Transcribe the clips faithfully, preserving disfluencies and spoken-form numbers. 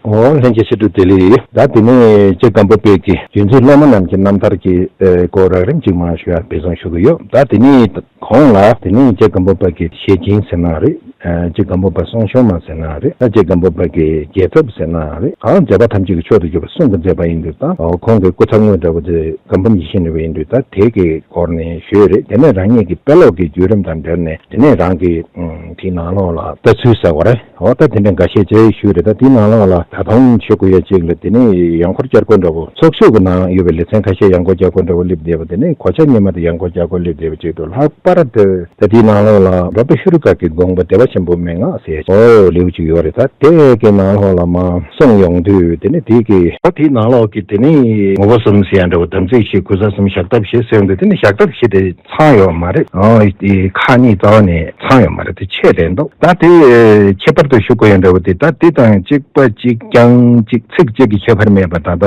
ཨོ་ལྷན་རྒྱས་ཆེ་དྲུག་བདེ་ལེགས། ད་དེ་ནས་རྗེ་སྒམ་པོ་པའི་གི་རྒྱུན་འཛིན་སློབ་མ་རྣམས་ཀྱི་རྣམ་ཐར་གྱི་སྐོར་རགས་རིམ་ཅིག་མར་ཞུ་ཡ་འབད་བརྩོན་ཞུ་གི་ཡོད། ད་དེ་ནས་གོང་ལ་དེ་ནས་རྗེ་སྒམ་པོ་པ་གི་ཞལ་སྐྱིན་ཟེར་ན་རེད། རྗེ་སྒམ་པོ་པ་གསུང་ཆོས་མ་ཟེར་ན་རེད། ད་རྗེ་སྒམ་པོ་པ་གི་རྒྱལ་ཚབ་ཟེར་ན་རེད། གང་མཛད་པ་ཐམས་ཅད་ཀྱི་མཆོག་ཏུ་གྱུར་པ་གསུང་གི་མཛད་པ་ཡིན་དུས། ད་ཁོང་གི་སྐུ་ཚ་དངོས་འདྲ་བོ་དེ་སྒམ་པོ་ཡིད་བཞིན་ནོར་བུ་ཡིན་དུས། ད་དེ་གི་སྐོར་ནས་ཞུས་རེད། དེ་ནས་རང་ཉིད་ཀྱི་དཔེ་ཀློག་གི་བརྒྱུད་རིམ་དང་འབྲེལ་ནས་དེ་ནས་རང་གི་དེའི་ནང་ལོགས་ལ་ལྟ་ཚུལ་ཟེར་བ་རེད། འོ་ད་དེ་འདྲ་འགའ་ཤས་ཅིག་ཞུས་རེད། ད་དེའི་ནང་ལོགས་ལ་ད་དུང་ཞུ་དགོས་ཡ་ཅིག་ལ། དེ་ནས་ཡང་འཁོར་བསྐྱར་དགོས་འདྲ་བོ། ཚོགས་ཞུགས་ཀྱི་ནང་ཡོད་པའི་ལེ་ཚན་ཁ་ཤས་ཡང་འཁོར་བསྐྱར་དགོས་འདྲ་བོ་སླེབས་བསྡད་པ། དེ་ནས་གོ་ཆ་སྔོན་མ་དེ་ཡང་འཁོར་བསྐྱར་དགོས་སླེབས་བསྡད་པ་ཅིག་འདུག་ལྷག་པར་དུ་ད་དེའི་ནང་ལོགས་ལ་འགྲོ་བའི་ཤུལ་དཀར་གྱི་དགོངས་པ་བདེ་བ་ཆེན་པོ་མན་ངག་ཟེར་ཡ་ཅིག་འོ་ལེའུ་ཅིག་ཡོད་རེད། ད་དེ་གི་ནང་ལོགས་ལ་མར་གསུངས་ཡོང་དུས། དེ་ནས་དེ་གི་ད་དེའི་ནང་ལོགས་ཀྱི་དེ་ནས་ངོ་བོ་གསུམ་ཟེར་ཡ་འདྲ་བོ། དམ་ཚིག་བཞི། གུས་ས་གསུམ། བཤགས་ཐབས་བཞི་ཟེར་ཡོང་དུས། དེ་ནས་བཤགས་ཐབས་བཞི་དེ་ཚང་ཡོད་མ་རེད། ཨོ་དེ་ཁག་གཉིས་རྩ་བ་ནས་ཚང་ཡོད་མ་རེད། དེ་ཆད་རེད་འདུག་ད་དེ་ཁྱད་པར་དུ་ཞུ་དགོས་ཡོད་འདྲ་བོ་དེ། ད་དེ་དང་གཅིག་པ་གཅིག་རྐྱང་གཅིག་ཚིག་གཅིག་གི་ཁྱད་པར་མེད་པ། ད་ལྟ་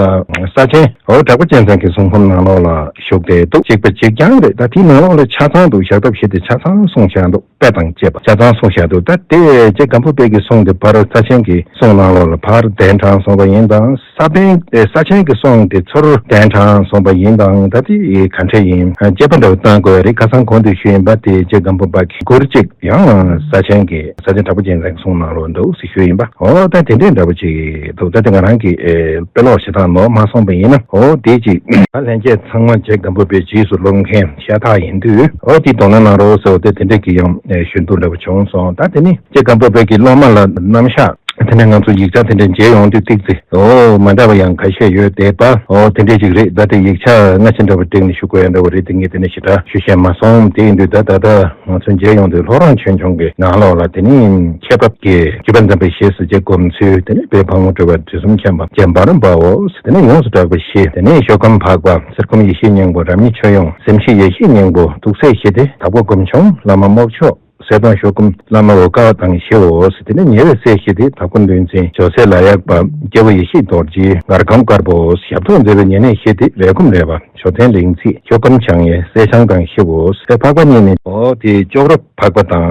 ས་ཆེན་འོ་གྲགས་པ་ཅན་ཚང་གི་གསུང་འབུམ་ནང་ལོགས་ལ་བཞུགས་བསྡད་འདུག་གཅིག་པ་གཅིག་རྐྱང་རེད། ད་དེའི་ནང་ལོགས་ལ་ཆ་ཚང་འདུག་བཤགས་ཐབས་བཞི་དེ་ཆ་ཚང་གསུངས་བཞག་འདུག་དཔེ་དང་བཅས་པ་ཆ་ཚང་གསུངས་བཞག་འདུག་ད་དེ་རྗེ་སྒམ་པོ་པའི་གི་གསུང་དེ་ཕར་ས་ཆེན་གྱི་གསུང་ནང་ལོགས་ལ་ཕར་གདན་དྲངས་སོང་བ་ཡིན་དང་། ས་པཎ་ས་ཆེན་གྱི་གསུང་དེ་ཚུར་གདན་དྲངས་སོང་བ་ཡིན་དང་། ད་དེ་ག་འདྲ་ཡིན། དཔྱད་པ་འདྲ་བོ་བཏང་དགོས་རེད། ཁ་སང་གོང་དུ་ཞུས་ཡིན་པ། དེ་རྗེ་སྒམ་པོ་པ་གི་མགུར་གཅིག་ཡང་ས་ཆེན་གྱི་ས་ཆེན་གྲགས་པ་ཅན་ཚང་གི་གསུང་ནང་ལོགས་འདུག་ཟེར་ཞུས་ཡིན་པ། འོ་ད་དེ་འདྲའི་འདྲ་བོ་ཅིག་འདུག་ད་དེ་ང་རང་གི་དཔེ་ཀློག་བྱེད་སྟངས་ནོར་མ་སོང་བ་ཡིན་ན། འོ་དེ་ཅིག་ད་ལྷན་རྒྱས་ཚང་མ་རྗེ་སྒམ་པོ་པའི་རྗེས་སུ་སློབ་མཁན་ཤ་སྟག་ཡིན་དུས། འོ་དེ་དོ་སྣང་གནང་རོགས་ཟེར་བ་དེ་དེ་འདྲ་གི་ཡང་ཞུ་འདོད་འདྲ་བོ་བྱུང་སོང་། ད་དེ་ནི་རྗེ་སྒམ་པོ་པའི་གི་སློབ་མ་ལ་རྣམ་གཞག་དེ་ནས་ང་ཚོ་ཡིག་ཆ་དེ་འདྲ་མཇལ་ཡོང་དུས་ཏིག་ཙི་འོ་མ་འདྲ་བ་ཡང་ཁ་ཤས་ཡོད་བསྡད་པ། འོ་དེ་འདྲ་ཅིག་རེད། ད་དེ་ཡིག་ཆ་སྔ་ཕྱི་འདྲ་བོ་བསྒྲིགས་ནས་ཞུ་དགོས་ཡ་འདྲ་བོ་རེད། དེ་ངས་དེ་ནས་ཞེ་དྲག་ཞུ་ཤེས་མ་སོང་། དེ་ཡིན་དུས་ད་ད་ལྟ་ང་ཚོ་མཇལ་ཡོང་དུས། ལྷོ་རོང་ཆོས་འབྱུང་གི་ནང་ལོགས་ལ་དེ་ནི་ཁྱད་པར་གྱི་བརྒྱུད་པ་འཛིན་པའི་ཞེས་སུ་རྗེ་སྒོམ་ཚུལ། དེ་ནི་བོད་ཕག་མོ་གྲུ་པ་དྲི་གསུམ་མཁྱེན་པ་རྗེ་འབའ་རོམ་དཔའ་བོ། དེ་ནི་ཡོངས་སུ་གྲགས་པའི་བཞི། དེ་ནི་ཤོ་སྒམ་འཕགས་པ། གསེར་སྒོམ་ཡེ་ཤེས་སྙིང་པོ། རབ་གནས་ཆོས་དབྱིངས། གཟིམ་ཤིང་ཡེ་ཤེས་སྙིང་པོ། གདུགས་སྲས་བཞི་སྟེ་དྭགས་པོ་སྒོམ་ཆུང་། བླ་མ་རྨོག་ཕྱོགས། གསེར་གདོང་ཤོ་སྒོམ། བླ་མ་འོལ་དཀར་དང་བཞི་འོ། དེ་ནས་ཉེ་བའི་སྲས་བཞི་སྟེ་དྭགས་པོ་འདུལ་འཛིན། ཇོ་སྲས་ལ་ཡག་པ། རྒྱལ་པོ་ཡེ་ཤེས་རྡོ་རྗེ། མགར་ཁམས་དཀར་པོ། ཞབས་ཏོག་མཛད་པའི་ཉེ་གནས་བཞི་སྟེ་རས་ཁུམ་རས་པ། ཇོ་མཚན་གླིང་ཚེ། ཤོ་སྒམ་འཇང་ཡེ། སྲས་ཆང་དང་བཞི་འོ། སྲས་འཕགས་པ་གཉིས་ནི་འོ་དེ་ཅོག་རོ་འཕགས་པ་དང་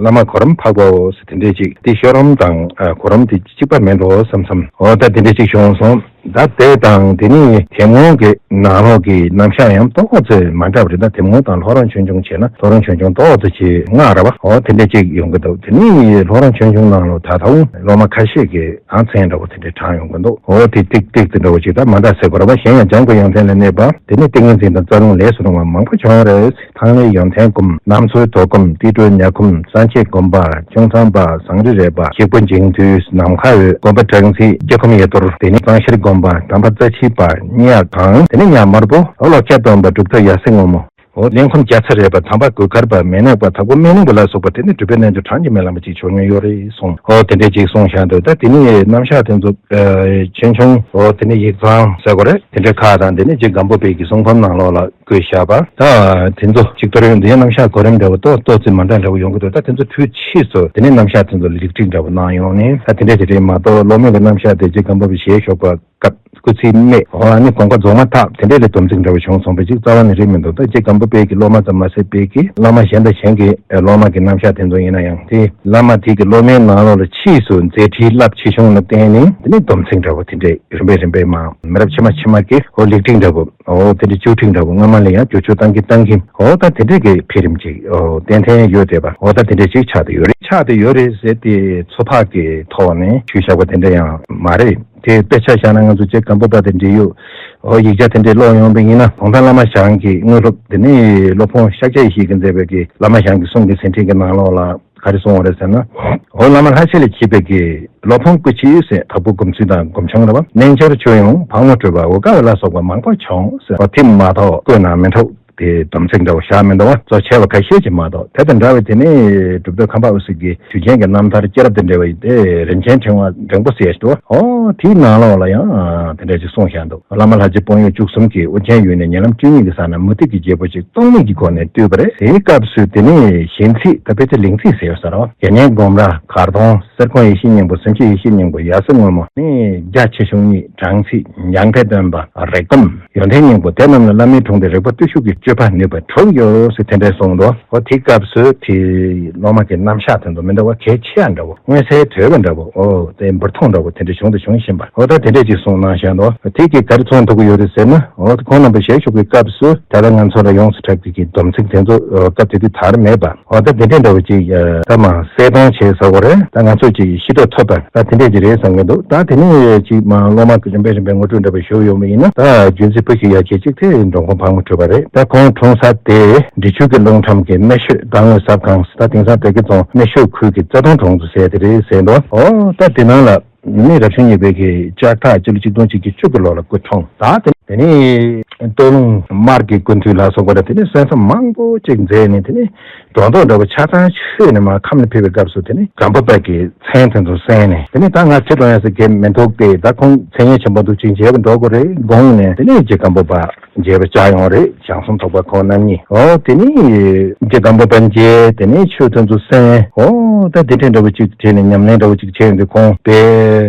བླ་མ་གོ་རམས་འཕགས་པའོ་ཟེར། དེ་འདྲས་ཅིག་དེ་ཤོ་རོམ་དང་གོ་རམས་དེ་གཅིག་པ་མིན་འགྲོ་བསམ་བསམ། འོ་ད་དེ་འདྲས་ཅིག་བྱུང་སོང་། ད་དེ་དང་དེ་ནི་དེབ་སྔོན་གྱི་ནང་ལོགས་ཀྱི་རྣམ་གཞག་ཡང་ཏོག་ཙམ་མ་འདྲ་བ་རེད། ད་དེབ་སྔོན་དང་ལྷོ་རོང་ཆོས་འབྱུང་བྱས་ན་ལྷོ་རོང་ཆོས་འབྱུང་ཏོག་ཙམ་ཅིག་སྔ་ར་བ། འོ་དེ་འདྲས་ཅིག་ཡོང་གི་འདུག་དེ་ནི་ལྷོ་རོང་ཆོས་འབྱུང་ནང་ལོགས་ད་དུང་སློབ་མ་ཁ་ཤས་ཀྱིས་ཨང་མཚན་འདྲ་བོ་དེ་འདྲས་དྲངས་ཡོང་གི་འདུག་འོ་དེ་ཏིག་ཏིག་དེ་འདྲ་བོ་ཅིག་ད་མ་འདྲ་ཟེར་དགོས་ར་བ། གཞན་ཡང་འཇམ་མགོན་ཡོན་ཏན་ལ་གནས་པ། དེ་ནི་ཏིང་ངེ་འཛིན་དང་རྩ་རླུང་ལས་སུ་རུང་བ་མང་པོ་བྱུང་རེད། ཐང་ལྷའི་ཡོན་ཏན་སྒོམ། གནམ་མཚོའི་མདོ་སྒོམ། ཏི་སྒྲོན་ཉ་སྒོམ། སངས་རྒྱས་སྒོམ་པ། ཁྱུང་ཚང་པ། ཟངས་རི་རས་པ། ཞིག་པོ་འཇིང་དུས། ནམ་མཁའ་འོད། སྒོམ་པ་སྦྲང་རྩི། སྐྱེ་ཁམས་ཡེ་གཏོར། དེ་ནི་གཙང་ཤེར་སྒོམ་པ། དམ་པ་རྩ་ཆེའི་པ། གཉའ་གང་། དེ་ནི་གཉའ་དམར་པོ། འོ་ལོ་ཁྱད་སྟོན་པ། གྲུབ་ཐོབ་ཡ་སེ་སྔོན་མོ། འོ་གླེན་ཁམས་རྒྱ་ཚ་རས་པ། དམ་པ་གོས་དཀར་པ། མེ་ནག་པ། དྭགས་པོ་སྨན་གླིང་པ་ལ་སོགས་པ། དེ་ནི་གྲུབ་པའི་རྣལ་འབྱོར་གྲངས་ཀྱིས་མི་ལང་བ་ཅིག་བྱུང་མྱོང་ཡོད་རེད་གསུངས། འོ་དེ་འདྲས་ཅིག་གསུངས་བཞག་འདུག་ད་དེ་ནི་རྣམ་གཞག་དེ་ཚོ་ཆོས་འབྱུང་། འོ་དེ་ནི་ཡིག་ཚང་ཟེར་དགོས་རེད། དེ་འདྲའི་ཁག་དང་། དེ་ནས་རྗེ་སྒམ་པོ་པའི་གི་གསུང་འབུམ་ནང་ལོགས་ལ་བཀོད་བཞག་པ། ད་དེ་ཚོ་གཅིག་ཏོར་ཡོང་དུས་རྣམ་གཞག་གོ་རིམ་འདྲ་བོ་ཏོག་ཏོག་ཙམ་མ་འདྲ་འདྲ་བོ་ཡོང་གི་འདུག་ད་དེ་ཚོ་འཕྲུལ་ཆས་སུ་དེ་ནས་རྣམ་གཞག་དེ་ཚོ་ལ་ལེགས་སྒྲིག་འདྲ་བོ་གནང་ཡོང་ནས། ད་དེ་འདྲ་དེ་འདྲའི་མ་གཏོགས་སློབ་མའི་གི་རྣམ་གཞག་དེ་རྗེ་སྒམ་པོ་པའི་ཞལ་ཞོགས་པ་སྐབས་སྐུ་ཚེའི་སྨད། འོ་ཨ་ནི་དགོངས་པ་རྫོགས་མ་ཐག་དེ་འདྲའི་ལ་སྡོམ་ཚིག་འདྲ་བོ་བྱུང་སོང་བ་ཅིག་རྩ་བ་ནས་རེད་མི་འདུག་ད་རྗེ་སྒམ་པོ་པའི་གི་སློབ་མ་ཙམ་མ་ཟད་པའི་གི་བླ་མ་གཞན་དང་གཞན་གྱི་སློབ་མ་གི་རྣམ་གཞག་དེ་ཚོ་ཡིན་ན་ཡང་། དེ་བླ་མ་དེ་གི་སློབ་མའི་ནང་ལོགས་ལ་ཕྱིས་སུ་མཛད་འཕྲིན་རླབས་ཆེ་བྱུང་ལ་བརྟེན་ནས། དེ་ནས་སྡོམ་ཚིག་འདྲ་བོ་དེ་འདྲའི་རིམ་པས་རིམ་པས་མར་མི་རབས་ཕྱི་མ་ཕྱི་མ་གི་འོ་ལེགས་སྒྲིག་འདྲ་བོ། འོ་དེ་འདྲའི་བཅུ་ཁྲིམས་འདྲ་བོ་སྔ་མ་ལ་ཡང་བསྒྱུར་བཅོས་བཏང་གིན་བཏང་གིན། འོ་ད་དེ་འདྲའི་གི་འཕེལ་རིམ་ཅིག་འོ་ཏན་ཏན་ཡོད་བསྡད་པ། འོ་ད་དེ་འདྲའི་ཅིག་ཆགས་བསྡད་ཡོད་རེད། ཆགས་བསྡད་ཡོད་རེད་ཟེར་ཏེ་ཚོད་དཔག་གི་ཐོག་ནས་ཞུས་བཞག་པ་དེ་འདྲ་ཡང་མ་རེད། དེ་དཔེ་ཆ་བཞག་ན་ང་ཚོ་རྗེ་སྒམ་པོ་པ་དང་འབྲེལ་ཡོད། འོ་ཡིག་ཆ་དེ་འདྲའི་ཀློག་ཡོང་བ་ཡིན་ན། གུང་ཐང་བླ་མ་ཞང་གི་དངོས་སློབ། དེ་ནས་སློབ་དཔོན་ཤཱཀྱ་ཡེ་ཤེས་ཀྱིས་མཛད་པའི་གི་བླ་མ་ཞང་གི་གསུང་གི་ཟིན་བྲིས་ཀྱི་ནང་ལོགས་ལ། ག་རེ་གསུངས་པ་རེད་ཟེར་ན། འོ་བླ་མ་ལྷ་ཆེན་ལ་མཆིས་པའི་གི་སློབ་དཔོན་སྐུ་མཆེད་ཟེར། དྭགས་པོ་སྒོམ་ཚུལ་དང་སྒོམ་ཆུང་རེད་པ། གནས་མཆོག་ཆོས་དབྱིངས། ཕག་མོ་གྲུ་པ། འོལ་དཀར་ལ་སོགས་པ་མང་པོ་བྱུང་ཟེར་བ་དེ་མ་གཏོགས་བཀོད་གནང་མི་འདུག་དེ་སྡོམ་ཚིག་འདྲ་བོ་བཞག་མི་འདུག་པ། གཙོ་ཆེ་བ་ཁ་ཤས་ཅིག་མ་གཏོགས། དེ་དང་འདྲ་བའི་དེ་ནས་གྲུབ་ཐོབ་ཁམས་པ་དབུ་སུ་གི་དུས་ཆེན་གྱི་རྣམ་ཐར་སྐྱེས་རབས་དང་འབྲེལ་བ་ཡི་དེ་རིན་ཆེན་ཕྲེང་བ་འགྲེང་པོ་ཟེར་ཞིག་འདུག་འོ་དེའི་ནང་ལོགས་ལ་ཡང་དེ་འདྲ་ཅིག་གསུངས་བཞག་འདུག་བླ་མ་ལྷ་རྗེ་དཔོན་གཡོག་བཅུ་གསུམ་གྱིས་དབུ་ཆེན་ཡོལ་ནས་ཉེ་ལམ་བཅུ་གཉིས་ཀྱི་ས་ན་མུ་སྟེགས་ཀྱི་རྒྱལ་པོ་ཅིག་སྟོང་མེད་ཀྱི་སྒོ་ནས་བཏུལ་བ་རེད། དེའི་སྐབས་སུ་དེ་ནས་གཞན་ཚིག་ད་དཔེ་ཆ་ལེགས་ཚིག་ཟེར་བ་ས་རེད་པ། དགེ་བསྙེན་སྒོམ་ར། མགར་གདོང་། གསེར་ཀོང་ཡེ་ཤེས་སྙིང་པོ། གཟིམ་ཤིང་ཡེ་ཤེས་སྙིང་པོ། ཡ་སེ་སྔོན་མོ། ནས་རྒྱ་ཆེ་ཆུང་གཉིས། སྦྲང་རྩི། ཡང་ཁའི་སྟོན་པ། རེག་སྒོམ། ཡོན་ཏན་སྙིང་པོ། དེ་རྣམས་ལ་བླ་མའི་དྲུང་དུ་རིག་པ་བརྟུལ་ཞུགས་ཀྱི་ སྤྱོད་པ་ནུས་པ་གྲུབ་ཡོད་ཟེར་དེ་འདྲས་གསུངས་འདུག་འོ་དེའི་སྐབས་སུ་དེ་སློབ་མ་གི་རྣམ་གཞག་དེ་ཚོ་མི་འདྲ་བ་གལ་ཆེ་ཡ་འདྲ་བོ། མངོན་གསལ་དོད་པ་འདྲ་བོ། འོ་དེ་འབུར་ཐོན་འདྲ་བོ་དེ་འདྲ་བྱུང་དང་འབྱུང་བཞིན་པ། འོ་ད་དེ་འདྲས་ཅིག་གསུངས་གནང་བཞག་འདུག་དེ་གིས་ག་རེ་མཚོན་ཐུབ་ཀྱི་ཡོད་རེད་ཟེར་ན། འོ་ད་ཁོང་རྣམ་པ་ཞལ་བཞུགས་པའི་སྐབས་སུ་ད་ལྟ་ང་ཚོ་ལ་ཡོངས་སུ་གྲགས་པའི་གི་སྡོམ་ཚིག་དེ་ཚོ་སྐབས་དེ་དུས་དར་མེད་པ། འོ་ད་དེ་འདྲས་འདྲ་བོ་ཅིག་ད་མར་གསལ་སྟོན་བྱས་ཟེར་བ་རེད། ད་ང་ཚོ་ཅིག་ཤེས་རྟོགས་ཐུབ་པ་ད་དེ་འདྲས་ཅིག་རེད་བསམ་གྱི་འདུག་ད་དེ་ནས་ཅིག་མར་སློབ་མ་གི་རིམ་པས་རིམ་པས་ངོ་སྤྲོད་འདྲ་བོ་ཞུ་ཡོང་བ་ཡིན་ན། ད་རྒྱུན་འཛིན་བུ་ཞིག་ཡ་གྱལ་གཅིག་དེ་འགྲོ་མགོན་ཕག་མོ་གྲུ་པ་རེད། ད་ཁོང་འཁྲུངས་ས་དེ་འབྲི་ཆུ་གི་རླུང་ཁྲོམ་གྱི་སྨད་ཤོད་ཟླ་ངོས་ཟབ་ཁང་ཟེར། ད་དེང་སང་བོད་སྐད་ཚོང་སྨད་ཤོད་ཁུལ་གྱི་རྩ་དོང་གྲོང་ཚོ་ཟེར་དེ་རེད་ཟེར་འདུག་འོ་ད་དེ་ནང་ལ་ནི་རབ་བྱུང་གཉིས་པའི་གི་ལྕགས་སྟག་སྤྱི་ལོ་ཆིག་སྟོང་གཅིག་བརྒྱ་བཅུ་གི་ལོ་ལ་སྐུ་འཁྲུངས། ད་དེ་དེ་ནས་སྟོད་ལུང་དམར་གྱི་སྐུ་མདུན་ལ་སོགས་པ་རེད། དེ་ནས་གསན་བསམ་མང་པོ་ཅིག་མཛད་ནས་དེ་ནས་སྒྲོ་འདོགས་འདྲ་བོ་ཆ་ཚང་ཆོད་ནས་མར་ཁམས་ལ་ཕེབས་པའི་སྐབས་སུ་དེ་ནས་སྒམ་པོ་པ་གི་མཚན་དེ་ཚོ་གསན་ནས། དེ་ནས་ད་ང་ཁྲིད་གཏོང་ཡ་ཟེར་གྱི་མི་འདུག་སྟེ། ད་ཁོང་མཚན་སྙན་ཆེན་པོ་འདུག་ཅིག་མཇལ་བར་འགྲོ་དགོས་རེད་དགོངས་ནས། དེ་ནས་རྗེ་སྒམ་པོ་པ་མཇལ་བར་བཅར་ཡོང་རེད། ཞང་ཟུང་ཐོག་པ་ཁོང་རྣམ་གཉིས། འོ་དེ་ནས་རྗེ་སྒམ་པོ་པ་མཇལ། དེ་ནས་ཆོས་དེ་ཚོ་གསན། འོ་ད་དེ་འདྲས་འདྲ་བོ་ཅིག་བྱས་ནས་ཉམས་ལེན་འདྲ་བོ་ཅིག་བྱས་ཡོང་དུས་ཁོང་དཔེ་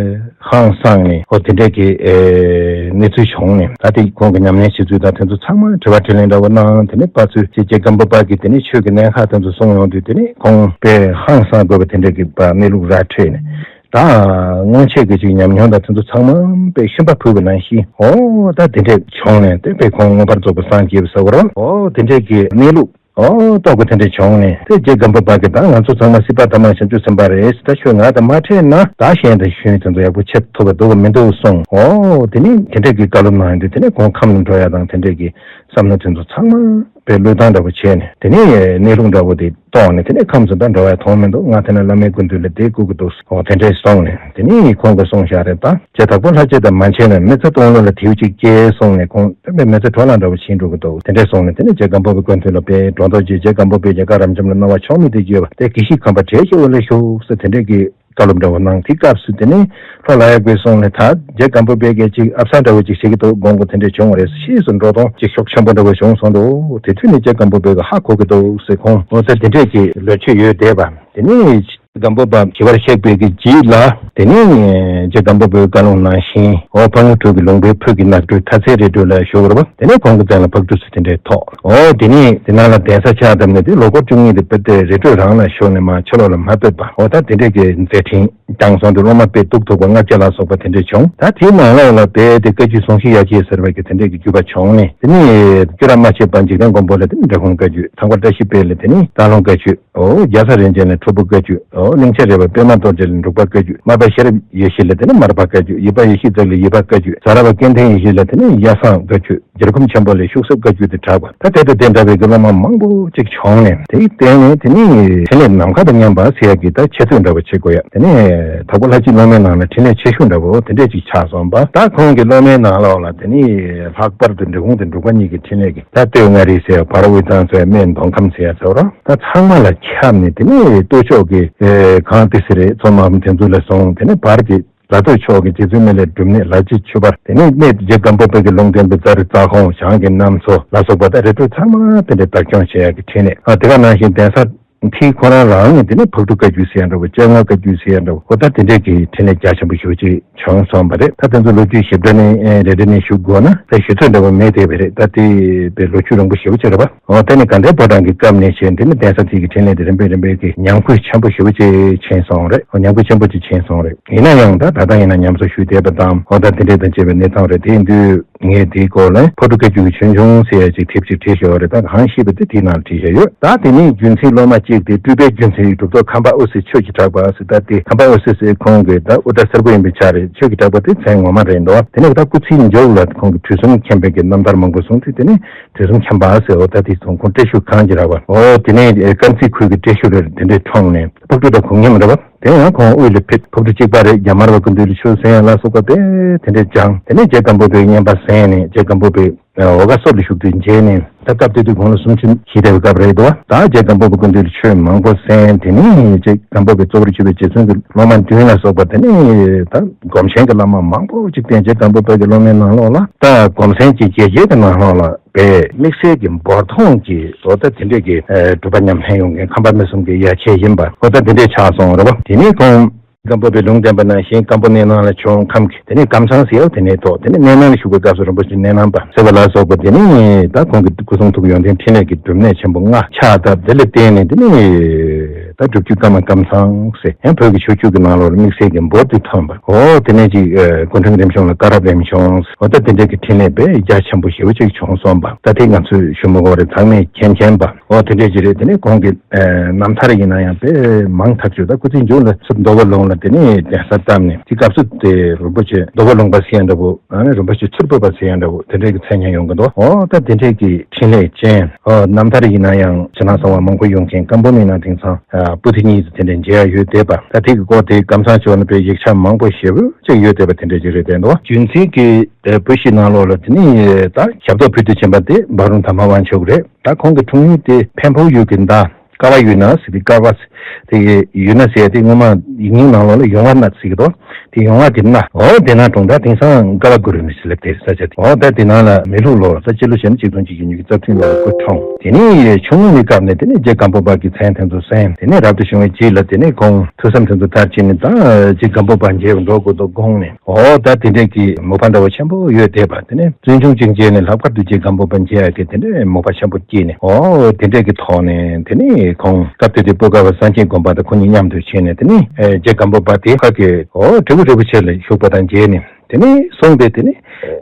ཧང་སངས་ནས། འོ་དེ་འདྲས་ཀྱི་ཨེ་གནས་ཚུལ་བྱུང་ནས། ད་དེ་ཁོང་གི་ཉམས་ལེན་བྱེད་ཚུལ་དང་དེ་ཚོ་ཚང་མ་དྲི་བ་དྲིས་ལན་འདྲ་བོ་གནང་། དེ་ནས་ཕར་ཚུར་རྗེ་རྗེ་སྒམ་པོ་པ་གིས་དེ་ནས་ཆོས་ཀྱི་གནད་ཁག་དེ་ཚོ་གསུངས་ཡོང་དུས་དེ་ནས་ཁོང་དཔེ་ཧང་སངས་དགོས་པ་དེ་འདྲས་ཀྱི་བ་གནས་ལུགས་ར་འཕྲོད་ནས། ད་སྔོན་ཆད་ཀྱི་ཅིག་ཉམས་མྱོང་དང་དེ་ཚོ་ཚང་མ་དཔེ་ཤུན་པ་ཕུལ་བ་ནང་བཞིན། འོ་ད་དེ་འདྲས་བྱུང་ནས་དེ་དཔེ་ཁོང་མངོན་པར་རྫོགས་པར་སངས་རྒྱས་པ་ཟེར་བ་རེད། འོ་དེ་འདྲས་ཀྱི་གནས་ལུགས། འོ་རྟོགས་པ་དེ་འདྲས་བྱུང་ནས། དེ་རྗེ་སྒམ་པོ་པ་གིས་ད་ང་ཚོ་ཚང་མ་སྲིད་པ་ཐ་མ་བྱང་ཆུབ་སེམས་དཔའ་རེད། ད་ཁྱོད་ང་དང་མ་འཕྲད་ན་ད་གཞན་དང་ཤུན་དེ་ཚོ་ཡག་པོ་བྱེད་ཐུབ་པ་འདུག་ག་མི་འདུག་གསུངས། འོ་དེ་ནས་དེ་འདྲས་ཀྱི་བཀའ་སློབ་གནང་ཡོང་དུས་དེ་ནས་ཁོང་ཁམས་ལ་འགྲོ་ཡ་དང་དེ་འདྲས་ཀྱི་བསམ་བློ་དེ་ཚོ་ཚང་མ་དཔེ་བློས་བཏང་འདྲ་བོ་བྱས་ནས། དེ་ནས་གནས་ལུགས་འདྲ་བོ་དེ་རྟོགས་ནས། དེ་ནས་ཁམས་སུ་ད་འགྲོ་བའི་དོན་མི་འདུག་ང་དེ་ན་བླ་མའི་སྐུ་མདུན་ལ་བསྡད་དགོས་ཀྱི་འདུག་འོ་དེ་འདྲས་གསུངས་ནས། དེ་ནས་ཁོང་གིས་གསུངས་བཞག་རེད། ད་ཇ་དྭགས་པོ་ལྷ་རྗེ་དང་མ་མཇལ་ན་མི་ཚེ་སྟོང་ལོ་ལ་དེའུ་གཅིག་སྐྱེལ་གསུངས་ནས། ཁོང་དེ་མི་ཚེ་འཕྲོ་བརླག་འདྲ་བོ་ཕྱིན་འགྲོ་གི་འདུག་དེ་འདྲས་གསུངས་ནས། དེ་ནས་རྗེ་སྒམ་པོ་པའི་སྐུ་མདུན་ལ་དཔེ་སྒྲོ་འདོགས་བྱས། རྗེ་སྒམ་པོ་པས་རྒྱ་གར་རབ་འབྱམས་ལ་སྣང་བ་ཕྱོགས་མེད་དུ་བརྗོད་པ་དེ་དགེ་བཤེས་ཁམས་པ་བྲལ་ཞེས་པ་ལ་ཞུགས་ཟེར་དེ་འདྲས་ཀྱི་བཀའ་སློབ་འདྲ་བོ་གནང་། དེ་སྐབས་སུ་དེ་ནས་ལྷོ་ལ་ཡག་པས་གསུངས་ནས། ད་རྗེ་སྒམ་པོ་པས་གལ་ཅིག་ཨབ་གསར་འདྲ་བོ་ཅིག་བྱེད་ཀྱི་འདུག་དགོངས་པ་དེ་འདྲས་བྱུང་བ་རེད། ཕྱིས་སུ་འགྲོ་སྟངས་ཅིག་ཤུགས་ཆེན་པོ་འདྲ་བོ་བྱུང་སོང་འདུག་དེ་དུས་ནས་རྗེ་སྒམ་པོ་པས་ཧ་གོ་གི་འདུག་ཟེར། ཁོང་འོ་ད་དེ་འདྲས་ཀྱི་ལོ་རྒྱུས་ཡོད་བསྡད་པ། དེ་ནས་སྒམ་པོ་པ་ཞི་བར་གཤེགས་པའི་གི་རྗེས་ལ། དེ་ནས་རྗེ་སྒམ་པོ་པའི་བཀའ་ལུང་ནང་བཞིན། འོ་ཕག་མོ་གྲུ་གི་ལུང་པའི་ཕུག་གི་ནགས་ཁྲོད་མཐའ་ཚད་རི་ཁྲོད་ལ་བཞུགས་པ་རེད་པ། དེ་ནས་ཁོང་གི་མཚན་ལ་ཕག་གྲུ་ཟེར་དེ་འདྲས་ཐོགས། འོ་དེ་ནས་དེ་ནང་ལ་གདན་ས་ཕྱག་བཏབ་ནས། དེ་ལོ་འཁོར་བཅུ་གཉིས་དེ་དཔེ་དེ་རི་ཁྲོད་རང་ལ་བཞུགས་ནས་མར་ཕྱི་ལོགས་ལ་མ་ཕེབས་པ། འོ་ད་དེ་འདྲས་ཀྱི་མཛད་འཕྲིན་བསྐྱངས་སོང་དུས་སློབ་མ་དཔེ་གཏུག་ཐུབ་པ་ལྔ་བརྒྱ་ལ་སོགས་པ་དེ་འདྲས་བྱུང་། ད་དེའི་ནང་ལོགས་ལ་དཔེ་དེ་བཀའ་བརྒྱུད་ཟུང་བཞི་ཡ་གྱལ་ཟེར་བའི་གི་དེ་འདྲས་ཀྱི་བརྒྱུད་པ་བྱུང་ནས། དེ་ནས་སྐྱུ་ར་མ་ཆད་པ་འཇིག་རྟེན་མགོན་པོ་ལ་དེ་ནས་འབྲི་གུང་བཀའ་བརྒྱུད། ཐང་པ་བཀྲ་ཤིས་དཔལ་ལ་དེ་ནས་སྟག་ལུང་བཀའ་བརྒྱུད། འོ་རྒྱ་ཚ་རིན་ཆེན་ལ་ཁྲོ་ཕུ་བཀའ་བརྒྱུད། འོ་གླིང་ཆེན་རས་པ་པདྨ་རྡོ་རྗེ་ལ་འབྲུག་པ་བཀའ་བརྒྱུད། མར་པ་ཤེས་རབ་ཡེ་ཤེས་ལ་དེ་ནས་མར་པ་བཀའ་བརྒྱུད། ཡེར་པ་ཡེ་ཤེས་རྩེ་ལ་ཡེར་པ་བཀའ་བརྒྱུད། ཟ་ར་བ་ཀུན་ལྡན་ཡེ་ཤེས་ལ་དེ་ནས་གཡའ་བཟང་བཀའ་བརྒྱུད། རྒྱལ་ཁམས་ཆེན་པོ་ལ་ཤུག་གསེབ་བཀའ་བརྒྱུད་དུ་གྲགས་པ། ད་དེ་དང་དེ་འདྲ་བའི་གི་སློབ་མ་མང་པོ་ཅིག་བྱུང་ནས། དེའི་སྟེང་ནས་དེ་ནས་འཕྲིན་ལས་ནམ་མཁའ་དང་མཉམ་པ་ཟེར་ཡ་གི་ད་ཆེ་བསྟོད་འདྲ་བོ་བྱེད་དགོས་ཡ། དེ་ནས་དྭགས་པོ་ལྷ་སྤྱིའི་སློབ་མའི་ནང་ལ་འཕྲིན་ལས་ཆེ་ཤོས་འདྲ་བོ་དེ་འདྲས་ཅིག་ཆགས་སོང་པ། ད་ཁོང་གི་སློབ་མའི་ནང་ལོགས་ལ་དེ་ནས་ལྷག་པར་དུ་འབྲི་གུང་དང་འབྲུག་པ་གཉིས་ཀྱི་འཕྲིན་ལས་ཀྱི་ད་སྟོད་མངའ་རིས་ཟེར་ཡ། བར་དབུས་གཙང་ཟེར་ཡ། སྨད་མདོ་ཁམས་ཟེར་ཡ་ཚོ་ར། ད་ཚང་མ་ལ་ཁྱབ་ནས། དེ་ནས་སྟོད་ཕྱོགས་ཀྱི་ཨེ་གངས་ཏི་སེ་རེད། མཚོ་མངའ་འབུམ་དེ་ཚོ་ལ་སོང་། དེ་ནས་བར་གྱི་ལ་སྟོད་ཕྱོགས་ཀྱི་རྗེ་བཙུན་མི་ལའི་སྒྲུབ་གནས་ལ་རྗེ་ཆོས་འབར། དེ་ནས་སྨད་རྗེ་སྒམ་པོ་པ་གི་ལུང་བསྟན་པའི་རྫ་རི་རྩ་གོང་བྱང་གི་གནམ་མཚོ་ལ་སོགས་པ་ད་རི་ཁྲོད་ཚང་མ་དེ་འདྲའི་བདག་སྐྱོང་བྱེད་ཡག་གི་འཕྲིན་ལས། ཨ་དེ་ག་ནང་བཞིན་གདན་ས་མཐིལ་ཁོ་རང་རང་ནས་དེ་ནས་ཕག་གྲུ་བཀའ་བརྒྱུད་ཟེར་ཡ་འདྲ་བོ། སྤྱན་སྔ་བཀའ་བརྒྱུད་ཟེར་ཡ་འདྲ་བོ། འོ་ད་དེ་འདྲས་ཀྱི་འཕྲིན་ལས་རྒྱ་ཆེན་པོ་ཞེ་པོ་ཅིག་བྱུང་སོང་བ་རེད། ད་དེ་ཚོ་ལོ་རྒྱུས་ཞིབ་ཕྲ་ནས་ཨེ་རེ་རེ་ནས་ཞུ་དགོས་ན་ད་ཞུ་ཚོད་འདྲ་བོ་མེད་བསྡད་པ་རེད། ད་དེ་དཔེ་ལོ་རྒྱུས་རིང་པོ་ཞེ་པོ་ཅིག་རེད་པ། འོ་དེ་ནས་དགའ་ལྡན་ཕོ་བྲང་གི་སྐབས་ནས་བྱས། དེ་ནས་གདན་ས་དེ་གི་འཕྲིན་ལས་དེ་རིམ་པས་རིམ་པས་ཀྱི་ཉམས་རྒུད་ཆེན་པོ་ཞེ་པོ་ཅིག་ཕྱིན་སོང་རེད། འོ་ཉམས་རྒུད་ཆེན་པོ་ཅིག་ཕྱིན་སོང་རེད། ཡིན་ན་ཡང་ད་ད་ལྟ་ཡིན་ན་ཉམས་གསོ་ཞུས་བསྡད་པ་དང་། འོ་ད་དེ་འདྲས་དང་བཅས་པའི་གནས་སྟངས་རེད། དེ་ཡིན་དུས་ངས་དེའི་སྐོར་ལ་ཕག་གྲུ་བཀའ་བརྒྱུད་ཀྱི་ཆོས་འབྱུང་ཟེར་ཡ་ཅིག་དེབ་ཅིག་བྲིས་བཞག་པ་རེད། ད་གང་ཤེས་པ་དེ་དེའི་ནང་ལ་བྲིས་བཞག་ཡོད། ད་དེ་ནས་རྒྱུད་འཛིན་སློབ་མ་གཅིག་དེ་སྤྲུལ་པའི་རྒྱུད་འཛིན་གྲུབ་ཐོབ་ཁམས་པ་དབུ་སེ་ཆོས་ཀྱི་གྲགས་པ་ཟེར། ད་དེ་ཁམས་པ་དབུ་སེ་ཟེར་ཁོང་གི་ད་དབུ་སྐྲ་སེར་པོ་ཡིན་པའི་ཆ་རེད། ཆོས་ཀྱི་གྲགས་པ་དེ་མཚན་ངོ་མ་རེད་འདུག་དེ་ནས་ད་སྐུ་ཚེའི་མཇུག་ལ་ཁོང་གིས་དུས་གསུམ་མཁྱེན་པའི་གི་རྣམ་ཐར་མང་པོ་གསུངས་དུས། དེ་ནས་དུས་གསུམ་མཁྱེན་པ་ཟེར། འོ་ད་དེ་ཚོ་ཁོང་བཀྲ་ཤིས་གངས་ཀྱི་ར་བ། འོ་དེ་ནས་དཀར་མཛེས་ཁུལ་གྱི་བཀྲ་ཤིས་རེད། དེ་འདྲས་འཁྲུངས་ནས་ཕག་གྲུ་དང་གུང་མཉམ་རེད་པ། དེ་ཡང་ཁོང་དབུས་ལ་ཕེབས། ཕག་གྲུ་གཅིག་པ་རེད། རྒྱ་དམར་བ་སྐུ་མདུན་ལ་ཆོས་གསན་ཡ་ལ་སོགས་པ་དཔེ་དེ་འདྲས་སྦྱངས། དེ་ནས་རྗེ་སྒམ་པོ་པའི་བསྙེན་པ་གསན་ནས། རྗེ་སྒམ་པོ་པའི་འོ་ག་སོགས་ལ་བཞུགས་དུས་མཇལ་ནས། ད་སྐབས་དེ་དུས་དགུང་ལོ་སུམ་ཅུ་བཞེས་བསྡད་པའི་སྐབས་རེད་འདུག་ད་རྗེ་སྒམ་པོ་པའི་སྐུ་མདུན་ལ་ཆོས་མང་པོ་གསན། དེ་ནས་རྗེ་སྒམ་པོ་པའི་གཙོ་བོར་གྱུར་པའི་རྗེ་བཙུན་གྱི་སློབ་མ་བདུན་ལ་སོགས་པ། དེ་ནས་ད་སྒོམ་ཆེན་གྱི་བླ་མ་མང་པོ་ཅིག་བསྟེན། རྗེ་སྒམ་པོ་པ་གི་སློབ་མའི་ནང་ལོགས་ལ་ད་སྒོམ་ཆེན་གྱི་རྒྱལ་རྒྱལ་གྱི་ནང་ལོགས་ལ་དཔེ་དམིགས་བསལ་གྱི་འབུར་ཐོན་གྱི་འོ་ད་དེ་འདྲས་ཀྱི་ཨེ་སྒྲུབ་པ་ཉམས་ལེན་ཡོང་མཁན་ཁམས་པ་སྨད་གསུམ་གྱི་ཡ་གྱལ་ཡིན་པ། འོ་ད་དེ་འདྲས་ཆགས་སོང་རེད་པ། དེ་ནས་ཁོང་ སྒམ་པོ་པའི་ལུང་བསྟན་པ་ནང་བཞིན་སྒམ་པོ་གནས་ནང་ལ་བྱོན་ཁམས་ཀྱི་དེ་ནས་སྒམ་ཚང་ཟེར་ཡོད། དེ་ནས་ཐོག་དེ་ནས་གནས་ནང་ལ་བཞུགས་པའི་སྐབས་སུ་རིན་པོ་ཆེ་གནས་ནང་པ་ཟེར་བ་ལ་སོགས་པ་དེ་ནས་ད་ཁོང་གི་སྐུ་གསུང་ཐུགས་ཡོན་ཏན་ཕྲིན་ལས་ཀྱི་སྒྲུབ་གནས་ཆེན་པོ་ལྔ་ཕྱག་བཏབ། དེ་ལ་བརྟེན་ནས་དེ་ནས་ད་སྒྲུབ་བརྒྱུད་བཀའ་མ་སྒམ་ཚང་ཟེར་ཡང་བོད་ཀྱི་ཆོས་བརྒྱུད་ཀྱི་ནང་ལོགས་ལ་དམིགས་བསལ་གྱི་འབོར་དུ་ཐོན་པ། འོ་དེ་ནས་ཅིག་སྐུ་ཕྲེང་རིམ་བྱོན་ལ་བཀའ་རབ་རིམ་བྱོན། འོ་ད་དེ་འདྲས་ཀྱི་ཕྲིན་ལས་དཔེ་རྒྱ་ཆེན་པོ་ཞེ་པོ་ཅིག་བྱུང་སོང་པ། ད་དེ་ང་ཚོས་ཞུ་མི་དགོས་རེད། ཚང་མས་མཁྱེན་མཁྱེན་པ། འོ་དེ་འདྲས་ཅིག་རེད། དེ་ནས་ཁོང་གི་རྣམ་ཐར་ཡིན་ན་ཡང་དཔེ་མང་ཐག་ཆོད། ད་སྐུ་ཚེ་མཇུག་ལ་ཚུར་མདོ་བ་ལུང་ལ་དེ་ནས་གདན་ས་བཏབ་ནས་དེ་སྐབས་སུ་དེ་རིན་པོ་ཆེ་མདོ་བ་ལུང་པ་ཟེར་ཡ་འདྲ་བོ། ཨ་ནི་རིན་པོ་ཆེ་ཚུར་ཕུད་པ་ཟེར་ཡ་འདྲ་བོ་དེ་འདྲས་ཀྱི་མཚན་སྙན་ཡོང་གི་འདུག་འོ་ད་དེ་འདྲས་ཀྱི་ཕྲིན་ལས་ཅན། འོ་རྣམ་ཐར་ཡིན་ན་ཡང་ཕྱི་ནང་གསང་བ་མང་པོ་ཡོང་མཁན། སྒམ་པོ་མིན་ན་དེང་སང་ཨ་པོ་ཏི་གཉིས་སུ་དེ་འདྲས་མཇལ་ཡ་ཡོད་བསྡད་པ། ད་དེ་གི་སྐོར་དེ་སྒམ་ཚང་ཕྱོགས་ནས་དཔེ་ཡིག་ཆ་མང་པོ་ཞེ་པོ་ཅིག་ཡོད་བསྡད་པ་དེ་འདྲས་ཅིག་རེད་བསྡད་འདུག་རྒྱུན་འཛིན་གྱི་ཨ་བོད་གཞིས་ནང་ལོགས་ལ་དེ་ནི་ད་ཞབས་ཏོག་ཕུལ་དུ་ཕྱིན་པ་དེ་འབའ་རོམ་དར་མ་དབང་ཕྱུག་རེད། ད་ཁོང་གི་འཁྲུངས་ཡུལ་དེ་འཕན་ཕོ་ཡུལ་གྱི་མདའ་ཀ་བ་ཡུལ་ན་ཟེར་དེ། ཀ་བ་དེ་ཡུལ་ན་ཟེར་དེ་སྔོན་མ་ཡིག་རྙིང་ནང་ལོགས་ལ་ཡོང་བ་ན་ཟེར་གི་འདུག་དེ་ཡོང་བ་དེ་ན། འོ་དེ་ན་གྲོང་རྡལ་དེང་སང་ཀ་བ་གུ་རུ་ནི་ཟེར་ལབ་དེ་ས་ཆ་དེ། འོ་ད་དེ་ནང་ལ་མེ་ལུག་ལོ་ལ་ད་སྤྱི་ལོ་ཞེ་ན་གཅིག་སྟོང་གཅིག་བརྒྱ་ཉི་ཤུ་རྩ་བདུན་ལོ་ལ་སྐུ་འཁྲུངས། དེ་ནི་ཆུང་ངུ་ནས་སྐབས་ནས་དེ་ནི་རྗེ་སྒམ་པོ་པ་གི་མཚན་དེ་ཚོ་གསན། དེ་ནི་རབ་ཏུ་བྱུང་བའི་རྗེས་ལ་དེ་ནི་ཁོང་ཐོས་བསམ་དེ་ཚོ་མཐར་ཕྱིན་ནས་ད་རྗེ་སྒམ་པོ་པ་མཇལ་བར་འགྲོ་དགོས་འདུག་དགོངས་ནས། འོ་ད་དེ་འདྲས་ཀྱི་མོས་པ་འདྲ་བོ་ཆེན་པོ་ཡོད་བསྡད་པ། དེ་ནས་བཙུན་ཆུང་ཅིག་མཇལ་ནས་ལྷག་པར་དུ་རྗེ་སྒམ་པོ་པ་མཇལ་ཡ་དེ་དེ་འདྲས་མོས་པ་ཆེན་པོ་སྐྱེས་ནས། འོ་དེ་འདྲས་ཀྱི་ཐོག་ནས་དེ་ནས་ཁོང་སྐབས་དེ་དུས་སྤོས་དཀར་བ་གསང་ཆེན་དགོན་པ་དང་ཁོང་གཉིས་མཉམ་དུ་ཕྱིན་ནས་དེ་ནས་ཨེ་རྗེ་སྒམ་པོ་པ་དེ་ཁ་གི་འོ་དྲིལ་བུ་རིན་པོ་ཆེ་ལ་བཞུགས་པ་དང་མཇལ་ནས་དེ་ནས་གསུངས་པས། དེ་ནས་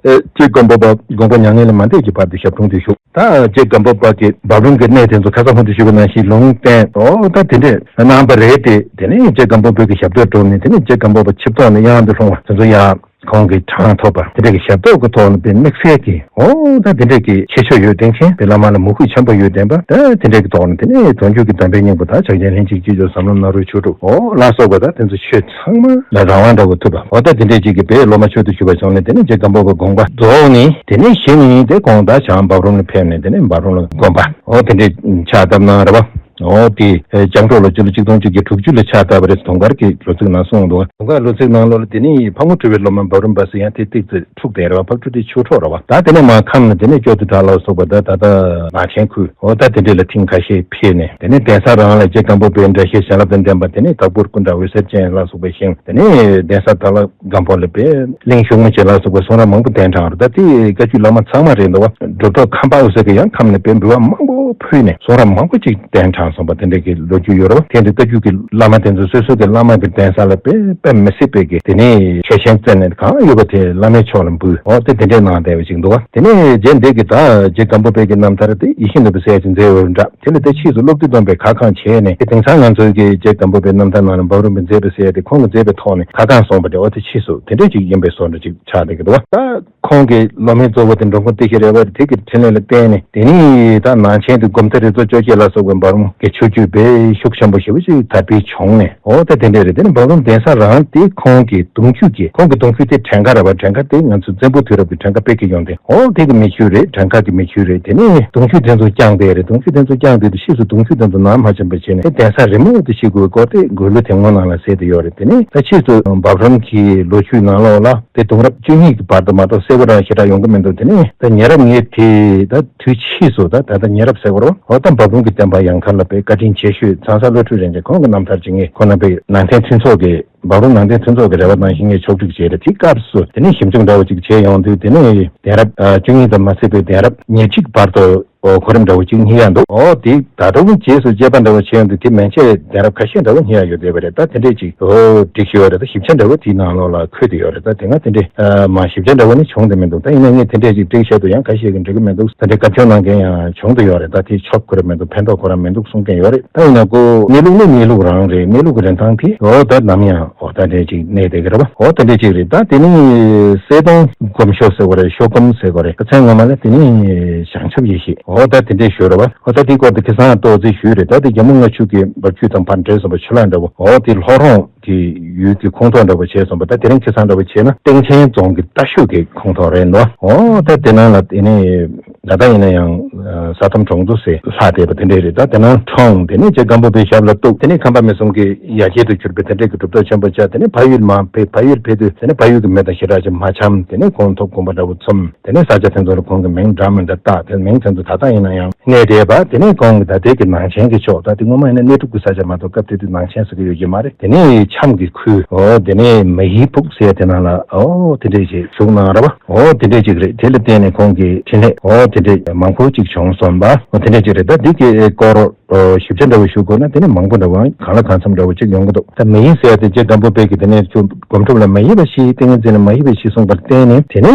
ཨེ་རྗེ་སྒམ་པོ་པ་དགོངས་པ་མྱ་ངན་ལས་མ་འདས་ཀྱི་བར་དུ་ཞབས་དྲུང་དུ་བཞུགས། ད་རྗེ་སྒམ་པོ་པ་གི་འབབ་ལུང་གི་གནས་དེ་ཚོ་ཁ་སང་སྔོན་དུ་ཞུས་པ་ནང་བཞིན་ལུང་བསྟན། འོ་ད་དེ་འདྲས་གནང་བ་རེད་དེ། དེ་ནས་རྗེ་སྒམ་པོ་པའི་གི་ཞབས་ཏོག་གྲུབ་ནས་དེ་ནས་རྗེ་སྒམ་པོ་པ་ཆིབས་ཐོག་ནས་གཡང་དུ་ལྷུང་བ་དེ་ཚོ་ཡང་ཁོང་གི་གྲངས་ཐོབ་པ་དེ་འདྲས་ཀྱི་ཞབས་ཏོག་གི་ཐོག་ནས་དཔེ་དམིགས་བསལ་གྱི་འོ་ད་དེ་འདྲས་ཀྱི་ཁྱད་ཆོས་ཡོད་ལྡན་མཁན་དཔེ་བླ་མ་ལ་མོས་གུས་ཆེན་པོ་ཡོད་ལྡན་པ། ད་དེ་འདྲས་ཀྱི་ཐོག་ནས་དེ་ནས་དོན་བརྒྱུད་ཀྱི་གདམས་པའི་སྙིང་པོ་དང་ཕྱག་ཆེན་ལྷན་ཅིག་སྐྱེས་སྦྱོར་ཟབ་ལམ་ནཱ་རོའི་ཆོས་དྲུག་འོ་ལ་སོགས་པ་ད་དེ་ཚོ་ཆོས་ཚང་མ་ལ་རང་དབང་འདྲ་བོ་ཐོབ་པ། འོ་ད་དེ་འདྲས་ཅིག་གི་དཔེ་སློབ་མ་མཆོག་ཏུ་གྱུར་པ་བྱུང་ནས་དེ་ནས་རྗེ་སྒམ་པོ་པའི་དགོངས་པ་རྫོགས་ནས་དེ་ནས་གཞི་ནས་དེ་ཁོང་ད་བྱང་འབབ་རོམ་ལ་ཕེབས་ནས་དེ་ནས་འབབ་རོམ་ལ་དགོན་པ་འོ་དེ་འདྲས་ཕྱག་བཏབ་གནང་རེད་པ། འོ་དེ་ཨེ་རྒྱང་སྒྲོག་ལོ་སྤྱི་ལོ་གཅིག་སྟོང་གཅིག་བརྒྱ་དྲུག་ཅུ་ལ་ཕྱག་བཏབ་པ་རེད། དུང་དཀར་གྱི་ལོ་ཚིགས་ནང་གསུངས་འདུག་དུང་དཀར་ལོ་ཚིགས་ནང་ལོགས་ལ་དེ་ནས་ཕག་མོ་གྲུ་པའི་སློབ་མ་འབའ་རུམ་པ་ཟེར་ཡང་དེ་ཏིག་ཙེ་འཁྲུག་བསྡད་རེད་པ། ཕག་གྲུ་དེ་ཆོས་གྲོགས་རེད་པ། ད་དེ་ནས་མར་ཁམས་ནས་དེ་ནས་སྐྱོ་དུ་བྲག་ལ་སོགས་པ་ད་ད་ལྟ་ནང་ཆེན་ཁུལ་འོ་ད་དེ་འདྲས་ལ་ཐེངས་ཁ་ཤས་ཕེབས་ནས་དེ་ནས་གདན་ས་རང་ལ་རྗེ་སྒམ་པོ་པའི་འདྲ་བཤད་བྱིན་རླབས་དང་ལྡན་པ་དེ་ནས་དྭགས་པོ་སྐུ་འདྲ་འོད་ཟེར་ཅན་ལ་སོགས་པ་བཞེངས། དེ་ནས་གདན་ས་དྭགས་ལ་སྒམ་པོ་ལ་དཔེ་གླིང་ཤུགས་མེ་ཅན་ལ་སོགས་པའི་གསུང་རབ་མང་པོ་གདན་དྲངས་རེད། ད་དེ་བཀའ་བརྒྱུད་བླ་མ་ཚང་མ་རེད་འདུག་བ། གྲུབ་ཐོབ་ཁམས་པ་འོད་ཟེར་གྱིས་ཡང་ཁམས་ནས་དཔེ་འབུལ་བ་མང་པོ་ཕུལ་ནས་གསུང་རབ་མང་པོ་ཅིག་གདན་དྲངས་སོང་བ་དེ་འདྲ་གི་ལོ་རྒྱུས་ཡོད་རེད་བ། དེ་འདྲ་བཀའ་བརྒྱུད་ཀྱི་བླ་མ་དེ་ཚོ་སོ་སོ་གི་བླ་མ་གི་གདན་ས་ལ་དཔེ་དཔེ་མི་སྲིད་པའི་གི་དེ་ནས་ཆོས་ཆེན་བསྩལ་ནས་གང་ཡོད་པ་དེ་བླ་མའི་ཕྱོགས་ལ་འབུལ་འོ་དེ་དེ་འདྲའི་གནང་བསྡད་པ་ཅིག་འདུག་བ། དེ་ནས་རྗེ་འདི་གི་ད་རྗེ་སྒམ་པོ་པའི་གི་རྣམ་ཐར་དེ་ཡིད་བཞིན་ནོར་བུ་ཟེར་ཡ་ཅིག་མཛད་ཡོད་རེད་འདྲ། དེ་ལ་དེ་ཕྱིས་སུ་སློབ་དེབ་བསྡོམས་པའི་ཁ་བསྐངས་བྱས་ནས་དེ་དེང་སང་ང་ཚོའི་གི་རྗེ་སྒམ་པོ་པའི་རྣམ་ཐར་ནང་ལ་འབའ་རུམ་པས་མཛད་པ་ཟེར་ཡ་དེ་ཁོང་གིས་མཛད་པའི་ཐོག་ནས་ཁ་བསྐངས་སོང་བ་དེ་འོ་དེ་ཕྱིས་སུ་དེ་འདྲས་ཅིག་ཡིན་པའི་བཟོ་འདྲ་ཅིག་ཆགས་བསྡད་ཀྱི་འདུག་བ། ད་ཁོང་གི་སློབ་མའི་གཙོ་བོ་དེ་འགྲོ་མགོན་བདེ་གཤེགས་རས་པ་དེ་གི་འཕྲིན་ལས་ལ་བརྟེན་ནས་དེ་ནས་ད་ནང་ཆེན་དུ་སྒོམ་ཐེ་རི་ཙོ་ཅོ་ཅེ་ལ་སོགས་པའི་འབའ་རུམ་གྱི་ཆོས་བརྒྱུད་དཔེ་ཤུགས་ཆེན་པོ་ཞེ་པོ་ཅིག་དར་འཕེལ་བྱུང་ནས་འོ་ད་དེ་འདྲས་རེད། དེ་ནས་འབའ་རུམ་གདན་ས་རང་དེ་ཁོང་གི་གདུང་རྒྱུད་ཀྱི་ཁོང་གི་གདུང་རྒྱུད་དེ་བྲན་ཀ་རེད་པ། བྲན་ཀ་དེ་ང་ཚོ་བཙན་པོ་དུས་རབས་ཀྱི་བྲན་ཀ་དཔེ་སྐྱིད་ཡོང་དེ་འོ་དེ་གི་མི་རྒྱུད་རེད། བྲན་ཀ་གི་མི་རྒྱུད་རེད། དེ་ནས་གདུང་རྒྱུད་དེ་ཚོ་བསྐྱངས་པས་རེད། གདུང་རྒྱུད་དེ་ཚོ་བསྐྱངས་དུས་དུ་ཕྱིས་སུ་གདུང་རྒྱུད་དེ་ཚོ་ནང་མ་ཕྱིན་པ་བྱས་ནས་དེ་གདན་ས་རི་མོ་དེ་ཞིག་གི་སྐོར་དེ་མགུར་གླུ་དེ་སྔོན་ནང་ལ་གསལ་དུ་ཡོད་རེད། དེ་ནས་ད་ཕྱིས་སུ་འབབ་རོམ་གྱི་ལོ་རྒྱུས་ནང་ལོགས་ལ་དེ་གདུང་རབས་བཅུ་གཉིས་ཀྱི་བར་དུ་མ་གཏོགས་གསལ་པོ་རང་ཞེ་དྲག་ཡོང་གི་མི་འདུག་དེ་ནས་ད་ཉེ་རབས་ངས་དེ་ད་དུས་ཕྱིས་སུ་ད་ད་ལྟ་ཉེ་རབས་ཟེར་བ་རོ་འོ་ད་འབབ་རོམ་གྱི་བསྟན་པ་ཡང་ཁ་ལ་དཔེ་བཀའ་དྲིན་ཆེ་ཤོས་ཚང་ས་བློ་གྲོས་རིན་ཆེན་ཁོང་གི་རྣམ་ཐར་ཅིག་ངས་ཁོ་ན་དཔེ་ནང་བསྟན་མཐུན་ཚོགས་ཀྱི་འབབ་རོམ་ནང་བསྟན་མཐུན་ཚོགས་ཀྱི་རེ་བ་ནང་བཞིན་ངས་ཕྱོགས་སྒྲིག་བྱས་རེད། དེའི་སྐབས་སུ་དེ་ནས་ཞིབ་འཇུག་འདྲ་བོ་ཅིག་བྱས་ཡོང་དུས་དེ་ནས་གདན་རབས་བཅུ་གཉིས་ཙམ་མ་ཟད་པའི་གདན་རབས་ཉེར་གཅིག་བར་དུ་གོ་རིམ་འདྲ་བོ་ཅིག་རྙེད་ཡ་འདུག་འོ་དེ་ད་དུང་རྗེས་སུ་དཔྱད་པ་འདྲ་བོ་བྱས་ཡོང་དུས་དེ་མན་ཆད་གདན་རབས་ཁ་ཤས་འདྲ་བོ་རྙེད་ཡ་ཡོད་བསྡད་པ་རེད། ད་དེ་འདྲས་ཅིག་འོ་སྒྲིག་ཡོད་རེད། ད་ཞིབ་ཆ་འདྲ་བོ་དེའི་ནང་ལོགས་ལ་འཁོད་དེ་ཡོད་རེད། ད་དེ་སྔ་དེ་འདྲས་མ་ཞིབ་ཆ་འདྲ་བོ་ནི་བྱུང་བསྡད་མི་འདུག་ད་ཡིན་ན་ངས་དེ་འདྲས་ཅིག་སྒྲིག་བྱས་འདུག་ཡང་ཁ་ཤས་ཀྱིས་འགྲིག་གི་མི་འདུག་ད་འདྲས་བཀའ་འཁྱོལ་གནང་མཁན་ཡང་བྱུང་བསྡད་ཡོད་རེད། ད་དེ་ཆོབ་ཁོ་ར་མི་འདུག་ཕན་ཐོགས་ཁོ་ར་མི་འདུག་གསུང་མཁན་ཡོད་རེད། ད་ཡིན་ན་ཁོ་གནས་ལུགས་ནི་གནས་ལུགས་རང་རེད། གནས་ལུགས་ཀྱི་རིན་ཐང་དེ་འོ་ད་ནམ་ཡང་འོ་ད་འདྲས་ཅིག་གནས་བསྡད་ཀྱི་རེད་པ། འོ་ད་འདྲས་ཅིག་རེད། ད་དེ་ནི་གསལ་སྟོང་སྒོམ་ཤོག་ཟེར་བ་རེད། ཤོག་སྒོམ་ཟེར་བ་རེད། ད་མཚན་ངོ་མ་ལ་དེ་ནི་བྱང་ཆུབ་ཡེ་ཤེས། འོ་ད་དེ་འདྲས་ཞུ་རེད་པ། འོ་ད་དེའི་སྐོར་དུ་ཁ་སང་ཏོག་ཙམ་ཞུས་རེད། ད་དེ་རྒྱལ་མོ་རྔ་ཆུ་གི་འབབ་ཆུ་དང་ཕར་འདྲེས་སོང་བ་ཆུ་ལྷག་འདྲ་བོ། འོ་དེ་ལྷོ་རོང་གི་ཡུལ་གྱི་ཁོངས་གཏོགས་འདྲ་བོ་བྱས་སོང་བ། ད་དེ་རིང་ཁ་སང་འདྲ་བོ་བྱས་ན་སྟེང་ཆེན་རྫོང་གི་རྟ་ཤུག་གི་ཁོངས་གཏོགས་རེད་འདུག་འོ་ད་དེ་ནང་ལ་དེ་ནས་ད་ལྟ་ཡིན་ན་ཡང་ས་དམ་གྲོང་ཚོ་ཟེར་ལྷག་བསྡད་པ་དེ་འདྲས་རེད། ད་དེ་ནང་འཁྲུངས། དེ་ནས་རྗེ་སྒམ་པོ་པའི་ཞབས་ལ་གཏུགས། དེ་ནས་ཁམས་པ་མི་གསུམ་གྱི་ཡ་གྱལ་དུ་གྱུར་པའི་དེ་འདྲས་ཀྱི་གྲུབ་ཐོབ་ཆེན་པོ་བཅར། དེ་ནས་ཕ་ཡུལ་མར་ཕེབས། ཕ་ཡུལ་ཕེབས་དུས་དེ་ནས་ཕ་ཡུལ་གྱི་མི་དང་ཞེ་དྲག་ཅིག་མ་འཆམ། དེ་ནས་ཁོང་ཐོབ་གོམ་པ་འདྲ་བོ་ཚུམས། དེ་ནས་ས་ཆ་དེ་ཚོ་ལ་ཁོང་གི་མིང་འདྲ་མི་འདྲ་བཏགས། དེ་མིང་དེ་ཚོ་ད་ལྟ་ཡིན་ན་ཡང་གནས་བསྡད་པ། དེ་ནས་ཁོང་གི་ད་ལྟའི་གི་ནང་ཆེན་གྱི་ཕྱོགས། ད་དེ་སྔོན་མ་ཡིན་ན་གནས་སྒྲུབ་ཀྱི་ས་ཆ་མ་གཏོགས་སྐབས་དེ་དུས་ནང་ཆེན་ཟེར་གྱི་ཡོད་ཀྱི་མ་རེད། དེ་ནས་ མཚམས་ཀྱི་ཁུལ། འོ་དེ་ནས་མ་ཧི་ཕུག་ཟེར་དེ་ནང་ལ་འོ་དེ་འདྲས་ཞིག་བཞུགས་གནང་ར་བ། འོ་དེ་འདྲས་ཅིག་རེད། དེ་ལ་བརྟེན་ནས་ཁོང་གི་འཕྲིན་ལས་འོ་དེ་འདྲས་མང་པོ་ཅིག་བྱུང་སོང་བ། འོ་དེ་འདྲས་ཅིག་རེད། ད་འདི་གི་སྐོར་ཞིབ་ཆ་འདྲ་བོ་ཞུ་དགོས་ན་དེ་ནས་མང་པོ་འདྲ་བོ་གང་ལ་གང་འཚམ་འདྲ་བོ་ཅིག་ཡོང་གི་འདུག་ད་མ་ཧི་ཟེར་དེ་རྗེ་སྒམ་པོ་པའི་གི་དེ་ནས་ཚུར་སྒོམ་སྒྲུབ་ལ་མ་ཧི་བ་ཞིག་ཏིང་ངེ་འཛིན་ལ་མ་ཧི་བ་ཞིག་གསུངས་པར་བརྟེན་ནས་དེ་ནས་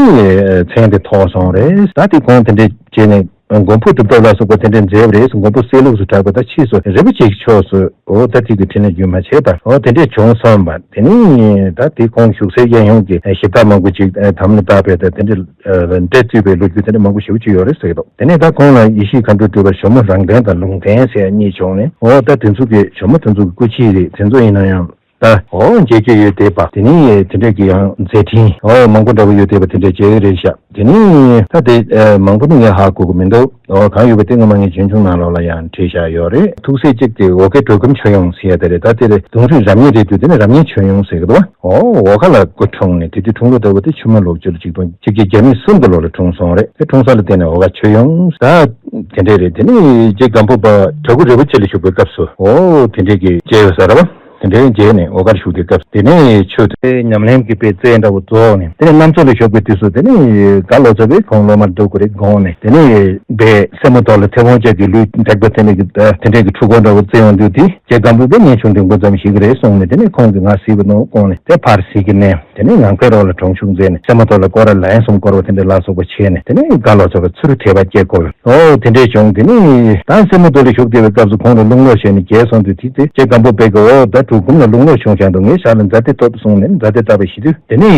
མཚན་དེ་ཐོགས་སོང་རེད། ད་དེ་ཁོང་དེ་འདྲས་བྱས་ནས། མགོན་པོ་གྲུབ་ཐོབ་ལ་སོགས་པ་དེ་འདྲའི་མཛད་པ་རེད། མགོན་པོ་གསལ་ལུགས་སུ་གྲགས་པ་དང་ཕྱིས་སུ་རི་པོ་ཆེའི་ཕྱོགས་སུ་འོ་ད་ཐིག་གི་འཕྲིན་ལས་རྒྱུན་མ་ཆད་པར་འོ་དེ་འདྲས་བྱུང་སོང་བ། དེ་ནི་ད་དེ་ཁོང་བཞུགས་སའི་གཡས་གཡོན་གྱི་གཞི་བདག་མང་པོ་ཅིག་དམ་ལ་བཏགས་པའི་ད་དེ་འདྲའི་འབྲས་བཏུས་པའི་ལོ་རྒྱུས་དེ་འདྲ་མང་པོ་ཞེ་པོ་ཅིག་ཡོད་རེད་ཟེར་གྱི་འདུག་དེ་ནས་ད་ཁོང་ལ་ཡེ་ཤེས་མཁའ་འགྲོའི་སྤྲུལ་པ་ཞྭ་མོ་རང་བདེན་དང་ལུང་བསྟན་ཟེར་གཉིས་བྱུང་ནས་འོ་ད་དེ་ཚོ་གི་ཞྭ་མོ་དེ་ཚོ་གི་སྐུ་མཆེད་རེད། དེ་ཚོ་ཡིན་ན་ཡང་། ད་འོ་མཇལ་རྒྱུ་ཡོད་བསྡད་པ་དེ་ནི་དེ་འདྲས་ཀྱི་ཡང་མཛད་འཕྲིན་འོ་མང་པོ་འདྲ་བོ་ཡོད་བསྡད་པ་དེ་འདྲས་མཇལ་གྱི་རེད་ཤག་དེ་ནི་ད་དེ་མང་པོ་ནི་ངས་ཧ་གོ་གི་མི་འདུག་འོ་གང་ཡོད་པ་དེ་སྔོན་མ་ངས་རྗེས་ཆུང་ནང་ལོགས་ལ་ཡང་བྲིས་བཞག་ཡོད་རེད། ཐུགས་སྲས་གཅིག་དེ་འོ་ཀའི་གྲོལ་སྒོམ་ཆོས་དབྱིངས་ཟེར་ཡ་དེ་རེད། ད་དེ་རེད། གདུང་རུས་རབ་གཉེར་རེད་འདུག་དེ་ནི་རབ་གཉེར་ཆོས་དབྱིངས་ཟེར་གི་འདུག་འོ་འོ་ཀ་ལ་སྐུ་འཁྲུངས་ནས་དེ་དུས་འཁྲུངས་ལོ་ལྟ་བུ་དེ་ཆུ་མོ་ལོ་བཅུ་ལ་གཅིག་སྟོང་གཅིག་བརྒྱ་གྱ་མེད་གསུམ་གྱི་ལོ་ལ་འཁྲུངས་སོང་རེད། དེ་འཁྲུངས་ས་ལ་བརྟེན་ནས་འོ་ཀ་ཆོས་དབྱིངས་ད། དེ་འདྲས་རེད། དེ་ནས་རྗེ་སྒམ་པོ་པ་བྲག་ཕུག་རི་པོ་ཆེ་ལ་བཞུགས་པའི་སྐབས་སུ་འོ་དེ་འདྲས་ཀྱི་མཇལ་ཡོད་ས་རེད་བ། དེ་འདྲས་མཇལ་ནས་འོ་གར་བཞུགས་དུས་སྐབས་དེ་ནས་ཆོས་དེ་ཉམས་ལེན་གྱི་དཔེ་རྩལ་འདྲ་བོ་རྫོགས་ནས་དེ་ནས་གནམ་མཚོ་ལ་བཞུགས་པའི་དུས་སུ་དེ་ནས་ག་ལོ་ཙཱ་བས་ཁོང་སློབ་མར་འགྲོ་དགོས་རེད་དགོངས་ནས་དེ་ནས་བས་སེ་མོ་ཐོག་ལ་མཐེ་བོང་ཅན་གྱི་ལུས་འདེགས་པ་དེ་འདྲས་ཀྱི་དེ་འདྲས་ཀྱི་འཁྲུལ་འཁོར་འདྲ་བོ་རྩེ་ཡོང་དུས་དེ་རྗེ་སྒམ་པོ་པས་སྙན་ཆུང་ལྡེམ་པོ་ཙམ་ཞིག་རེད་གསུངས་ནས་དེ་ནས་ཁོང་གིས་ང་གཟིགས་པ་ནོར་དགོངས་ནས་དེ་ཕར་གཟིགས་ཀྱི་ནས། དེ་ནས་ངང་པའི་རོགས་ལ་གྲོང་ཆུང་མཛད་ནས་སེ་མོ་ཐོག་ལ་སྐོར་ར་ལན་གསུམ་བསྐོར་བ་དེ་འདྲ་ལ་སོགས་པ་བྱས་ནས་དེ་ནས་ག་ལོ་ཙཱ་བ་ཚུར་དད་པ་སྐྱེ་དགོས། ཨོ་དེ་འདྲས་བྱུང་། དེ་ནས་ད་སེ་མོ་ཐོག་ལ་བཞུགས་བསྡད་པའི་སྐབས་སུ་ཁོང་ལ་རླུང་ལོག་བྱས་ནས་རྒྱལ་སོང་དུས་དེ་ཚེ་རྗེ་སྒམ་པོ་པས་ཀྱི་ཨོ་ད་གྲུལ་སྒོམ་ལ་རླུང་ལོག་བྱུང་བཞག་འདུག་ངའི་ཞག་ལ་མཛའ་བདེ་ཐོབ་སོང་ནས་མཛའ་བདེ་བཏབ་པ་ཞིག་དུས་དེ་ནས་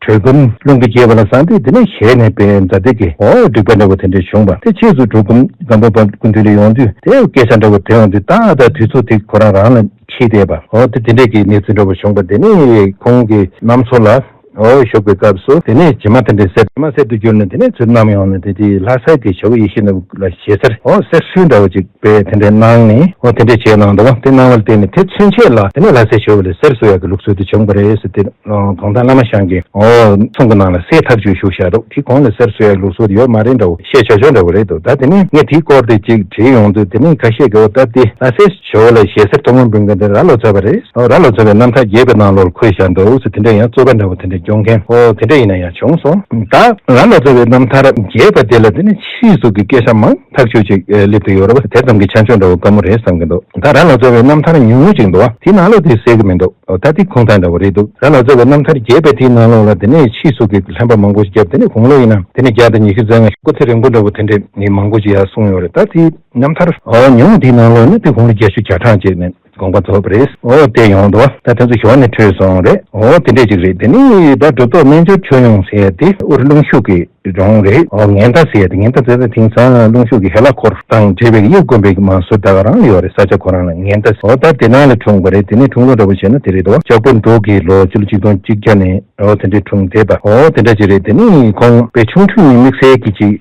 གྲུལ་སྒོམ་རླུང་གིས་བརྒྱལ་བ་ལ་བསམ་དུས་དེ་ནས་ཞལ་ནས་པའི་མཛའ་བདེ་གི་ཨོ་འགྲིག་པ་འདྲ་བོ་དེ་འདྲས་བྱུང་བ་དེ་ཕྱིས་སུ་གྲུལ་སྒོམ་སྒམ་པོ་པ་སྐུ་མདུན་ལ་ཡོང་དུས་དེ་སྐད་ཆ་འདྲ་བོ་དྲིས་ཡོང་དུས་ད་ད་དུས་ཚོད་དེ་ཁོ་རང་རང་ལ། ཕྱིས་བསྡད་པ། འོ་དེ་དེ་འདྲས་ཀྱི་གནས་ཚུལ་འདྲ་བོ་བྱུང་བ་དེ་ནས་ཁོང་གིས་གནམ་མཚོ་ལ་འོ་བཞུགས་པའི་སྐབས་སུ་དེ་ནས་བྱེ་མ་དེ་འདྲས་གསེར་བྱེ་མ་གསེར་དུ་གྱུར་ནས་དེ་ནས་ཚུར་བསྣམས་ཡོང་ནས་དེ་དེ་ལྷ་སའི་གི་ཇོ་བོ་ཡེ་ཤེས་ནོར་བུ་ལ་ཞལ་གསེར་འོ་གསེར་སུལ་འདྲ་བོ་ཅིག་པས་དེ་འདྲས་གནང་ནས་འོ་དེ་འདྲས་བྱས་གནང་འདུག་དེ་གནང་བ་ལ་བརྟེན་ནས་དེ་ཚུན་ཆད་ལ་དེ་ནས་ལྷ་སའི་ཇོ་བོ་ལ་གསེར་གསོལ་ཡག་གི་ལུགས་སྲོལ་དེ་བྱུང་བ་རེད་ཟེར་ཏེ། གདོང་ཐང་བླ་མ་ཞང་གིས་འོ་ཚོང་གི་ནང་ལ་གསེར་ཐག་ཆོད་བཞུགས་བཞག་འདུག་དེ་གོང་ལ་གསེར་གསོལ་ཡག་ལུགས་སྲོལ་ཡོད་མ་རེད་འདྲ་བོ་བཤད་ཆོག་ཆོག་འདྲ་བོ་རེད་འདུག་ད་དེ་ནས་ངས་དེའི་སྐོར་དེ་ཅིག་དྲིས་ཡོང་དུས་དེ་ནས་ཁ་ཤས་ཀྱིས་འོ་ད་དེ་ལྷ་སའི་ཇོ་བོ་ལ་ཞལ་གསེར་ཐོག་མར་འབུལ་མཁན་དེ་རྭ་ལོ་ཙཱ་བ་རེད། འོ་རྭ་ལོ་ཙཱ་བའི་རྣམ་ཐར་རྒྱས་པའི་ནང་ལོགས་ལ་འཁོད་བཞག་འདུག་ཟེར་དེ་འདྲ་ཡང་རྩོད་པ་འདྲ་བོ་དེ་འདྲ་སྐྱོང་མཁན་འོ་དེ་འདྲ་ཡིན་ན་ཡང་བྱུང་སོང་། ད་རྭ་ལོ་ཙཱ་བའི་རྣམ་ཐར་རྒྱས་པ་དེ་ལ་དེ་ནས་ཕྱིས་སུ་གི་སྐད་ཆ་མང་ཐག་ཆོད་ཅིག་སླེབས་ཏེ་ཡོད་རེད་བ། དེ་ཙམ་གྱི་ཆ་འཇོག་འདྲ་བོ་དཀའ་མོ་རེད་བསམ་གྱི་འདུག་ད་རྭ་ལོ་ཙཱ་བའི་རྣམ་ཐར་ཉུང་ངུ་ཅིག་འདུག་བ། དེའི་ནང་ལོགས་དེ་གསལ་གྱི་མི་འདུག་ད་དེ་ཁུངས་དག་འདྲ་བོ་རེད་འདུག་རྭ་ལོ་ཙཱ་བའི་རྣམ་ཐར་རྒྱས་པའི་དེའི་ནང་ལོགས་ལ་དེ་ནས་ཕྱིས་སུ་གི་ལྷན་པ་མང་པོ་ཞིག་བརྒྱབ། དེ་ནས་དགུང་ལོ་ཡིན་ན་དེ་ནས་བརྒྱ་དང་ཉི་ཤུ་རྩ་ལྔ། སྐུ་ཚེ་རིང་པོ་འདྲ་བོ་དེ་འདྲས་ནི་མང་པོ་ཞིག་ཡར་གསུངས་ཡོད་རེད། ད་དེའི་རྣམ་ཐར་ཨོ་ཉུང་དེའི་ནང་ལོགས་ནས་དེ་དགུང་ལོ་བརྒྱད་ཅུ་གྱ་གྲངས་ཅིག་ནས་དགོངས་པ་རྫོགས་པ་རེད། ཨོ་དེ་ཡོང་འདུག་ད་དེ་ཚོ་ཞོར་ནས་འཕྲོས་སོང་རེད། ཨོ་དེ་འདྲས་ཅིག་རེད། དེ་ནས་ད་གྲུབ་ཐོབ་རྣལ་འབྱོར་ཆོས་དབྱིངས་ཟེར་ཡ་དེ་དབུ་རུ་ཀླུང་ཤོད་ཀྱི་རྫོང་རེད། ཨོ་ངན་ད་ཟེར་ཡ་དེ། ངན་ད་ཟེར་ཡ་དེ་དེང་སང་ཀླུང་ཤོད་ཀྱི་ཧེ་ལ་ཁོར་དང་འབྲེལ་བའི་གཡུ་དགོན་པའི་མང་ཟུར་ད་ག་རང་ལ་ཡོད་རེད། ས་ཆ་ཁོ་རང་ལ་ངན་ད། ཨོ་ད་དེ་ནང་ལ་འཁྲུངས་པ་རེད། དེ་ནས་འཁྲུངས་ལོ་འདྲ་བོ་བྱས་ན་དེ་རེད་དོ། ལྕགས་པོ་འབྲུག་གི་ལོ་སྤྱི་ལོ་ཆིག་སྟོང་གཅིག་བརྒྱ་ནས་ཨོ་དེ་འདྲའི་འཁྲུངས་བསྡད་པ། ཨོ་དེ་འདྲ་ཅིག་རེད། དེ་ནས་ཁོང་དཔེ་ཆུང་ཆུང་ནས་དམིགས་བསལ་གྱི་ཅིག་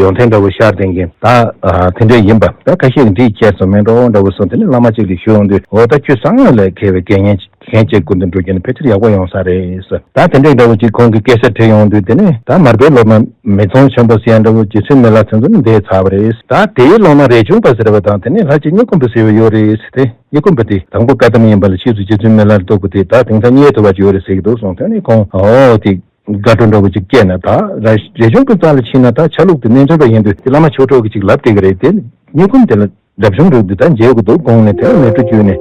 ཡོན་ཏན་འདྲ་བོ་ཤར་ལྡན་མཁན་ད་དེ་འདྲ་ཡིན་པ། ད་ཁ་ཤས་ཀྱིས་འདྲིས་ཁྱེར་སོང་མེད་འགྲོ་འདྲ་བོ་སོང་། དེ་ནས་བླ་མ་ཅིག་ལ་ཞུ་ཡོང་དུས་ཨོ་ད་ཁྱོད་གསང་སྔགས་ལ་མཁས་པའི་དགེ་བསྙེན་མཁན་གཅིག་སྐུ་མདུན་འགྲོ་རྒྱུ་ན་ཕལ་ཆེར་ཡག་པོ་ཡོང་ས་རེད་ཟེར། ད་དེ་འདྲའི་འདྲ་བོ་ཅིག་ཁོང་གིས་སྐད་ཆ་དྲིས་ཡོང་དུས་དེ་ནས་ད་མར་པའི་སློབ་མ་མི་ཚང་ཆེན་པོ་ཟེར་ཡ་འདྲ་བོ་རྗེ་བཙུན་མི་ལ་དེ་ཚོ་ནི་འདས་ཚར་བ་རེད། ད་དེའི་སློབ་མ་རས་ཆུང་པ་ཟེར་བ་དང་དེ་ནས་ལྷ་རྗེ་གཉེར་དཀོན་པོ་ཟེར་བ་ཡོད་རེད་ཟེར་ཏེ། གཉེར་དཀོན་པོ་དེ་དང་པོ་བཀའ་གདམས་ཡིན་པ་ལ་ཕྱིས་སུ་རྗེ་བཙུན་མི་ལ་རས་པ་དེ་ད་དེང་སང་རྙེད་ཐུབ་པ་ཅིག་ཡོད་རེད་ཟེར་གྱི་འདུག་སོང་། དེ་ནས་ཁོང་ཨོ་དེ་དགའ་སྤྲོ་འདྲ་བོ་ཅིག་སྐྱེས་ནས་ད་རས་ཆུང་པའི་རྩ་ལ་ཕྱིན་ན་ད་ཆ་ལུགས་དེ་རྣལ་འབྱོར་པ་ཡིན་དུས་དེ་བླ་མ་ཆོས་གྲོགས་ཀྱིས་ཅིག་ལབ་བསྡད་ཀྱི་རེད། དེ་གཉེར་དཀོན་དེ་ལ་རབ་བྱུང་རིགས་འདི་ད་མཇལ་དགོས་འདུག་དགོངས་ནས་དེ་ལ་མལ་གྲོ་བརྒྱུད་ནས་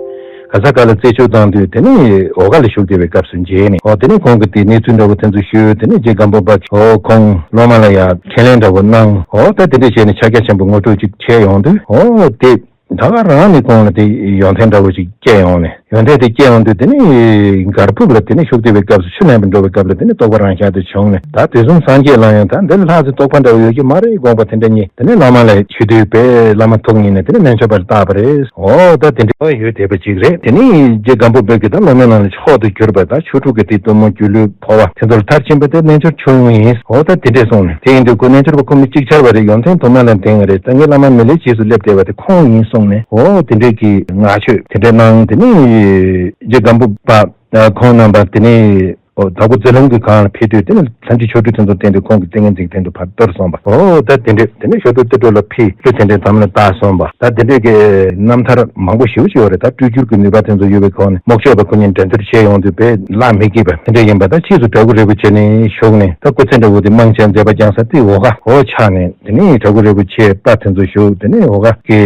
ག་ས་ག་ལ་རྩད་གཅོད་བཏང་དུས་དེ་ནས་ཨོ་ཀ་ལ་བཞུགས་བསྡད་པའི་སྐབས་སུ་མཇལ་ནས་ཨོ་དེ་ནས་ཁོང་གིས་དེ་གནས་ཚུལ་འདྲ་བོ་དེ་ཚོ་ཞུས། དེ་ནས་རྗེ་སྒམ་པོ་པ་ཨོ་ཁོང་སློབ་མ་ལ་ཡང་ཁས་ལེན་འདྲ་བོ་གནང་། ཨོ་ད་དེ་འདྲས་བྱས་ནས་ཕྱག་རྒྱ་ཆེན་པོ་ངོ་སྤྲོད་ཅིག་བྱས་ཡོང་དུས་ཨོ་དེ། ད་ག་རང་ནས་ཁོང་ལ་དེ་ཡོན་ཏན་འདྲ་བོ་ཞིག་སྐྱེས་ཡོང་ནས། ཡོན་ཏན་དེ་སྐྱེས་ཡོང་དུས་དེ་ནས་སྒར་ཕུག་ལ་དེ་ནས་བཞུགས་བསྡད་པའི་སྐབས་སུ་ཆུ་ལེན་པར་འགྲོ་བའི་སྐབས་ལ་དེ་ནས་རྟོགས་པ་རང་ཤར་དེ་བྱུང་ནས། ད་དུས་གསུམ་སངས་རྒྱས་ལ་ཡང་ད་འདི་ལ་ལྷག་ཙམ་རྟོགས་པ་འདྲ་བོ་ཡོད་ཀྱི་མ་རེད་དགོངས་པ་དེ་འདྲ་རྙེད། དེ་ནས་བླ་མ་ལ་ཞུ་དུས་པས་བླ་མ་ཐུགས་མཉེས་ནས་དེ་ནས་རྣལ་འབྱོར་པར་བཏགས་པ་རེད། ཨོ་ད་དེ་འདྲ་ཡོད་བསྡད་པ་ཅིག་རེད། དེ་ནས་རྗེ་སྒམ་པོ་པ་གིས་ད་སློབ་མའི་ནང་ལ་མཆོག་ཏུ་གྱུར་པ་ད་ཆོས་དྲུག་གི་དེ་གཏུམ་མོ་སྒྱུ་ལུས་འཕོ་བ་དེ་ཚོར་མཐར་ཕྱིན་པ་དེ་རྣལ་འབྱོར་ཆོས་དབྱིངས་ཡིན། ཨོ་ད་དེ་འདྲས་གསུངས་ནས། དེ་ཡིན་དུས་ཁོ་རྣལ་འབྱོར་པ་ཁོ་མི་གཅིག་ཆར་བ་རེད། ཡོན་ཏན་དུ་མ་ལ་ལྡན་པ་རེད། སངས་རྒྱས་བླ་མ་མི་ལའི་རྗེས་སུ་སླེབས་བསྡད་པ་དེ་ཁོང་ཡིན་གསུངས་ནས། ཨོ་དེ་འདྲས་ཀྱི་བསྔགས་བརྗོད་དེ་འདྲས་གནང་། དེ་ནས་རྗེ་སྒམ་པོ་པ་ཁོང་རྣམ་པ་དེ་ནས་ ཨོ་དྭགས་པོ་རྩེ་ལུང་གི་སྒང་ལ་ཕེབས་དུས་དེ་ནི་ལྷ་འདྲེ་ཆོ་འཕྲུལ་དེ་ཚོ་བསྟན་ཏེ་ཁོང་གི་ཏིང་ངེ་འཛིན་གྱི་སྟེང་དུ་ཕར་གཏོར་སོང་བ། ཨོ་ད་དེ་འདྲས་དེ་ནི་ཞོ་ཏོ་ཏི་ཏྲོ་ལ་ཕེབས་ལུས་ཐེན་ཏེ་དམ་ལ་བཏགས་སོང་བ། ད་དེ་འདྲས་ཀྱི་རྣམ་ཐར་མང་པོ་ཞེ་པོ་ཅིག་ཡོད་རེད། ད་སྤྲུལ་སྒྱུར་གྱི་ནུས་པ་དེ་ཚོ་ཡོད་པའི་ཁོངས་ནས་རྨོག་ཆོག་པ་ཁོ་ཉིད་འགྲན་བསྡུར་བྱས་ཡོང་དུས་དཔེ་བླ་མི་དགྱེས་པ་དེ་འདྲས་ཡིན་པ། ད་ཕྱིས་སུ་བྲག་ཕུག་རིལ་པོ་ཆེ་ནས་བཞུགས་ནས་ད་སྐུ་ཚེ་འདྲ་བོ་དེ་དམངས་ཆེན་མཛད་པ་བསྐྱངས་ས་དེ་འོ་ག་འོ་ཆགས་ནས་དེ་ནས་བྲག་ཕུག་རིལ་པོ་ཆེ་པ་དེ་ཚོ་བཞུགས། དེ་ནས་འོ་ག་གི་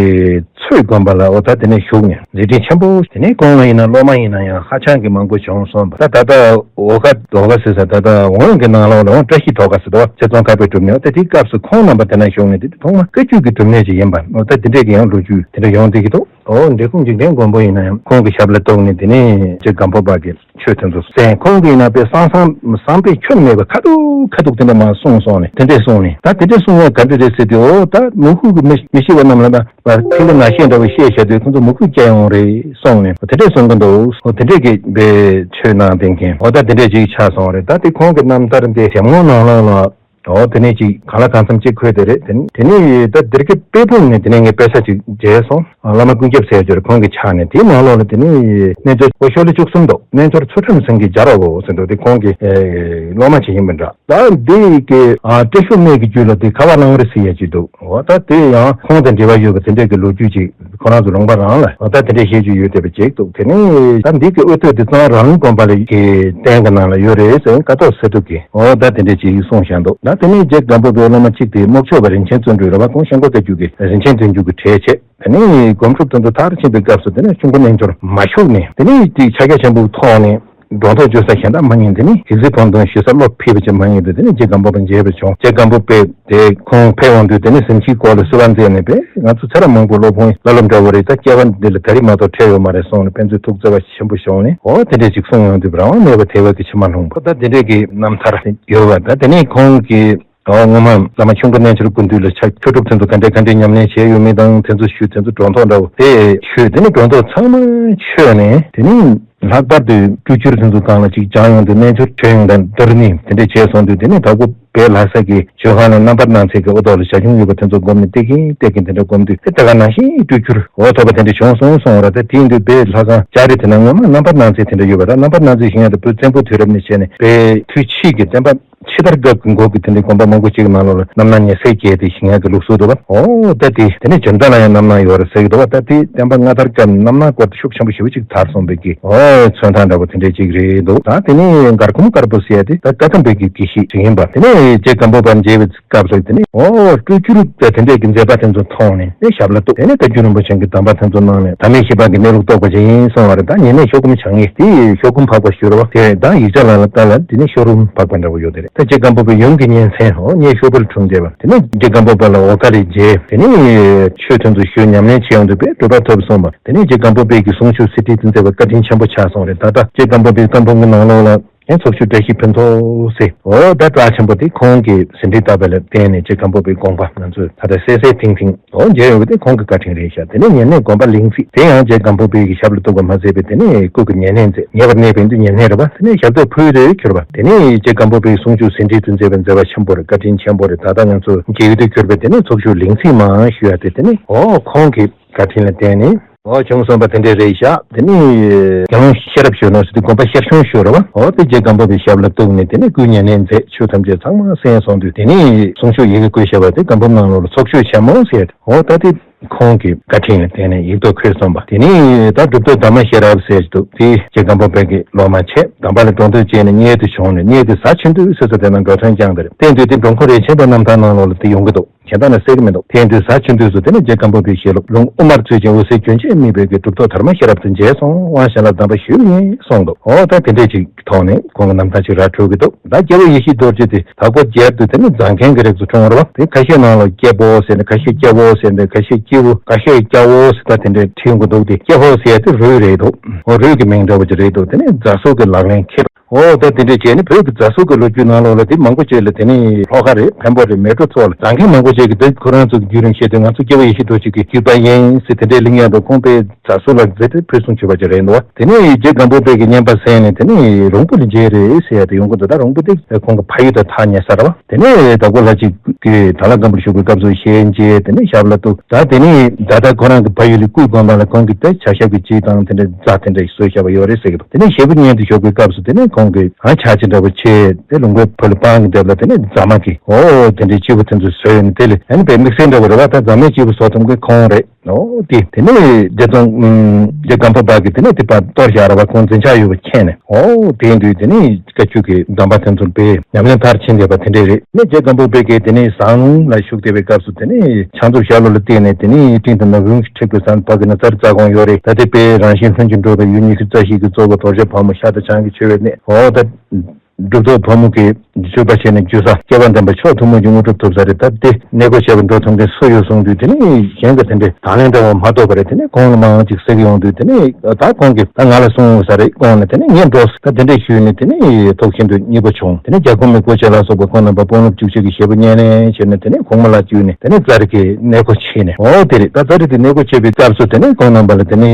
ཚོད་དགོན་པ་ལ་འོ་ད་དེ་ནས་བཞུགས་ནས་མཛད་འཕྲིན་ཆེན་པོ། དེ་ནས་ཁོང་ལ་ཡིན་ན་སློབ་མ་ཡིན་ན་ཡང་ཧ་ཅང་གི་མང་པོ་བྱུང་སོང་བ། ད་ད་ལྟ་འོ་ག་འོ་ག་ཟེར་ས་ད་ལྟ་འོང་གི་ནང་ལོགས་ལ་འོང་བཀྲ་ཤིས་དོ་ག་ཟེར་དོ་ཚེ་ཚོང་ཁ་པའི་གྲུབ་ནས་འོ་ད་དེའི་སྐབས་སུ་ཁོང་རྣམ་པ་དེ་ན་བཞུགས་ནས་དེ་དེ་ཐོག་མ་བཀའ་བརྒྱུད་ཀྱི་གྲུབ་གནས་ཅིག་ཡིན་པ་འོ་ད་དེ་འདྲས་ཀྱི་ཡང་ལོ་རྒྱུས་དེ་འདྲ་ཡོང་བསྡད་ཀྱི་འདུག་འོ་འབྲས་སྤུངས་འཇིག་རྟེན་མགོན་པོ་ཡིན་ན་ཡང་ཁོང་གི་ཞབས་ལ་གཏུགས་ནས་དེ་ནས་རྗེ་སྒམ་པོ་པ་གི་ཆོས་དེ་ཚོ་གསན། ཁོང་གིས་ན་དཔེ་བསམ་བསམ་བསམ་པའི་ཁྱོན་མེད་པ་ཁ་ཐུག་ཁ་ཐུག་དེ་འདྲ་མ་གསུངས་སོང་ནས་དེ་འདྲས་གསུངས་ནས་ད་དེ་འདྲས་གསུངས་ཡ་ག་འདྲ་རེད་ཟེར་དུས་འོ་ད་མི་ཧུ་གི་མི་མི་ཤི་བ་རྣམས་ལ་ད་བ་ཐིག་ལེ་ནག་ཤེས་འདྲ་བོ་བཤད་བྱ་དུས་ཁོང་ཚོ་མི་ཧུ་སྐྱེ་ཡོང་རེད་གསུངས་ནས་དེ་འདྲས་གསུང་གི་འདུག་འོ་དེ་འདྲས་ཀྱི་དཔེ་ཆོས་གནང་བསྡད་མཁན་འོ་ད་དེ་འདྲས་ཅིག་ཆགས་སོང་རེད། ད་དེ་ཁོང་གི་རྣམ་ཐར་འདི་གཞན་ངོ་ནང་ལོགས་ལ། ཨོ་དེ་ནས་ཅིག་གང་ལ་གང་འཚམ་ཅིག་འཁོད་དེ་རེད། དེ་ནས་དེ་ནས་ད་སྡེར་ཁའི་དཔེ་སྤུངས་ནས་དེ་ནས་ངས་དཔེ་ཆ་ཅིག་མཇལ་སོང་། བླ་མ་ཀུན་ཁྱབ་ཟེར་ཡོད་རེད། ཁོང་གི་ཕྱག་ནས་དེའི་ནང་ལོགས་ལ་དེ་ནས་རྣལ་འབྱོར་པོ་ཤོ་ལོ་བཅུ་གསུམ་འདུག་རྣལ་འབྱོར་ཚུལ་ཁྲིམས་སེང་གེ་སྦྱར་བའོ་ཟེར་འདུག་དེ་ཁོང་གི་སློབ་མ་ཅིག་ཡིན་པ་འདྲ། ད་འདི་གི་བཀྲ་ཤིས་སྨན་གྱི་རྒྱུད་ལ་དེ་ཁ་བ་གླང་རི་ཟེར་ཡ་ཅིག་འདུག་འོ་ད་དེ་ཡང་ཁོང་དང་འབྲེལ་བ་ཡོད་པ་དེ་འདྲས་ཀྱི་ལོ་རྒྱུས་ཅིག་ཁོ་རང་ཚོ་ལུང་པ་རང་ལ་འོ་ད་དེ་འདྲས་བཤད་རྒྱུ་ཡོད་བསྡད་པ་ཅིག་འདུག་དེ་ནས་ད་འདི་གི་དབུ་སྟོད་དེ་གཙང་ར་ལུང་དགོན་པ་ལ་གི་རྟེན་གྱི་ནང་ལ་ཡོད་རེད་ཟེར་ཀ་ཐོག་སེ་ཐུབ་ཀྱིས་འོ་ད་དེ་འདྲས་ཅིག་གསུངས་བཞག་འདུག་ད་དེ་ནས་རྗེ་སྒམ་པོ་པའི་སློབ་མ་གཅིག་དེ་རྨོག་ཆོག་པ་རིན་ཆེན་བརྩོན་འགྲུས་རེད་བ། ཁོང་ཤམ་འགོག་བཀའ་བརྒྱུད་ཀྱི་རིན་ཆེན་བརྩོན་འགྲུས་ཀྱི་གྲས་བྱས། དེ་ནས་སྒོམ་སྒྲུབ་དེ་ཚོ་མཐར་ཕྱིན་པའི་སྐབས་སུ་དེ་ནས་ཆུང་པོ་རྣལ་འབྱོར་མ་ཞུགས་ནས་དེ་ནས་དེ་ཕྱག་རྒྱ་ཆེན་པོའི་ཐོག་ནས་སྒྲོ་འདོགས་གཅོད་ས་གཞན་དག་མ་རྙེད། དེ་ནས་ཡིག་རྩིས་བང་སྟོན་ཞུ་ས་བློ་ཕེབས་པ་ཅིག་མ་རྙེད་དུས་དེ་ནས་རྗེ་སྒམ་པོ་པ་མཇལ་བར་བྱོན། རྗེ་སྒམ་པོ་པས་དེ་ཁོང་ཕེབས་འོང་དུས་དེ་ནས་གཟིམ་ཁྱིའི་སྐོར་ལ་གསོལ་བ་མཛད་ནས་པས་ང་ཚོ་ཚེ་རབས་མང་པོའི་སློབ་དཔོན་བླ་སློབ་འདྲ་བོ་རེད། ད་སྐྱེ་བ་འདི་ལ་ད་རེས་མ་གཏོགས་འཕྲད་ཡོད་མ་རེད་གསུངས་ནས་ཕན་ཚུན་ཐུགས་བརྩེ་བ་ཆེན་པོ་བྱུང་ནས་འོ་དེ་འདྲས་ཅིག་གསུངས་ཡོང་དུས་རང་དབང་མེད་པ་དད་པ་གི་མཆི་མ་ལྷུང་བ། ད་དེ་འདྲས་ཀྱི་རྣམ་ཐར་ཡོད་པ། ད་དེ་ནས་ཁོང་གིས། ཨོ་སྔོན་མ་བླ་མ་ཁྱུང་པོ་རྣལ་འབྱོར་སྐུ་མདུན་ལ་ཕྱག་མཆོད་སྒྲུབ་དེ་ཚོ་ག་འདྲས་ག་འདྲས་ཉམས་ལེན་བྱས་ཡོད་མེད་དང་དེ་ཚོ་ཞུས། དེ་ཚོ་སྒྲོ་འདོགས་འདྲ་བོ་དེ་ཞུས། དེ་ནས་སྒྲོ་འདོགས་ཚང་མ་ཆོད་ནས་དེ་ནས་ལྷག་པར་དུ་སྤྲུལ་སྒྱུར་དེ་ཚོ་སྒང་ལ་ཅིག་སྦྱང་ཡོང་དུས་རྣལ་འབྱོར་ཆོས་དབྱིངས་དང་བསྡུར་ནས་དེ་འདྲས་བྱས་སོང་དུས་དེ་ནས་དྭགས་པོ་པའི་ལྷ་ས་གི་ཇོ་ཁང་ནས་རྣམ་པར་སྣང་མཛད་ཀྱི་འོ་ཐོག་ལ་བྱ་ཁྱུང་ཡོད་པ་དེ་ཚོ་བསྒོམས་ནས་བལྟས་ཀྱིན་བལྟས་ཀྱིན་དེ་འདྲ་བསྒོམས་དུས་དེ་ད་ག་ནང་བཞིན་སྤྲུལ་སྒྱུར་འོ་ཐོབ་པ་དེ་འདྲ་བྱུང་སོང་གསུངས་པ་རེད། ད་དེ་ཡིན་དུས་པའི་ལྷ་ཁང་ལྕགས་རི་དེ་ན་སྔོན་མ་རྣམ་པར་སྣང་མཛད་དེ་འདྲ་ཡོད་པ་རེད། རྣམ་པར་སྣང་མཛད་བཞེངས་ཡག་དེ་བོད་བཙན་པོ་དུས་རབས་ནས་བྱས་ནས་པའི་དུས་ཕྱིས་ཀྱི་བསྟན་པ་ཕྱི་དར་སྐབས་ཀྱི་འགོ་གི་དེ་འདྲའི་དགོན་པ་མང་པོ་ཅིག་གི་ནང་ལོགས་ལ་རྣམ་སྣང་ཉེ་སྲས་བརྒྱད་དེ་བཞེངས་ཡག་གི་ལུགས་སྲོལ་འདུག་བ། ཨོ་ད་དེ་དེ་ནས་འཇོན་ཐང་ལ་ཡང་རྣམ་སྣང་ཡོད་རེད་ཟེར་གྱི་འདུག་བ། ད་དེ་བསྟན་པ་སྔ་དར་སྐབས་ནས་རྣམ་སྣང་སྐོར་དེ་ཤུགས་ཆེན་པོ་ཞེ་པོ་ཅིག་དར་སོང་བའི་གི་ཨོ་མཚོན་རྟགས་འདྲ་པོ་དེ་འདྲའི་ཅིག་རེད་འདུག་ད་དེ་ནས་མགར་ཁོམ་དཀར་པོ་ཟེར་ཡ་དེ་ད་བཀའ་ཐམ་པའི་གི་དགེ་བཤེས་ཅིག་ཡིན་པ། དེ་ནས་རྗེ་སྒམ་པོ་པ་མཇལ་བའི་སྐབས་སུ་དེ་ནས་ཨོ་སྤྲུལ་སྒྱུར་དེ་དེ་འདྲའི་གི་མཛད་པ་དེ་ཚོ་མཐོང་ནས་དེ་ཞབས་ལ་གཏུགས། དེ་ནས་བཀའ་བརྒྱུད་རིན་པོ་ཆེ་གི་གདམས་པ་དེ་ཚོ་གནང་ནས་ཟླ་མེད་ཤེས་པ་གི་གནས་ལུགས་རྟོགས་པ་ཅིག་ཡིན་གསུངས་པ་རེད། ད་ཉེ་གནས་ཤོ་སྒོམ་བྱ་ངེས་དེ་ཤོ་སྒོམ་འཕགས་པ་ཞུ་རེད་བ། དེ་ད་ཡིག་ཆ་ལ་ལ་ལྟ་ལ་དེ་ནས་ཤོ་རུམ་འཕགས་པ་འདྲ་བོ་ཡོད་དེ་རེད། ད་རྗེ་སྒམ་པོ་པའི་ཡུམ་གྱི་གཉེན་ཚན་འོ་མཉེས་ཤོ་པོར་འཁྲུངས་བསྡད་པ། དེ་ནས་རྗེ་སྒམ་པོ་པ་ལ་འོ་ཀ་རེ་མཇལ། དེ་ནས་ཆོས་དོན་དུ་ཞུ་ཉམས་ལེན་བྱེད་ཡོང་དུས་པས་གྲུབ་པ་ཐོབ་སོང་བ། དེ་ནས་རྗེ་སྒམ་པོ་པའི་གི་གསུང་ཆོས་ཟིན་བྲིས་དུ་མཛད་པ་བཀའ་དྲིན་ཆེན་པོ་ཆགས་སོང་རེད། ད་ལྟ་རྗེ་སྒམ་པོ་པའི་བཀའ་འབུམ་གྱི་ནང་ལོགས་ལ། ཡང་ཚོགས་ཆོས་བཀྲ་ཤིས་ཕུན་ཚོགས་ཟེར། འོ་ད་གྲགས་ཆེན་པོ་དེ་ཁོང་གིས་ཟིན་བྲིས་བཏབ་པ་ལ་བརྟེན་ནས་རྗེ་སྒམ་པོ་པའི་དགོངས་པ་ང་ཚོས་ད་ལྟ་གསལ་གསལ་ཐིང་ཐིང་འོ་མཇལ་ཡོང་བ་དེ་ཁོང་གི་བཀའ་དྲིན་རེད་ཤག་དེ་ནས་ཉེ་གནས་དགོན་པ་ལིང་ཚིག་དེ་ཡང་རྗེ་སྒམ་པོ་པའི་གི་ཞབས་ལ་གཏུགས་པ་མ་ཟད་པའི་དེ་ནས་སྐུ་གི་ཉེ་གནས་མཛད། ཉེ་བར་གནས་པའི་དུས་ཉེ་གནས་རེད་པ། དེ་ནས་ཞབས་རྩེ་ཕུལ་དུ་གྱུར་པ། དེ་ནས་རྗེ་སྒམ་པོ་པའི་གསུང་ཆོས་ཟིན་བྲིས་དུ་མཛད་པའི་མཛད་པ་ཆེན་པོ་རེད། བཀའ་དྲིན་ཆེན་པོ་རེད། ད་ལྟ་ང་ཚོ་མཇལ་ཡུལ་དུ་གྱུར་པའི་དེ་ནས་ཚོགས་ཆོས་ལིང་ཚིག་མང་ཞུ་ཡ་དེ་དེ་ནས་འོ་ཁོང་གི་བཀའ་དྲིན་ལ་བརྟེན་ནས། འོ་བྱུང་སོང་བ་དེ་འདྲས་རེད་ཤག་དེ་ནས་དགེ་སློང་ཤེས་རབ་ཞུ་ནོ་ཟེར་དུས་དགོན་པ་ཤར་གཞོང་ཞུ་ར་བ། འོ་དེ་རྗེ་སྒམ་པོ་པའི་ཞབས་ལ་གཏུགས་ནས་དེ་ནས་སྐུའི་ཉེ་གནས་མཛད། ཆོས་ཐམས་ཅད་ཚང་མ་གསན་སོང་དུས་དེ་ནས་གསུང་ཆོས་ཡི་གེ་བཀོད་བཞག་པ་དེ་བཀའ་འབུམ་ནང་ལོགས་ལ་ཚོགས་ཆོས་ཆེན་མོ་ཟེར། འོ་ད་དེ་ཁོང་གི་བཀའ་དྲིན་ལ་བརྟེན་ནས་ཡིག་ཐོག་འཁོད་སོང་བ། དེ་ནས་ད་གྲུབ་ཐོབ་དར་མ་ཤེས་རབ་ཟེར་འདུག་དེ་རྗེ་སྒམ་པོ་པའི་གི་སློབ་མ་བྱས། དམ་པ་ལ་སྒྲོ་འདོགས་བཅད་ནས་མཉེས་དུ་བྱུང་ནས་མཉེས་དུ་ཟ་ཆེན་དུ་ཟེར་ས་དེ་ན་འགྲོ་དོན་བསྐྱངས་ཏེ་རེད། བསྟན་དུས་དེ་འགྲོ་མགོན་རིན་ཆེན་པའི་རྣམ་ཐར་ནང་ལོགས་ལ་དེ་ཡོང་གི་འདུག་གཞན་དག་ནས་གསལ་གྱི་མི་འདུག་དེ་ཡིན་དུས་ཟ་ཆུ་འདུས་སུ་དེ་ནས་རྗེ་སྒམ་པོ་པའི་ཞལ་སློབ་ལུང་དབུ་མར་ཚུད་ཅིང་འོད་གསལ་རྒྱུན་ཆད་དམིགས་པའི་གི་གྲུབ་ཐོབ་དར་མ་ཤེས་རབ་ཏུ་མཇལ་སོང་། དབང་གཞན་ལ་གདམས་པ་ཞུས་པ་ཡིན་གསུངས་འདུག་འོ་ད་དེ་འདྲས་ཅིག་ཐོག་ནས་ཁོང་གི་རྣམ་ཐར་ཅིག་ར་འཕྲོད་ཀྱི་འདུག་ད་སྐྱེ་བོ་ཡེ་ཤེས་རྡོ་རྗེ་དེ་དྭགས་པོ་རྒྱལ་དུ་དེ་ནས་རྫ་མཁན་གྱི་རིགས་སུ་འཁྲུངས་པ་རེད་བ། དེ་ཁ་ཤས་ནང་ལ་སྐྱེ་བོ་ཟེར་ནས་ཁ་ཤས་སྐྱེ་བོ་ཟེར་ནས་ཁ་ཤས་སྐྱེ་བོ་ཁ་ཤས་སྐྱ་བོ་ཟེར་ད་དེ་འདྲས་བྲིས་ཡོང་གི་འདུག་དེ་སྐྱེ་བོ་ཟེར་ཡ་དེ་རུས་རེད་འདུག་འོ་རུས་ཀྱི་མིང་འདྲ་བོ་ཅིག་རེད་འདུག་དེ་ནས་རྫ་སོ་གི་ལག་ལེན་ཁྱེར། འོ་ད་དེ་འདྲས་བྱས་ནས་བོད་ཀྱི་རྫ་སོ་གི་ལོ་རྒྱུས་ནང་ལོགས་ལ་དེ་མང་པོ་ཅིག་ལ་དེ་ནས་ལྷོ་ཁ་རེད་འཕན་པོ་རེད་མལ་གྲོ་ཚོ་ལ་རྫ་མཁན་མང་པོ་ཅིག་གིས་དེ་ཁོ་རང་ཚོ་གི་བརྒྱུད་རིམ་བཤད་དུས་ང་ཚོ་སྐྱེ་བོ་ཡེ་ཤེས་རྡོ་རྗེ་གི་བརྒྱུད་པ་ཡིན་ཟེར་དེ་འདྲས་གླེང་ཡག་འདུག་ཁོང་པའི་རྫ་སོ་ལ་མཛད་དེ་ཕུལ་བྱུང་བྱས་པ་ཅིག་རེད་འདུག་དེ་ནས་རྗེ་སྒམ་པོ་པའི་གི་བསྙེན་པ་གསན་ནས་དེ་ནས་རོང་པོ་ལ་མཇལ་རེད་ཟེར་ཡ་དེ་ཡོང་གི་འདུག་ད་རོང་པོ་དེ་ཁོང་གི་ཕ་ཡུལ་དང་ཐག་ཉེ་ས་རེད་བ། དེ་ནས་དྭགས་པོ་ལྷ་གཅིག་གིས་དྭགས་ལྷ་སྒམ་པོར་བཞུགས་པའི་སྐབས་སུ་ཞལ་མཇལ་དེ་ནས་ཞབས་ལ་གཏུགས། ད་དེ་ནས་ད་ལྟ་ཁོ་རང་གི་ཕ་ཡུལ་ལ་སྐུ་དགོན་པ་ལ་ཁོང་གིས་དེ་ཕྱག་ཞབས་ཀྱི་རྗེས་དང་དེ་འདྲ་རྫ་དེ་འདྲ་བཟོས་བཞག་པ་ཡོད་རེད་ཟེར་གི་འདུག་དེ་ནས་ཞེ་པོ་མཉེས་དུ་བཞུགས་པའི་སྐབས་སུ་དེ་ནས་ ཁོང་གིས་ཨ་ཕྱག་ཕྱི་འདྲ་པོ་བྱས་ཏེ་ལུང་པའི་ཕུ་ལ་སྤང་གི་འདེབས་ལ་དེ་ནས་རྫ་མ་གི་ཨོ་དེ་འདྲའི་སྐྱེས་བུ་དེ་ཚོ་བཟོས་ཡོད་ནས། དེ་ལས་ཨ་ནི་དཔེ་དམིགས་བསལ་འདྲ་པོ་རེད་བ། ད་རྫ་མའི་སྐྱེས་བུ་བཟོ་ཐུབ་མཁན་ཁོང་རེད། ཨོ་དེ་དེ་ནས་རྗེ་ཙོང་ཨུམ་རྗེ་སྒམ་པོ་པ་གིས་དེ་ནས་དེ་པར་གཏོར་བཞག་ར་བ། ཁོང་འཛིན་ཆགས་ཡོད་པ་མཁྱེན་ནས། ཨོ་དེ་ཡིན་དུས་དེ་ནས་བཀའ་བརྒྱུད་ཀྱི་གདམས་པ་དེ་ཚོ་དཔེ་ཉམས་ལེན་མཐར་ཕྱིན་བསྡད་པ་དེ་འདྲས་རེད། ནས་རྗེ་སྒམ་པོ་པ་གིས་དེ་ནས་ཟངས་ལུང་ལ་བཞུགས་བསྡད་པའི་སྐབས་སུ་དེ་ནས་ཕྱག་མཛུབ་ཞྭ་ལུ་ལ་བལྟས་ནས། དེ་ནས་སྤྲིན་དང་ནགས་གླིང་གི་འཁྲིགས་པའི་ཟངས་ཕ་གི་ན་ཙཱ་རི་རྩ་དགོངས་ཡོད་རེད། ད་དེ་དཔེ་རང་བཞིན་ལྷུན་གྱིས་གྲུབ་པའི་ཡུལ་ཉི་ཤུ་རྩ་བཞི་གི་གཙོ་བོ་རྡོ་རྗེ་ཕག་མོ་ཤ་དང་ཆང་གིས་མཆོད་པའི་གནས། ཨོ་ད་གྲུབ་ཐོབ་ཕོ་མོ་གི་མཆོད་པ་བྱས་ནས་བརྒྱུད་ས་སྐལ་བ་ལྡན་པ་མཆོག་ཐུན་མོང་གི་དངོས་གྲུབ་ཐོབ་ས་རེད། ད་དེ་གནས་སྒོ་ཕྱེ་བར་འགྲོ་ཐུབ་མཁན་སུ་ཡོད་གསུངས་དུས། དེ་ནས་གཞན་གྱིས་དེ་འདྲའི་དང་ལེན་འདྲ་བ་མ་ཐོབ་པ་རེད། དེ་ནས་ཁོང་ལ་མང་ཅིག་གཟིགས་ཡོང་དུས། དེ་ནས་ད་ཁོང་གིས་ད་ང་ལ་གསུངས་ས་རེད་དགོངས་ནས། དེ་ནས་ངས་འགྲོ་ད་དེ་འདྲས་ཞུས་ནས། དེ་ནས་ཐུགས་ཤིན་ཏུ་མཉེས་པོ་བྱུང་། དེ་ནས་རྒྱལ་ཁོངས་མི་སྐུ་མཆེད་ལ་སོགས་པ་ཁོང་རྣམ་པ་དཔོན་སློབ་བཅུ་གཅིག་གི་ཞལ་པོ་སྙན་ལེན་བྱས་ནས། དེ་ནས་གོང་མ་ལ་བཅུག་ནས། དེ་ནས་ཙཱ་རི་གི་གནས་སྒོ་ཕྱེ་ནས། ཨོ་དེ་རེད། ད་ཙཱ་རི་དེ་གནས་སྒོ་ཕྱེ་བའི་སྐབས་སུ་དེ་ནས་ཁོང་རྣམ་པ་ལ་དེ་ནས་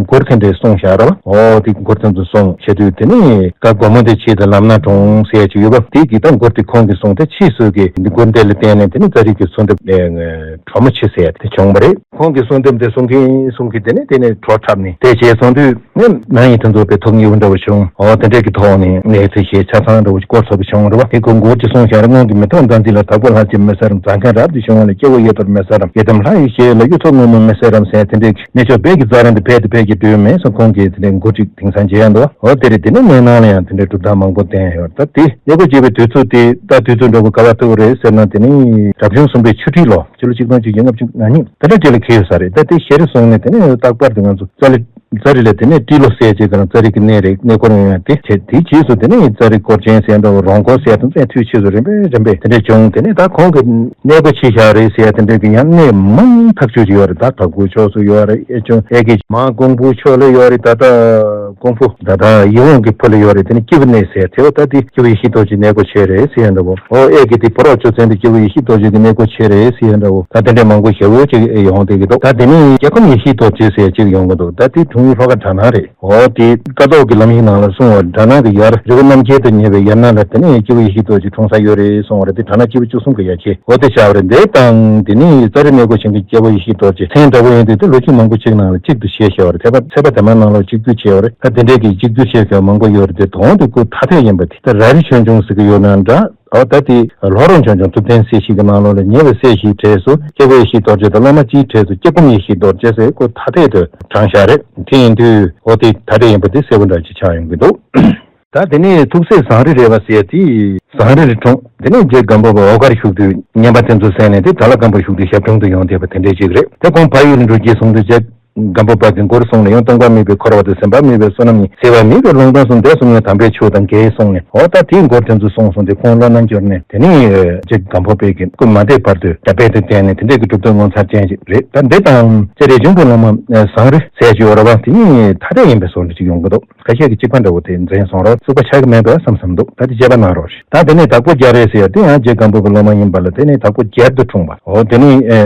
མགུར་དེ་འདྲས་གསུངས་བཞག་ར་བ། ཨོ་དེ་མགུར་དེ་ཚོ་གསུངས་བྱས་དུས། དེ་ནས་བཀའ་སྒོ་མོ་དེ་ཆེ་དང་ལམ་སྣ་དྲོངས་ཟེར་ཡ་ཅིག་ཡོད་པ། དེ་གི་ད་མགུར་དེ་ཁོང་གིས་གསུངས་ཏེ། ཕྱིས་སུ་གི་འདི་མགུར་འདི་ལ་བརྟེན་ནས་དེ་ནས་ཙཱ་རི་གི་གསོལ་འདེབས་ཨེ་གྲོ་མོ་ཆེ་ཟེར་ཡ་དེ་བྱུང་བ་རེད། ཁོང་གི་གསོལ་འདེབས་དེ་གསུང་གིན་གསུང་གིན་དེ་ནས་དེ་ནས་གྲོ་འཁྲབ་ནས། དེ་བྱས་སོང་དུས་ནས་ན་ཡིན་དེ་ཚོ་དཔེ་ཐུགས་མཉེས་པོ་འདྲ་བོ་བྱུང་། ཨོ་དེ་འདྲས་ཀྱི་ཐོག་ནས་གནས་ཚུལ་ཞིག་ཆ་ཚང་འདྲ་བོ་ཞིག་སྐོར་ཚོ་བྱུང་རེད་བ། དེ་ཁོང་མགུར་གྱིས་གསུངས་བཞག་རེད། སྔོན་གྱི་མེ་ཏོག་ཟླ་འཛིན་ལ། དྭགས་པོ་ལྷ་ཆེན་མི་ཟ་རམ། རྫ་མཁན་རབ་ཏུ་བྱུང་བ་ལ། སྐྱེ་བོ་ཡི་དྭགས་མི་ཟ་རམ། ཡི་དམ་ལྷ་ཡི་ཞལ་ལ། གཡུ་ཐོག་སྔོན་མོ་མི་ཟ་རམ་ཟེར། དེ་འདྲས་གནས་མཆོག་དཔལ་གྱི་རྩྭ་ར་འདི། དཔལ་དེ་དཔལ་གྱི་སྒྲོན་མེ་སོགས་ཁོང་གིས་དེ་འདྲའི་མགུར་ཅིག་དེང་སང་མཇལ་ཡ་འདུག། འོ་དེ་རེད། དེ་ནས་སྨན་ནང་ལ་ཡང་དེ་འདྲའི་གྲུབ་རྟགས་མང་པོ་བསྟན་ཡོད། ད་དེ་གནས་སྒོ་ཕྱེ་བའི་དུས་ཚོད་དེ་ད་དུས་ཚོད་འདྲ་པོ་ག་པར་ཐུག་རེད་ཟེར་ན། དེ་ནི་རབ་བྱུང་གསུམ་པའི་ཆུ་ཁྲིའི་ལོ། ཕྱི་ལོ་ཆིག་སྟོང་བརྒྱད་བརྒྱ་ལྔ་བཅུ་ང་གཉིས་དེ་འདྲ་ཅིག་ལ་འཁེལ་ཡོད་ས་རེད། ད་དེ་ཤེས་རེ་སོང་ནས་དེ་ནས་རྟག་པར་དུ་ང་ཚོ་ཙཱ་རི་ཙཱ་རི་ལ་དེ་ནས་ཏི་ལོ་ཟེར་ཅིག་དང་། ཙཱ་རི་གི་གནས་རེད། གནས་སྐོར་ཡོང་ཡ་དེ་བྱས། དེའི་རྗེས་སུ་དེ་ནས་ཙཱ་རི་སྐོར་ཆེན་ཟེར་འདྲ་བོ། རོང་སྐོར་ཟེར་དང་། ཙཱ་རི་ཆོས་སུ་རིམ་པས་རིམ་པས་དེ་འདྲ་བྱུང་། དེ་ནས་ད་ཁོང་གི་གནས་སྒོ་ཕྱེ་བཞག་རེད་ཟེར་ཡ་དེ་འདྲ་གི་ཡང་གནས་མང་ཐག་ཆོད་ཅིག་ཡོད་རེད། ད་དྭགས་པོའི་ཕྱོགས་སུ་ཡོད་རེད། ཨེ་ཅོ་ཨེ་གི་མ་ཀོང་པོའི་ཕྱོགས་ལ་ཡོད་རེད། ད་ད་ཀོང་པོ་ད་ད་ཡིད་འོང་གི་ཕུ་ལ་ཡོད་རེད། དེ་ནས་སྐྱེས་བུ་གནས་ཟེར་དེ་བ། ད་དེ་སྐྱེས་བུ་ཡེ་ཤེས་རྡོ་རྗེ་གནས་སྒོ་ཕྱེ་རེད་ཟེར་ཡ་འདྲ་བོ། ཨོ་ཨེ་གི་དེ་ཕོ་རོག་ཆུ་ཚན་དེ་སྐྱེས་བུ་ཡེ་ཤེས་རྡོ་རྗེ་གི་གནས་སྒོ་ཕྱེ་རེད་ཟེར་ཡ་འདྲ་བོ། ད་དེ་འདྲའི་མང་པོ་ཞེ་པོ་ཅིག་ཡོང་བསྡད་ཀྱི་འདུག། ད་དེ་ནས་སྐྱེ་ཁམས་ཡེ་ཤེས་རྡོ་རྗེ་ཟེར་ཅིག་ཡོང་གི་འདུག། ད་དེ་འཁྲུངས་ཡུལ་ལྷོ་ཁ་གྲ་ནང་རེད། འོ་དེ་ཀ་ཐོག་གི་ལམ་ཡིག་ནང་ལ་གསུངས་པ། གྲ་ནང་གི་ཡར་རི་བོ་རྣམ་རྒྱལ་དུ་ཉེ་བའི་ཡར་ན་ལ་དེ་ནས་སྐྱེ་བོ་ཡེ་ཤེས་རྡོ་རྗེ་འཁྲུངས་ས་ཡོད་རེད་གསུངས་པ་རེད། དེ་གྲ་ནང་སྐྱེ་བོ་བཅུ་གསུམ་གྱི་ཡ་གྱལ་འོ་དེ་བྱ་བ་རེད། འདི་དང་དེ་ནས་ཙཱ་རི་གནས་སྒོ་ཕྱེ་མཁན་སྐྱེ་བོ་ཡེ་ཤེས་རྡོ་རྗེ་མཚན་འདྲ་བོ་ཡིན་དུས། དེ་ལོ་རྒྱུས་མང་པོ་གཅིག་ནང་ལ་གཅིག་ཏུ་བཤད་བཞག་པ་རེད། ཚེ་པ་ཚེ་པ་དེ་མ་ནང་ལོགས་གཅིག་བསྡུས་བྱས་པ་རེད། ད་དེ་འདྲས་ཀྱི་གཅིག་བསྡུས་བྱས་བཞག་མང་པོ་ཡོད་རེད། དེ་དོན་དེ་སྐུ་ཐ་དད་ཡིན་པ་དེ། ད་ར་རི་ཆོས་འབྱུང་ཟེར་གྱི་ཡོད་ན་འདྲ། འོ་ད་དེ་ལྷོ་རོང་ཆོས་འབྱུང་ཐུབ་བསྟན་གསལ་བྱེད་ཀྱི་ནང་ལོགས་ལ་ཉེ་བའི་གསལ་བྱེད་གྲས་སུ་སྐྱེ་བོ་ཡེ་ཤེས་རྡོ་རྗེ་དང་། སློབ་མ་སྤྱིའི་གྲས་སུ་སྐྱེ་སྒོམ་ཡེ་ཤེས་རྡོ་རྗེ་ཟེར་སྐུ་ཐ་དད་དུ་བགྲངས་བཞག་རེད། དེ་ཡིན་དུས་འོ་དེ་ཐ་དད་ཡིན་པ་དེ་གསལ་པོ་འདྲ་ཅིག་ཆགས་ཡོང་གི་འདུག། ད་དེ་ནས་ཐུགས་སྲས་ཟངས་རི་རས་པ་ཟེར་ཡ་དེ། ཟངས་རི་རི་འཁྲུངས། དེ་ནས་རྗེ་སྒམ་པོ་པ་འོག་དཀར་བཞུགས་དུས་བསྙེན་པ་དེ་ཚོ་གསན་ནས། དེ་དྭགས་ལྷ་སྒམ་པོ་བཞུགས་དུས་ཞབས་དྲུང་དུ་ཡོང་བསྡད་པ་དེ་འདྲས་ཅིག་རེད། དེ་ཁོང་ཕ་ཡུལ་ལ་འགྲོ་རྒྱུ་གསུངས་དུས། རྗེ་སྒམ་པོ་པ་གིས་མགུར་གསུངས་ནས། ཡང་སྟོང་པ་མེད་པའི་འཁོར་བ་དང་། ཟིན་པ་མེད་པའི་བསོད་ནམས་ཡིན། བྱས་པ་མེད་པའི་ལུང་བསྟན་གསུངས། དེ་གསུང་ཡང་དམ་པའི་ཆོས་དང་འགལ་གསུངས་ནས། འོ་ད་དེའི་མགུར་དེ་ཚོ་གསུངས་སོང་སྟེ་ཁོང་བློ་སྣ་འགྱུར་ནས། དེ་ནས་རྗེ་སྒམ་པོ་པས་ཀྱི་སྐུ་མ་འདས་བར་དུ་དད་པས་དེ་བསྟེན་ནས། དེ་འདྲས་ཀྱི་གྲུབ་ཐོབ་ངོ་མཚར་ཅན་ཅིག་རེད། ད་འདི་དང་ཙཱ་རི་འབྱུང་པོའི་སློབ་མ་ཟངས་རི་ཟེར་གྱི་ཡོད་རེད་བ། དེ་གཉིས་ཐ་དད་ཡིན་པའི་བཟོ་འདྲ་ཅིག་ཡོང་གི་འདུག། ཁ་ཤས་ཀྱིས་གཅིག་པ་འདྲ་བོ་དེ་འཛིན་སོང་རོགས། རྩུབ་པ་ཆགས་ཀྱི་མེད་པས་བསམ་བསམ་འདུག། ད་དེ་དཔྱད་པ་གནང་རོགས་ཞེས། ད་དེ་ནས་དྭགས་པོ་རྒྱ་རས་ཟེར་ཡ་དེ་ཡང་རྗེ་སྒམ་པོ་པའི་སློབ་མ་ཡིན་པ་ལ། དེ་ནས་དྭགས་པོ་རྒྱལ་དུ་འཁྲུངས་པ། འོ་དེ་ནས་ཨེ་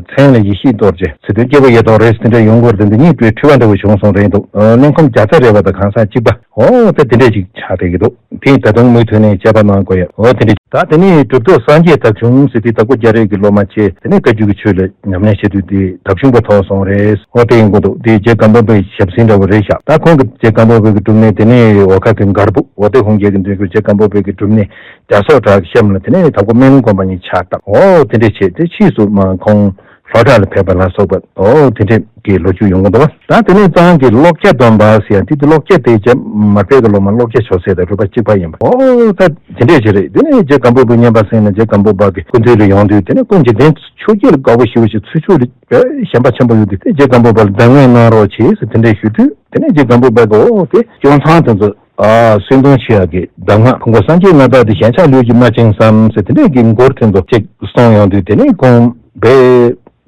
མཚན་ལ་ཡེ་ཤེས་རྡོ་རྗེ་ཟེར་དུས་སྐྱེ་བོ་ཡེ་ཐོག་རེད་ཟེར། དེ་འདྲ་ཡོང་གི་ཡོད་རེད། འདི་གཉིས་དཔེ་འཁྲུལ་བ་འདྲ་བོ་བྱུང་སོང་རེད་འདུག། ཨ་གནས་ཁམས་རྒྱ་ཚ་རས་པ་དང་གང་ཟག་གཅིག་པ། འོ་ད་དེ་འདྲས་ཅིག་ཆགས་བསྡད་ཀྱི་འདུག། དེ་ད་དུང་མུ་མཐུད་ནས་དཔྱད་པ་གནང་དགོས་ཡ། འོ་དེ་འདྲས། ད་དེ་ནས་གྲུབ་ཐོབ་སངས་རྒྱས་དྭགས་ཆུང་ཟེར་དེ་དྭགས་པོ་རྒྱ་རས་ཀྱི་སློབ་མ་བྱས། དེ་ནས་བཀའ་བརྒྱུད་ཀྱི་ཆོས་ལ་ཉམས་ལེན་བྱེད་དུས་དེ་དྭགས་ཆུང་པ་ཐོབ་སོང་རེད། འོ་དེ་ཡིན་དགོས་འདུག། དེ་རྗེ་སྒམ་པོ་པའི་ཞབས་སེན་འདྲ་བོ་རེད་ཤག། ད་ཁོང་གི་རྗེ་སྒམ་པོ་པའི་གི་སྒྲུབ་གནས་དེ་ནས་འོ་ཁ་གི་མགར་བུ། འོ་དེ་ཧོང་རྒྱལ་གྱི་མདུན་གྱི་རྗེ་སྒམ་པོ་པའི་གི་སྒྲུབ་གནས་རྒྱ་སོག་བྲག་གི་གཤམ་ལ་དེ་ནས་དྭགས་པོ་སྨན་ལུང་དགོན་པ་གཉིས་ཆགས་སྟངས། འོ་དེ་འདྲས་བྱས་ཏེ་ཕྱིས་སུ་མ་ཁོང་ལྷོ་བྲག་ལ་ཕེབས་པ་ལ་སོགས་པ། འོ་དེ་འདྲས་ཀྱི་ལོ་རྒྱུས་ཡོང་གི་འདུག་བ། ད་དེ་ནས་གཙང་གི་ཀློག་སྐྱ་སྡོམ་པ་ཟེར་ཡ་དེ། དེ་ཀློག་སྐྱ་དེ་རྗེ་མར་པའི་གི་སློབ་མ་ཀློག་སྐྱ་ཇོ་སྲས་དང་སྤྲུལ་པ་གཅིག་པ་ཡིན་པ། འོ་ད་དེ་འདྲས་ཅིག་རེད། དེ་ནས་རྗེ་སྒམ་པོ་པའི་བསྙེན་པ་གསན་ནས་རྗེ་སྒམ་པོ་པ་གི་སྐུ་མདུན་ལ་ཡོང་དུས། དེ་ནས་སྐུ་འཇིག་རྟེན་ཆོས་བརྒྱད་ལ་དགའ་པོ་ཞེ་པོ་ཞིག། ཚུལ་འཆོས་ལ་དཔེ་ཞེན་པ་ཆེན་པོ་ཡོད་དུས། དེ་རྗེ་སྒམ་པོ་པ་ལ་གདམས་ངག་གནང་རོགས་བྱེད་ཟེར་དེ་འདྲས་ཞུ་དུས། དེ་ནས་རྗེ་སྒམ་པོ་པ་གིས་འོ་དེ་སྐྱོང་ཚང་དེ་ཚོ་ཨ་སུན་ཐུང་ཆེ་ཡག་གི་གདམས་ངག། ཕུང་པོ་སངས་རྒྱས་མངའ་བདག་འདི། ཞེན་ཆགས་ལུས་ཀྱིས་མ་བཅིངས་སམ་ཟེར་དེ་འདྲས་ཀྱི་མགུར་དེ་ཚོ་གཅིག་གསུངས་ཡོང་དུས། དེ་ནས་ཁོང་དཔེ་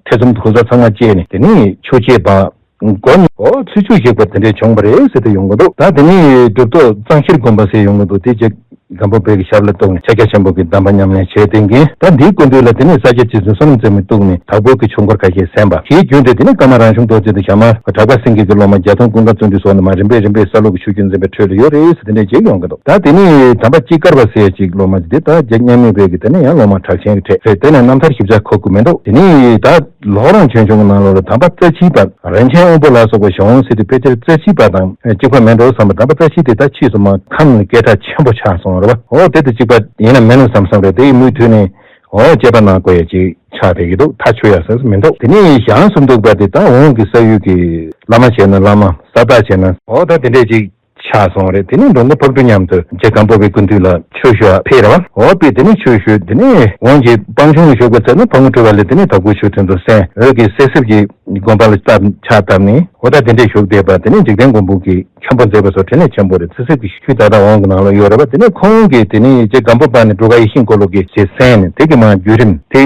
ཐེ་ཚོམ་གོ་ས་ཚང་མ་སྐྱེས་ནས། དེ་ནས་ཆོས་བྱེད་པ་མགོ་ནས་འོ་ཚུལ་འཆོས་ཞིག་པ་དེ་འདྲས་བྱུང་བ་རེད་ཟེར་དེ་ཡོང་གི་འདུག། ད་དེ་ནས་གྲུབ་ཐོབ་གཙང་ཤེར་དགོན་པ་ཟེར་ཡོང་གི་འདུག། དེ་རྗེ་ སྒམ་པོ་པའི་གི་ཞབས་ལ་གཏུགས་ནས་ཕྱག་རྒྱ་ཆེན་པོ་གི་གདམས་པ་ཉམས་ལེན་བྱས་ཏེ་གིན། ད་འདིའི་སྐུ་མདུན་ལ་དེ་ནས་ས་སྐྱ་རྗེ་བཙུན་བསོད་ནམས་རྩེ་མོས་གཏུགས་ནས་དྭགས་པོ་གི་ཆོས་འཁོར་ཁ་ཤས་གསན་པ། དེའི་རྒྱུན་དུ་དེ་ནས་ཀརྨ་རང་བྱུང་རྡོ་རྗེ་དང་ཞྭ་དམར་བྲག་དཔལ་སེང་གེ་གི་སློབ་མ་བརྒྱ་སྟོང་ཀུན་དགའ་བརྩོན་འགྲུས་སོགས་ནས་མར་རིམ་པས་རིམ་པས་ས་ལུགས་ཀྱི་ཆོས་བརྒྱུད་འཛིན་པའི་ཁྲོད་ལ་ཡོད་རེད་ཟེར་དེ་འདྲས་ཅིག་ཡོང་གི་འདུག་ད་དེ་ནས་དམ་པ་དཔྱིད་དཀར་བ་ཟེར་ཅིག་སློབ་མ་དེ་ད་རྗེ་མཉམ་མེད་པའི་གི་དེ་ནས་ཡང་སློབ་མ་གྲགས་ཆེན་གྱི་གྲས་རེད། དེ་ནས་རྣམ་ཐར་ཞིབ་ཆ་གོ་དགོས་མི་འདུག་དེ་ནས་ད་ལོ་རང་བྱོན་བྱུང་གི་ནང་ལོགས་ལ་དམ་པ་རྩ་ཆེའི་བར་རིན་ཆེན་དབང་པོ་ལ་སོགས་པ་ཞལ་འོང་ཟེར་དུས་དཔེ་ཆ་རྩ་ཆེའི་བར་དང་གཅིག་པ་མེད་འགྲོ་བསམ་པ། དམ་པ་རྩ་ཆེ་དེ་ད་ཕྱིས་སུ་མ་ཁམས་ནས་སྐད་གྲགས་ཆེན་པོ་ཆགས་སོང་རེད་བ། འོ་དེ་དང་གཅིག་པ་ཡིན་ན་མིན་ན་བསམ་བསམ་རེད། དེ་ཡི་མུ་མཐུད་ནས་འོ་དཔྱད་པ་གནང་དགོས་ཡ་ཅིག་ཆགས་བསྡད་ཀྱི་འདུག་ཐག་ཆོད་ཡ་ཟེར་མི་འདུག་དེ་ནས་ཞང་སུམ་མདོ་པ་དེ་ད་འོང་གི་ས་ཡུལ་གྱི་བླ་མ་བྱས་ན་བླ་མ། ས་བདག་བྱས་ན་འོ་ད་དེ་འདྲས་ཅིག་ཆགས་སོང་རེད། དེ་ནས་འགྲོ་མགོན་ཕག་གྲུ་མཉམ་དུ་རྗེ་སྒམ་པོ་པའི་སྐུ་མདུན་ལ་ཆོས་ཞུ་བར་ཕེབས་རེད་བ། འོ་དཔེ་དེ་ནས་ཆོས་ཞུས། དེ་ནས་འོང་རྗེས་སྤང་ཆུང་ལ་བཞུགས་པ་ཚར་ན་ཕག་མོ་གྲུ་པ་ལ་དེ་ནས་དྭགས་པོའི་ཆོས་ཐུན་དུ་གསན། འོད་ཀྱི་སེ་སེབ་ཀྱི་དགོན་པ་ལ་བཏབ་ཕྱག་བཏབ་ནས་འོ་ད་དེ་འདྲས་བཞུགས་བསྡད་པ། དེ་ནས་འཇིག་རྟེན་མགོན་པོ་གི་མཁན་པོ་མཛད་པ་སོགས་དྲིན་ལས་ཆེན་པོ་རེད། ཚེ་སྲིབ་ཀྱི་ཤུལ་ད་ལྟ་འོང་གི་ནང་ལ་ཡོད་རེད་བ། དེ་ནས་ཁོང་གིས་དེ་ནས་རྗེ་སྒམ་པོ་པ་ནས་འབྲུག་སྒར་ཡེ་ཤེས་འཁོར་ལོ་གི་ཞེས་གསན་ནས་དེ་གི་མ་བརྒྱུད་རིམ་དེ་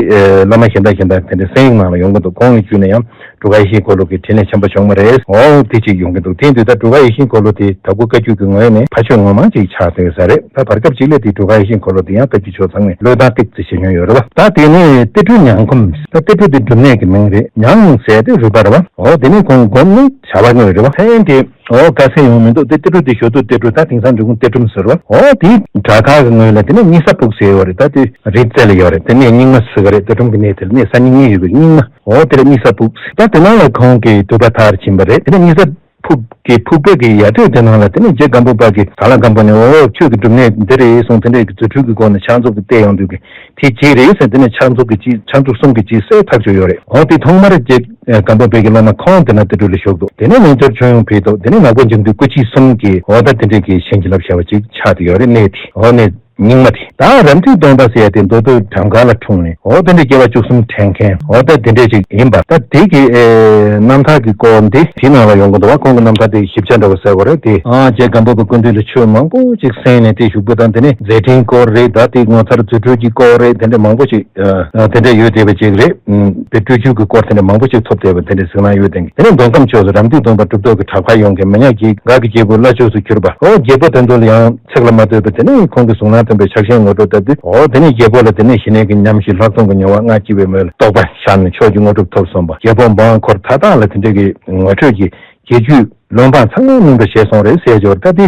བླ་མ་གཞན་དག་གཞན་དག་དེ་འདྲས་གསན་ཡིག་ནང་ལ་ཡོང་གི་འདུག་ཁོང་གི་བརྒྱུད་ནས་ཡང་འབྲུག་སྒར་ཡེ་ཤེས་འཁོར་ལོ་གི་དྲིན་ལས་ཆེན་པོ་བྱུང་བ་རེད། འོ་དེ་གཅིག་ཡོང་གི་འདུག་དེ་ཡིན་དུས་ད་འབྲུག་སྒར་ཡེ་ཤེས་འཁོར་ལོ་དེ་དྭགས་པོ་བཀའ་བརྒྱུད་ཀྱི་ངོས་ནས་ཕ་ཆོས་ངོ་མ་ཅིག་ཆགས་བསྡད་ས་རེད། ད་བར་སྐབས་ཅིག་ལ་དེ་འབྲུག་སྒར་ཡེ་ཤེས་འཁོར་ལོ་དེ་ཡང་བཀའ་བརྒྱུད་ཆོས་ཚང་མས་བློས་བཏང་ཏིག་ཙི་བྱེད་མྱོང་ཡོད་རེད་བ། ད་དེ་ནས་གཏེར་སྤྲུལ་ཉང་ཁོམ། ད་གཏེར་སྤྲུལ་དེ་སྒྲུབ་གནས་ཀྱི་མིང་རེད། ཉང་ཟེར་དེ་རུས་པ་རེད་བ། འོ་དེ་ནས་ཁོང་སྒོམ་ནི་བྱ་བ་དངོས་རེད་བ། ཧེན་དེ། འོ་དཀའ་སེ་ཡོང་མི་འདུག་དེ་གཏེར་སྤྲུལ་དེ་ཞོ་ཏུ་གཏེར་སྤྲུལ། ད་དེང་སང་འབྲི་གུང་གཏེར་སྒྲོམ་ཟེར་བ། འོ་དེའི་དྲ་ཁག་གི་ངོས་ལ་དེ་ནས་རྙིང་ས་ཕུག་ཟེར་ཡོད་རེད། ད་དེ་རི་རྩེ་ལ་ཡོད་རེད། དེ་ནས་རྙིང་མ་ཟེར་གི་རེད། གཏེར་སྒྲོམ་གྱི་གནས་དེ་ལ་གནས་ས་རྙིང་ཡོད་པའི་རྙིང་མ། འོ་དེ་ལ་རྙིང་ས་ཕུག་ད་དེ་ནང་ལ་ཁོང་གི་འདུས་པ་མཐར་ཕྱིན་པ་རེད། དེ་ནས་རྙིང་ས་ཕུག་གི་ཕུག་པའི་གི་ཡ་སྤྲོད་དེ་ནང་ལ་དེ་ནས་རྗེ་སྒམ་པོ་པ་གི་ཟ་ལ་སྒམ་པོ་ནས་འོ་ཆོས་ཀྱི་སྒྲུབ་གནས་འདི་རེད་གསུངས། དེ་འདྲས་ཀྱི་རྫུ་འཕྲུལ་གྱི་སྒོ་ནས་ཕྱག་མཛུབ་ཀྱིས་བལྟས་ཡོང་དུས་ཀྱི་དེ་ཅི་རེད་ཟེར། དེ་ནས་ཕྱག་མཛུབ་ཀྱི་ཅི་ཕྱག་མཛུབ་གསུམ་གྱི་ཅི་གསལ་ཐག་ཆོད་ཡོད་རེད། འོ་དེ་ཐོག་མར་རྗེ་སྒམ་པོ་པའི་གི་སློབ་མ་ཁོང་དེ་ན་གཏེར་སྤྲུལ་ལ་ཞུགས་འདུག་དེ་ནས་རྣལ་འབྱོར་ཆོས་དབྱིངས་ཕེབས་འདུག་དེ་ནས་ནག་པོ་འཇིགས་འདུལ་སྐུ་མཆེད་གསུམ་གྱི་འོ་ད་དེ་འདྲས་ཀྱི་བྱིན་གྱིས་བརླབས་བྱ་བ་ཅིག་ཆགས་བསྡད་ཡོད་རེད། གནས་དེ་འོ་གནས་རྙིང་མ་དེ། ད་རབ་མཐུ་སྟོན་པ་ཟེར་ཡ་དེ་མདོ་སྟོད་གྲམ་ཁ་ལ་འཁྲུངས་ནས་འོ་དེ་འདྲའི་སྐྱེ་བ་བཅུ་གསུམ་དྲན་མཁན་འོ་ད་དེ་འདྲས་ཅིག་ཡིན་པ། ད་དེ་གི་ཨེ་རྣམ་ཐར་གྱི་སྐོར་འདི་དེའི་ནང་ལ་ཡོང་གི་འདུག་བ། ཁོང་གི་རྣམ་ཐར་དེ་ཞིབ་ཆ་འདྲ་བོ་གསལ་པོ་རེད་དེ། ཨ་རྗེ་སྒམ་པོ་པའི་སྐུ་མདུན་ལ་ཆོས་མང་པོ་ཅིག་གསན་ནས་དེ་བཞུགས་པ་དང་། དེ་ནས་མཛད་འཕྲིན་སྐོར་རེད། ད་དེ་ངོ་མཚར་རྫུ་འཕྲུལ་གྱི་སྐོར་རེད། དེ་འདྲ་མང་པོ་ཅིག་ཨ་དེ་འདྲ་ཡོད་བསྡད་པ་ཅིག་རེད། ཨུམ་དེ་སྤྲུལ་ཆོས་ཀྱི་སྐོར་དེ་འདྲ་མང་པོ་ཅིག་ཐོབ་བསྡད་པ་དེ་འདྲ་གཟིགས་སྣང་ཡོད་དེ། དེ་ནས་མདོ་ཁམས་ཕྱོགས་སུ་རབ་མཐུ་སྟོན་པ་གྲུབ་ཐོབ་ཀྱི་གྲགས་པ་ཡོངས་ཀྱི་མི་ཉག་གི་མངའ་གི་རྒྱལ་པོ་བླ་མཆོག་ཏུ་གྱུར་པ། འོ་རྒྱལ་པོ་དེ་ཚོ་ལ་ཡང་ཚིག་ལ་མ་ལྟོས་པར་དེ་ནས་ཁོང་གི་གཟུགས་སྣང་སྟོན་པའི་ཕྱག་ཆེན་ངོ་སྤྲོད་བཏབ་དུས། འོ་དེ་ནས་རྒྱལ་པོ་ལ་དེ་ནས་ཞི་གནས་ཀྱི་ཉམས་ཤིང་ལྷག་མཐོང་གི་མྱོང་བ་མངའ་སྐྱེ་བའི་མོད་ལ་རྟོགས་པ་ཤར་ནས་ཆོས་ཀྱི་དངོས་གྲུབ་ཐོབ་སོང་བ། རྒྱལ་པོ་འབངས་འཁོར་མཐའ་དག་ལ་དེ་འདྲ་གི་ངོ་སྤྲོད་ཀྱི་རྒྱལ་རྒྱུད་ལུང་པ་ཚང་མ་སྨིན་པར་བྱས་སོང་རེད་ཟེར་ཡོད། ད་དེ་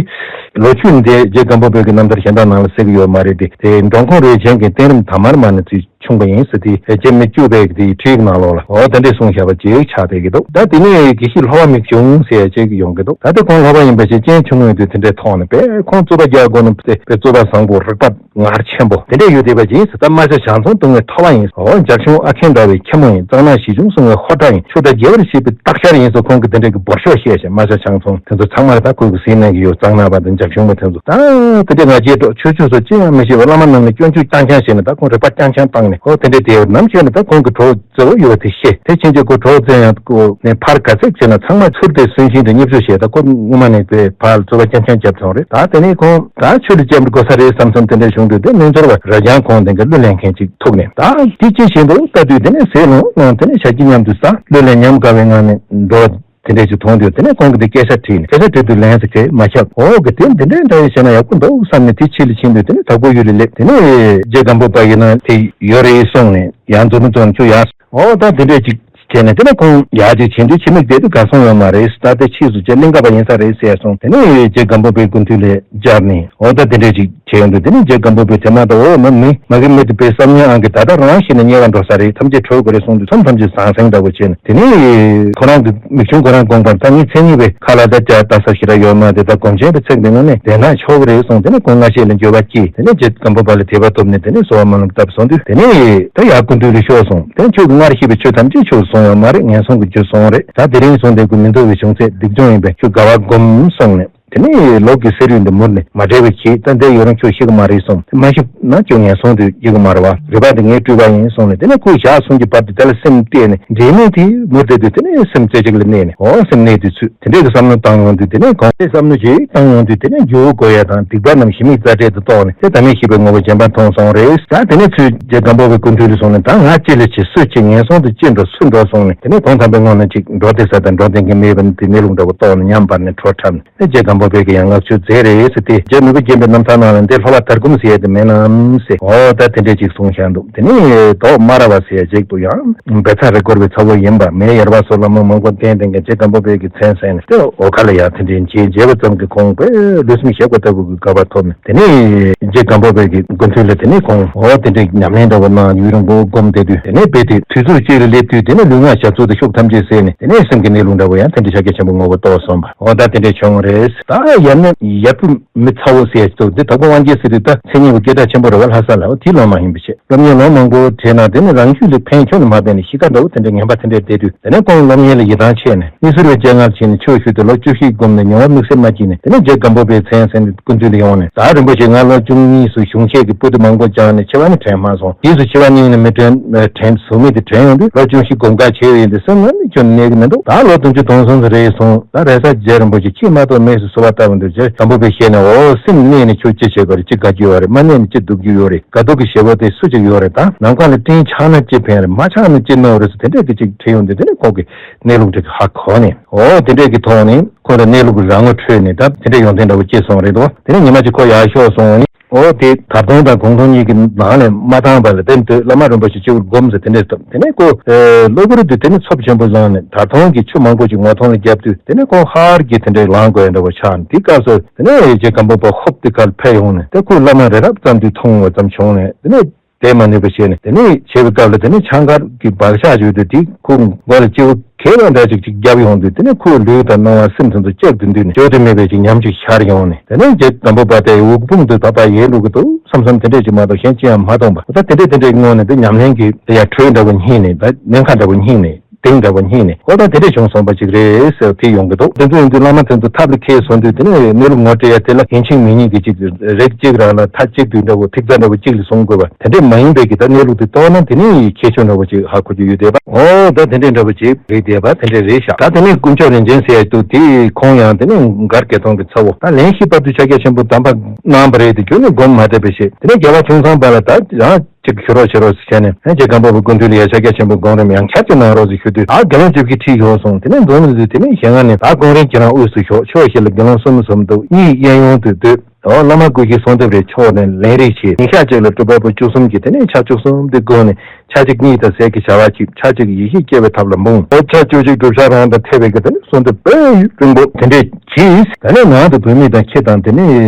ལོ་རྒྱུས་འདི་རྗེ་སྒམ་པོ་པའི་གི་རྣམ་ཐར་གཞན་དག་ནང་ལ་གསལ་གྱི་ཡོད་མ་རེད་དེ། དེ་འགྲོ་མགོན་རས་ཆེན་གྱི་བསྟན་རིམ་དང་མར་མ་ནས་ཚུལ་བྱུང་བ་ཡིན་ཟེར་ཏེ། རྗེ་མི་བཅུ་པའི་དེའི་ཁྲིད་ནང་ལོགས་ལ་འོ་དེ་འདྲས་གསུངས་བཞག་པ་ཅིག་ཆགས་བསྡད་ཀྱི་འདུག་ད་དེ་ནས་དགེ་བཤེས་ལྷོ་པ་མིག་ཆུང་ཟེར་ཡ་ཅིག་ཡོང་གི་འདུག་ད་དེ་ཁོང་ལྷོ་པ་ཡིན་པ་ཞིག་རྐྱེན་བྱུང་ཡོད་དུས་དེ་འདྲས་ཐོག་ནས་དཔེ་ཁོང་རྩོད་པ་རྒྱག་དགོས་ན་དཔེ་དཔེ་རྩོད་པ་བཟང་པོ་རིག་པ་ངར་ཆེན་པོ་དེ་འདྲས་ཡོད་བསྡད་པ་ཅིག་ཡིན་ཟེར། ད་རྨ་བྱ་ཞང་ཚོང་དུང་བའི་ཐོ་བ་ཡིན། འོ་འཇའ་ཆུང་ཨ་མཁན་འདྲ་བའི་མཁན་མོ་ཡིན། གཙང་ནག་ཞི་ཆུང་སྲུང་བའི་ཧོ་སྒྲ་ཡིན། ཆུ་དང་རྒྱལ་བར་བྱེད་པའི་སྟག་ཤར་ཡིན་སོགས་ཁོང་གིས་དེ་འདྲས་ཀྱི་འབོར་ཤོག་བཤད་བྱས། རྨ་བྱ་ཞང་ཚོང་དེ་ཚོ་ཚང་མ་ད་ཁོང་གིས་གཟིགས་གནང་གི་ཡོད། གཙང་ནག་པ་དང་འཇའ་ཆུང་པ་དེ་ཚོ། ད་དེ་འདྲའི་ང་རྒྱལ་སྒྲོག་ཆོས་ཕྱོགས་སུ་ཅི་ཡང་མི་ཤེས་པར་བླ་མ་རྣམས་ནས་སྐྱོན་བརྗོད་རྐྱང་རྐྱང་བྱས་ནས། ད་ཁོང་རིག་པ་རྐྱང་རྐྱང་བཏང་ནས། འོ་དེ་འདྲའི་དེ་ནམ་ཤེས་ནས་ད་ཁོང་གི་གྲོགས་བཙལ་བ་ཡོད་པ་དེ་ཤེས། དེ་ཕྱིན་ཆད་ཁོ་གྲོགས་བཙལ་ཡང་ཁོ་ནས་ཕར་ག་ཚད་བྱས་ན་ཚང་མ་ཚུར་དེ་སུན་ཤིང་དེ་མཉེས་པོ་བྱས། ད་ཁོ་སྔོན་མ་ནས་དེ་ཕར་རྩོད་པ་རྐྱང་རྐྱང་བརྒྱབ་སོང་རེད། ད་དེ་ནས་ཁོང་ད་ཆོས་ལ་སྤྱན་འདྲེན་དགོས་ས་རེད་བསམ་བསམ་དེ་འདྲ་བྱུང་དུས། དེ་རྣལ་འབྱོར་བ་རྭ་རྒྱང་ཁོང་དེ་འདྲ་གླུ་ལེན་མཁན་ཅིག་ཐུག་ནས། ད་དེ་ཅི་བཞིན་དུ་ལྟ་དུས་དེ་ནས་ཟས་ལོངས་གནང་། དེ་ནས་ཞབས་ཀྱིས་མཉམ་དུ་ཟ། གླུ་ལེན་ཉམས་དགའ་བའི་ངང་ནས་འགྲོ། དེ་འདྲས་ཅིག་མཐོང་དུས་དེ་ནས་ཁོང་གིས་དེ་སྐད་ཆ་དྲིས་ནས། སྐད་ཆ་དྲིས་དུས་ལན་ཟེར་མཁན་མ་ཁྱབ། འོ་གི་དེ་འདི་འདྲའི་འདྲ་བའི་བྱས་ན་ཡག་པོ་འདུག་བསམ་ནས་དེ་ཕྱི་ལ་ཕྱིན་དུས་དེ་ནས་དྭགས་པོ་ཡུལ་ལ་སླེབས། དེ་ནས་རྗེ་སྒམ་པོ་པ་ཡིན་ན་དེ་ཡོད་རེད་གསུངས་ནས། ཡང་མཛུབ་མོ་བཙུགས་ནས་ཁྱོད་ཡར། འོ་ད་དེ་འདྲས་ཅིག་བྱས་ནས་དེ་ནས་ཁོང་ཡར་ཅིག་ཕྱིན་དུས་ཕྱི་མིག་བལྟས་དུས་གར་སོང་ཡོད་མ་རེད། ད་དེ་ཕྱིས་སུ་རྗེ་གླིང་ག་པ་ཡིན་ས་རེད་ཟེར་སོང་། དེ་ནས་རྗེ་སྒམ་པོ་པའི་སྐུ་མདུན་ལ་སྦྱར་ནས། འོ་ད་དེ་འདྲས་ཅིག་བྱས་ཡོང་དུས། དེ་ནས་རྗེ་སྒམ་པོ་པས་དེ་མ་གཏོགས་འོ་མ་མི་མ་གི་མི་དེ་པའི་བསམ་ངན་ཨང་གི་ད་ལྟ་རང་ཤི་ན་དམྱལ་བ་འགྲོ་ས་རེད། ཐམས་ཅད་གྲོལ་དགོས་རེད་གསུངས་དུས་མཚམས་ཐམས་ཅད་ཟང་ཟིང་འདྲ་བོ་བྱས་ནས། དེ་ནས་ཁོ་རང་གི་མིག་ཆུང་ཁོ་རང་དགོངས་པར་ད་ངས་མཚན་ཉིད་པའི་ཁ་ལ་ད་བཅའ་ལྟ་ས་ཞེ་དྲག་ཡོད་མ་རེད། ད་སྒོམ་ཆེན་པའི་ཚེ་འདི་ངོ་ནས་བསྡད་ན་ཆོག་གི་རེད་གསུངས། དེ་ནས་ཁོང་སྔ་ཕྱི་ལ་འགྱོད་པ་སྐྱེས། དེ་ནས་རྗེ་སྒམ་པོ་པ་ལ་དད་པ་ཐོབ་ནས་དེ་ནས་གསོལ་བ་སྨོན་ལམ་བཏབ་སོང་དུས། དེ་ནས་ད་ཡར་སྐུ་མདུན་ལ་ཤོག་གསུངས། དེ་ནས་ཁྱོད་ཀྱིས་སྔར་བཤད་པའི་ཆོས་ཐམས་ཅད་ཁྱོད་སོང་ཡོད་མ་རེད། ངན་སོང་གི་རྒྱུ་སོང་རེད། ད་དེ་རིང་སོང་དེ་ཀུན་མི་འདོར་བའི་བྱུང་ཚད་སྡིག་སྦྱོང་ཡིན་པས་ཁྱོད་དགའ་བ་སྒོམ་གསུངས་ནས། དེ་ནས་ལོག་གི་ཟེར་ཡོང་དུས་མུར་ནས་མ་བྲེལ་བའི་གྱིས། ད་འདི་ཡོད་རུང་ཁྱོད་ཤི་གི་མ་རེད་གསུངས། དེ་མ་ཤི་ན་ཁྱོད་ངན་སོང་དུ་སྐྱེ་གི་མ་རེད་བ། རེད་པ། དེ་ངའི་སྤྲུལ་པ་ཡིན་གསུངས་ནས། དེ་ནས་ཁོས་ཞག་གསུམ་གྱི་བར་དུ་དེ་ལ་སེམས་གཏད་ནས། འབྲལ་མེད་དེ་མུར་བསྡད་དུས་དེ་ནས་སེམས་རྩེ་གཅིག་ལ་གནས་ནས། འོ་སེམས་གནས་དུས་ཚུད། དེ་འདྲའི་གི་བསམ་བློ་བཏང་ཡོང་དུས། དེ་ནས་གང་དེ་བསམ་བློ་ཞིག་བཏང་ཡོང་དུས། དེ་ནས་འཇུག་དགོས་ཡ་དང་སྡིག་པ་རྣམས་ཞི་མིག་རྩ་འབྲས་དུ་རྟོགས་ནས། དེ་ད་མི་ཤི་བའི་ངོ་བོ་རྗེན་པར་མཐོང་སོང་རེད། ད་དེ་ནས་ཚུར་རྗེ་སྒམ་པོ་པའི་སྐུ་མདུན་ལ་སོང་ནས། ད་ང་ཅི་ལ་བྱེད། སུ་བྱེད། ངན་སོང་དུ་ཅི་འགྲོ། སུ་འགྲོ་གསུངས་ནས། དེ་ནས་དོན་དམ་པའི་ངང་ནས་ཅིག་འགྲོ་བསྡད་ས་དང་འགྲོ་བསྡད་མཁན་མེད་པ་ནི་དེ་གནས་ལུགས་འདྲ་བོ་རྟོགས་ནས་ཉམས་འབར་ནས་བྲོ་འཁྲབ་ནས། དེ་རྗེ་སྒམ་ འབོ་བོད་ཀྱི་ཡང་ལྔ་བཅུ་མཛད་རེད་ཟེར་ཏེ། རྗེ་མི་བོ་རྒན་པའི་རྣམ་ཐར་ནང་ལ་འདི་ལྷོ་བ་དར་ཁུམ་ཟེར་ཡ་དེ་མེད་ནམ་ཟེར། འོ་ད་དེ་འདྲས་ཅིག་གསུངས་བཞག་འདུག་དེ་ནས་དོག་སྨ་ར་བ་ཟེར་ཡ་ཅིག་འདུག་ཡང་འབེ་ཚ་རི་སྐོར་བའི་ཚ་བོ་ཡིན་པ། མེ་ཡར་བ་སོགས་བླ་མ་མང་པོ་བསྟེན་བསྟེན་མཁན་རྗེ་སྒམ་པོ་པའི་གི་མཚན་གསན་ནས། དེ་འོ་ཁ་ལ་ཡང་དེ་འདྲས་མཇལ་མཇལ་བ་ཙམ་གྱིས་ཁོང་དཔེ་ལུས་སེམས་ཞེ་དགུ་ལྟ་བུ་གི་དགའ་བ་ཐོབ་ནས། དེ་ནས་རྗེ་སྒམ་པོ་པའི་གི་སྐུ་མདུན་ལ་དེ་ནས་ཁོང་འོ་དེ་འདྲས་ཉམས་ལེན་འདྲ་བོ་གནང་ཡུན་རིང་པོ་བསྒོམ་བསྡད་དུས། དེ་ནས་རྦད་དེ་དུས་ཚོད་གཅིག་ལ་སླེབས་དུས། དེ་ནས་ལུས་ངག་ཞབས་ཚུལ་དང་ཤུགས་ཐམས་ཅད་ཟད་ནས། དེ་ནས་སེམས་ཀྱི་གནས་ལུགས་འདྲ་བོ་ཡང་དེ་འདྲས་ཤཱཀྱ་ཆེན་པོ་ངོ་བོ་རྟོགས་སོང་བ། འོ་ད་དེ་འདྲས་བྱུང་བ་རེད། ད་ཡར་ནས་ཡར་བུ་མི་ཚ་བོ་ཟེར་ཡ་ཅིག་འདུག་འདི་དྭགས་པོ་དབང་རྒྱལ་ཟེར་དུས་ད་མཚན་ཉིད་པོ་སྐད་གྲགས་ཆེན་པོ་རེད་བ། ལྷ་ས་ལ། འོ་དེའི་སློབ་མ་ཡིན་པ་བྱས། སློབ་གཉེར་ལོ་མང་པོ་བྱས་ན་དེ་ནི་རང་རྒྱུད་ལ་ཕན་ཁྱོན་ནས་མ་ཕན་ནས་གཤིས་ཀ་འདྲ་བོ་དེ་འདྲ་ངན་པ་དེ་འདྲ་བསྡད་དུས། དེ་ནས་ཁོང་སློབ་གཉེར་ལ་ཡིད་ཐང་ཆད་ནས། མི་ཟུར་བའི་སྤྱན་སྔར་ཕྱིན་ནས་ཆོས་ཞུས་ཏེ་ལོ་བཅུ་བཞི་བསྒོམས་ནས་མྱོང་བ་དམིགས་བསལ་མ་བགྱིས་ནས། དེ་ནས་རྗེ་སྒམ་པོ་པའི་མཚན་གསན་ནས་སྐུ་མདུན་ལ་ཡོང་ནས། ད་རིན་པོ་ཆེ་ང་ལོ་བཅུ་གཉིས་སུ་གཞུང་ཆེན་གྱི་པོ་ཏི་མང་པོ་སྦྱངས་ནས་འཆི་བ་ནི་དྲན་མ་སོང་། རྗེས་སུ་འཆི་བ་སྙིང་ནས་མི་དྲན། དྲན་ཟུག་མེད་དེ་དྲན་ཡོང་དུས། ལོ་བཅུ་བཞི་སྒོམ་ཁ་བྱས་ཡོད་དེ་སེམས་ནང་ནས་ཁྱོན་ནས་གནས་ཀྱི་མི་འདུག་ད་ལོ་བདུན་ཅུ་དོན་གསུམ་དུ་རེད་སོང་། ད་རེས་གཟའ་རྗེ་རིན་པོ་ཆེ་ཁྱེད་མ་གཏོགས་མེད་ཟེར་གསོལ་བ་བཏབ་འདུག་རྗེ་སྒམ་པོ་པའི་ཞལ་ནས། འོ་སེམས་གནས་ནས་ཁྱོད་ཅི་བྱེད་དགོས་རེད། ཅི་དགའ་རྒྱུ་ཡོད་རེད། མ་གནས་ནས་ཅི་སྡུག་རྒྱུ་ཡོད་རེད། དགའ་སྡུག་གི་ཞེ་པོ་དེ་སུ་ཅིག་ཡོད་རེད། ད་ནམ་མཁའ་ལ་སྤྲིན་ཆགས་ན་ཅི་ཕན་རེད། མ་ཆགས་ན་ཅི་གནོད་རེད་ཟེར། དེ་འདྲས་དེ་ཅིག་དྲིས་ཡོང་དུས། དེ་ནས་ཁོ་གི་གནས་ལུགས་དེ་ཧ་གོ་ནས། འོ་དེ་འདྲས་ཀྱི་ཐོག་ནས་ཁོ་ལ་གནས་ལུགས་ཀྱི་རང་ངོ་འཕྲོད་ནས། ད་དེ་འདྲས་ཡོང་དོན་འདྲ་བོ་སྐྱེས་སོང་རེད་དོ། དེ་ནས་ཉི་མ་གཅིག་ཁོ་ཡར་ཤོག་སོང་ནས། འོ་དེ་དར་ཐོང་དང་གུང་ཐོང་གཉིས་ཀྱི་ནང་ནས་མ་བཏང་བ་ལ་བརྟེན་ཏེ། བླ་མ་རིན་པོ་ཆེ་སྤྱི་བོར་བསྒོམ་ཟེར་དེ་འདྲས་བཏབ། དེ་ནས་ཁོ་གློ་བུར་དུ་དེ་ནས་ཚབས་ཆེན་པོ་བཟུང་ནས། དར་ཐོང་གི་ཆུ་མང་པོ་ཅིག་ངོ་ཐོང་ལ་བརྒྱབ་དུས། དེ་ནས་ཁོ་ཧར་གྱིས་དེ་འདྲས་ལངས་དགོས་ཡ་འདྲ་བོ་ཆགས་ནས། དེའི་སྐབས་སུ་དེ་ནས་རྗེ་སྒམ་པོ་པ་ཧོབ་ཏེ་གར་ཕེབས་ཡོང་ནས། དེ་ཁོས་བླ་མ་རི་རབ་ཙམ་དུ་མཐོང་བ་ཙམ་བྱུང་ནས། དེ་ནས་བསྡད་མ་ནུས་པ་བྱས་ནས། དེ་ནས་བྱེད་པའི་སྐབས་ལ་དེ་ནས་ཆང་ཁར་གྱི་བག་ཆགས་བརྗོད་དུས། དེ་ཁོའི་མགོ་ལ་སྐྱེ་བོ་གས་པ་འདྲ་ཅིག་ཅིག་བརྒྱབ་ཡོང་དུས། དེ་ནས་ཁོའི་ལུས་དང་སྣང་བ་སེམས་དེ་ཚོ་གཅིག་ཏུ་འདུས་ནས། བརྗོད་དུ་མེད་པའི་ཅིག་ཉམས་ཅིག་ཤར་ཡོང་ནས། དེ་ནས་རྗེ་སྒམ་པོ་པ་དེ་འུག་པུང་དུ་ད་ལྟ་ཡལ་འགྲོ་གི་འདུག་བསམ་བསམ་དེ་འདྲས་ཅིག་མ་གཏོགས་གཞན་ཅི་ཡང་མ་མཐོང་བ། ད་དེ་འདྲས་དེ་འདྲས་སྔོན་ནས་དེ་ཉམས་ལེན་གྱི་དེ་ཡར་འཕྲོས་འདྲ་བོ་སྙིང་ནས། ད་ཉེན་ཁ་འདྲ་བོ་སྙིང་ནས། གཏིང་འདྲ་བོ་སྙིང་ནས། ཨོ་ད་དེ་འདྲས་བྱུང་སོང་བ་ཅིག་རེད་ཟེར་དེ་ཡོང་གི་འདུག་དེ་ཚོ་ཡིན་དུས་བླ་མ་དེ་ཚོ་ཐབས་ལ་མཁས་སོང་དུས། དེ་ནས་གནས་ལུགས་ངོ་སྤྲད་ཡ་དེ་ལ་ཡིན་གཅིག་མིན་གཉིས་ཀྱི་ཅིག་རིགས་གཅིག་རང་ལ་མཐའ་གཅིག་ཏུ་འདྲ་བོ་ཐིག་རྩ་འདྲ་བོ་གཅིག་ལ་བཟུང་དགོས་པ་དེ་འདྲས་མ་ཡིན་པའི་གི། ད་གནས་ལུགས་དེ་རྟོགས་ན་དེ་ནས་ཁྱད་ཆོས་འདྲ་བོ་ཅིག་ཧ་གོ་རྒྱུ་ཡོད་བསྡད་པ། ཨོ་ད་དེ་འདྲས་འདྲ་བོ་ཅིག་རེད་བསྡད་པ་དེ་འདྲས་རེད་ཤག་ད་དེ་ནས་དཀོན་མཆོག་རིན་ཆེན་ཟེར་ཡ་འདུག་དེ་ཁོང་ཡང་དེ་ནས་མགར་དགེ་མཐོང་གི་ཚ་བོ། ད་ལན་བཞི་བར་དུ་ཕྱག་རྒྱ་ཆེན་པོ་གདམས་པ་གནང་བ་རེད་དེ། ཁྱོན་ནས་སྒོམ་མ་བསྡད་པ་བྱས། དེ་ནས་རྒྱལ་བ་ཁྱུང་ཚང་པ་ལ་ད་རང་ཅིག་ཞུ་རོགས་བྱེད་རོགས་ཟེར་བྱས་ནས། ཨ་རྗེ་སྒམ་པོ་པའི་སྐུ་མདུན་ལ་ཡ་ཕྱག་རྒྱ་ཆེན་པོ་སྒོམ་རིམ་ཡང་བསྐྱར་ཅིག་གནང་རོགས་ཟེར་ཞུ་དུས། ཨ་དགེ་སློང་བཅུ་བཞི་ཁྲིད་ཞོག་གསུངས། དེ་ནས་མདོ་སྨད་དུ་དེ་ནས་ཞལ་སྔ་ནས། ཨ་ཁོང་རང་ཁྱེད་རང་དབུས་སུ་ཞོག་ཕྱོགས་བཞི་ལ་དགེ་སློང་སུམ་སུམ་འདུག་གཉིས་གཡས་གཡོན་དུ་སྡོད། འོ་བླ་མ་སྐུ་བཞིའི་གསོལ་འདེབས་རེ་ཕྱོགས་ནས་ལན་རེ་བྱས། ཉིན་ཞག་གཅིག་ལ་སྤྲུལ་པ་པོ་བཅུ་གསུམ་གྱིས་དེ་ནས་ཆ་བཅུ་གསུམ་དེ་བགོས་ནས། ཆ་གཅིག་གཉིད་དང་ཟས་ཀྱི་བྱ་བ་གཅིག་ཆ་གཅིག་ཡེ་ཤེས་སྐྱེ་བའི་ཐབས་ལ་འབུངས། འོ་ཆ་བཅུ་གཅིག་བསྒྲུབ་བྱ་རང་དང་འཕྲད་པའི་གི་དེ་ནས་གསོལ་འདེབས་དཔེ་རིང་པོ་དེ་འདྲས་གྱིས། ད་ནས་ནང་དུ་བུད་མེད་དང་ཁྱི་དང་དེ་ནས་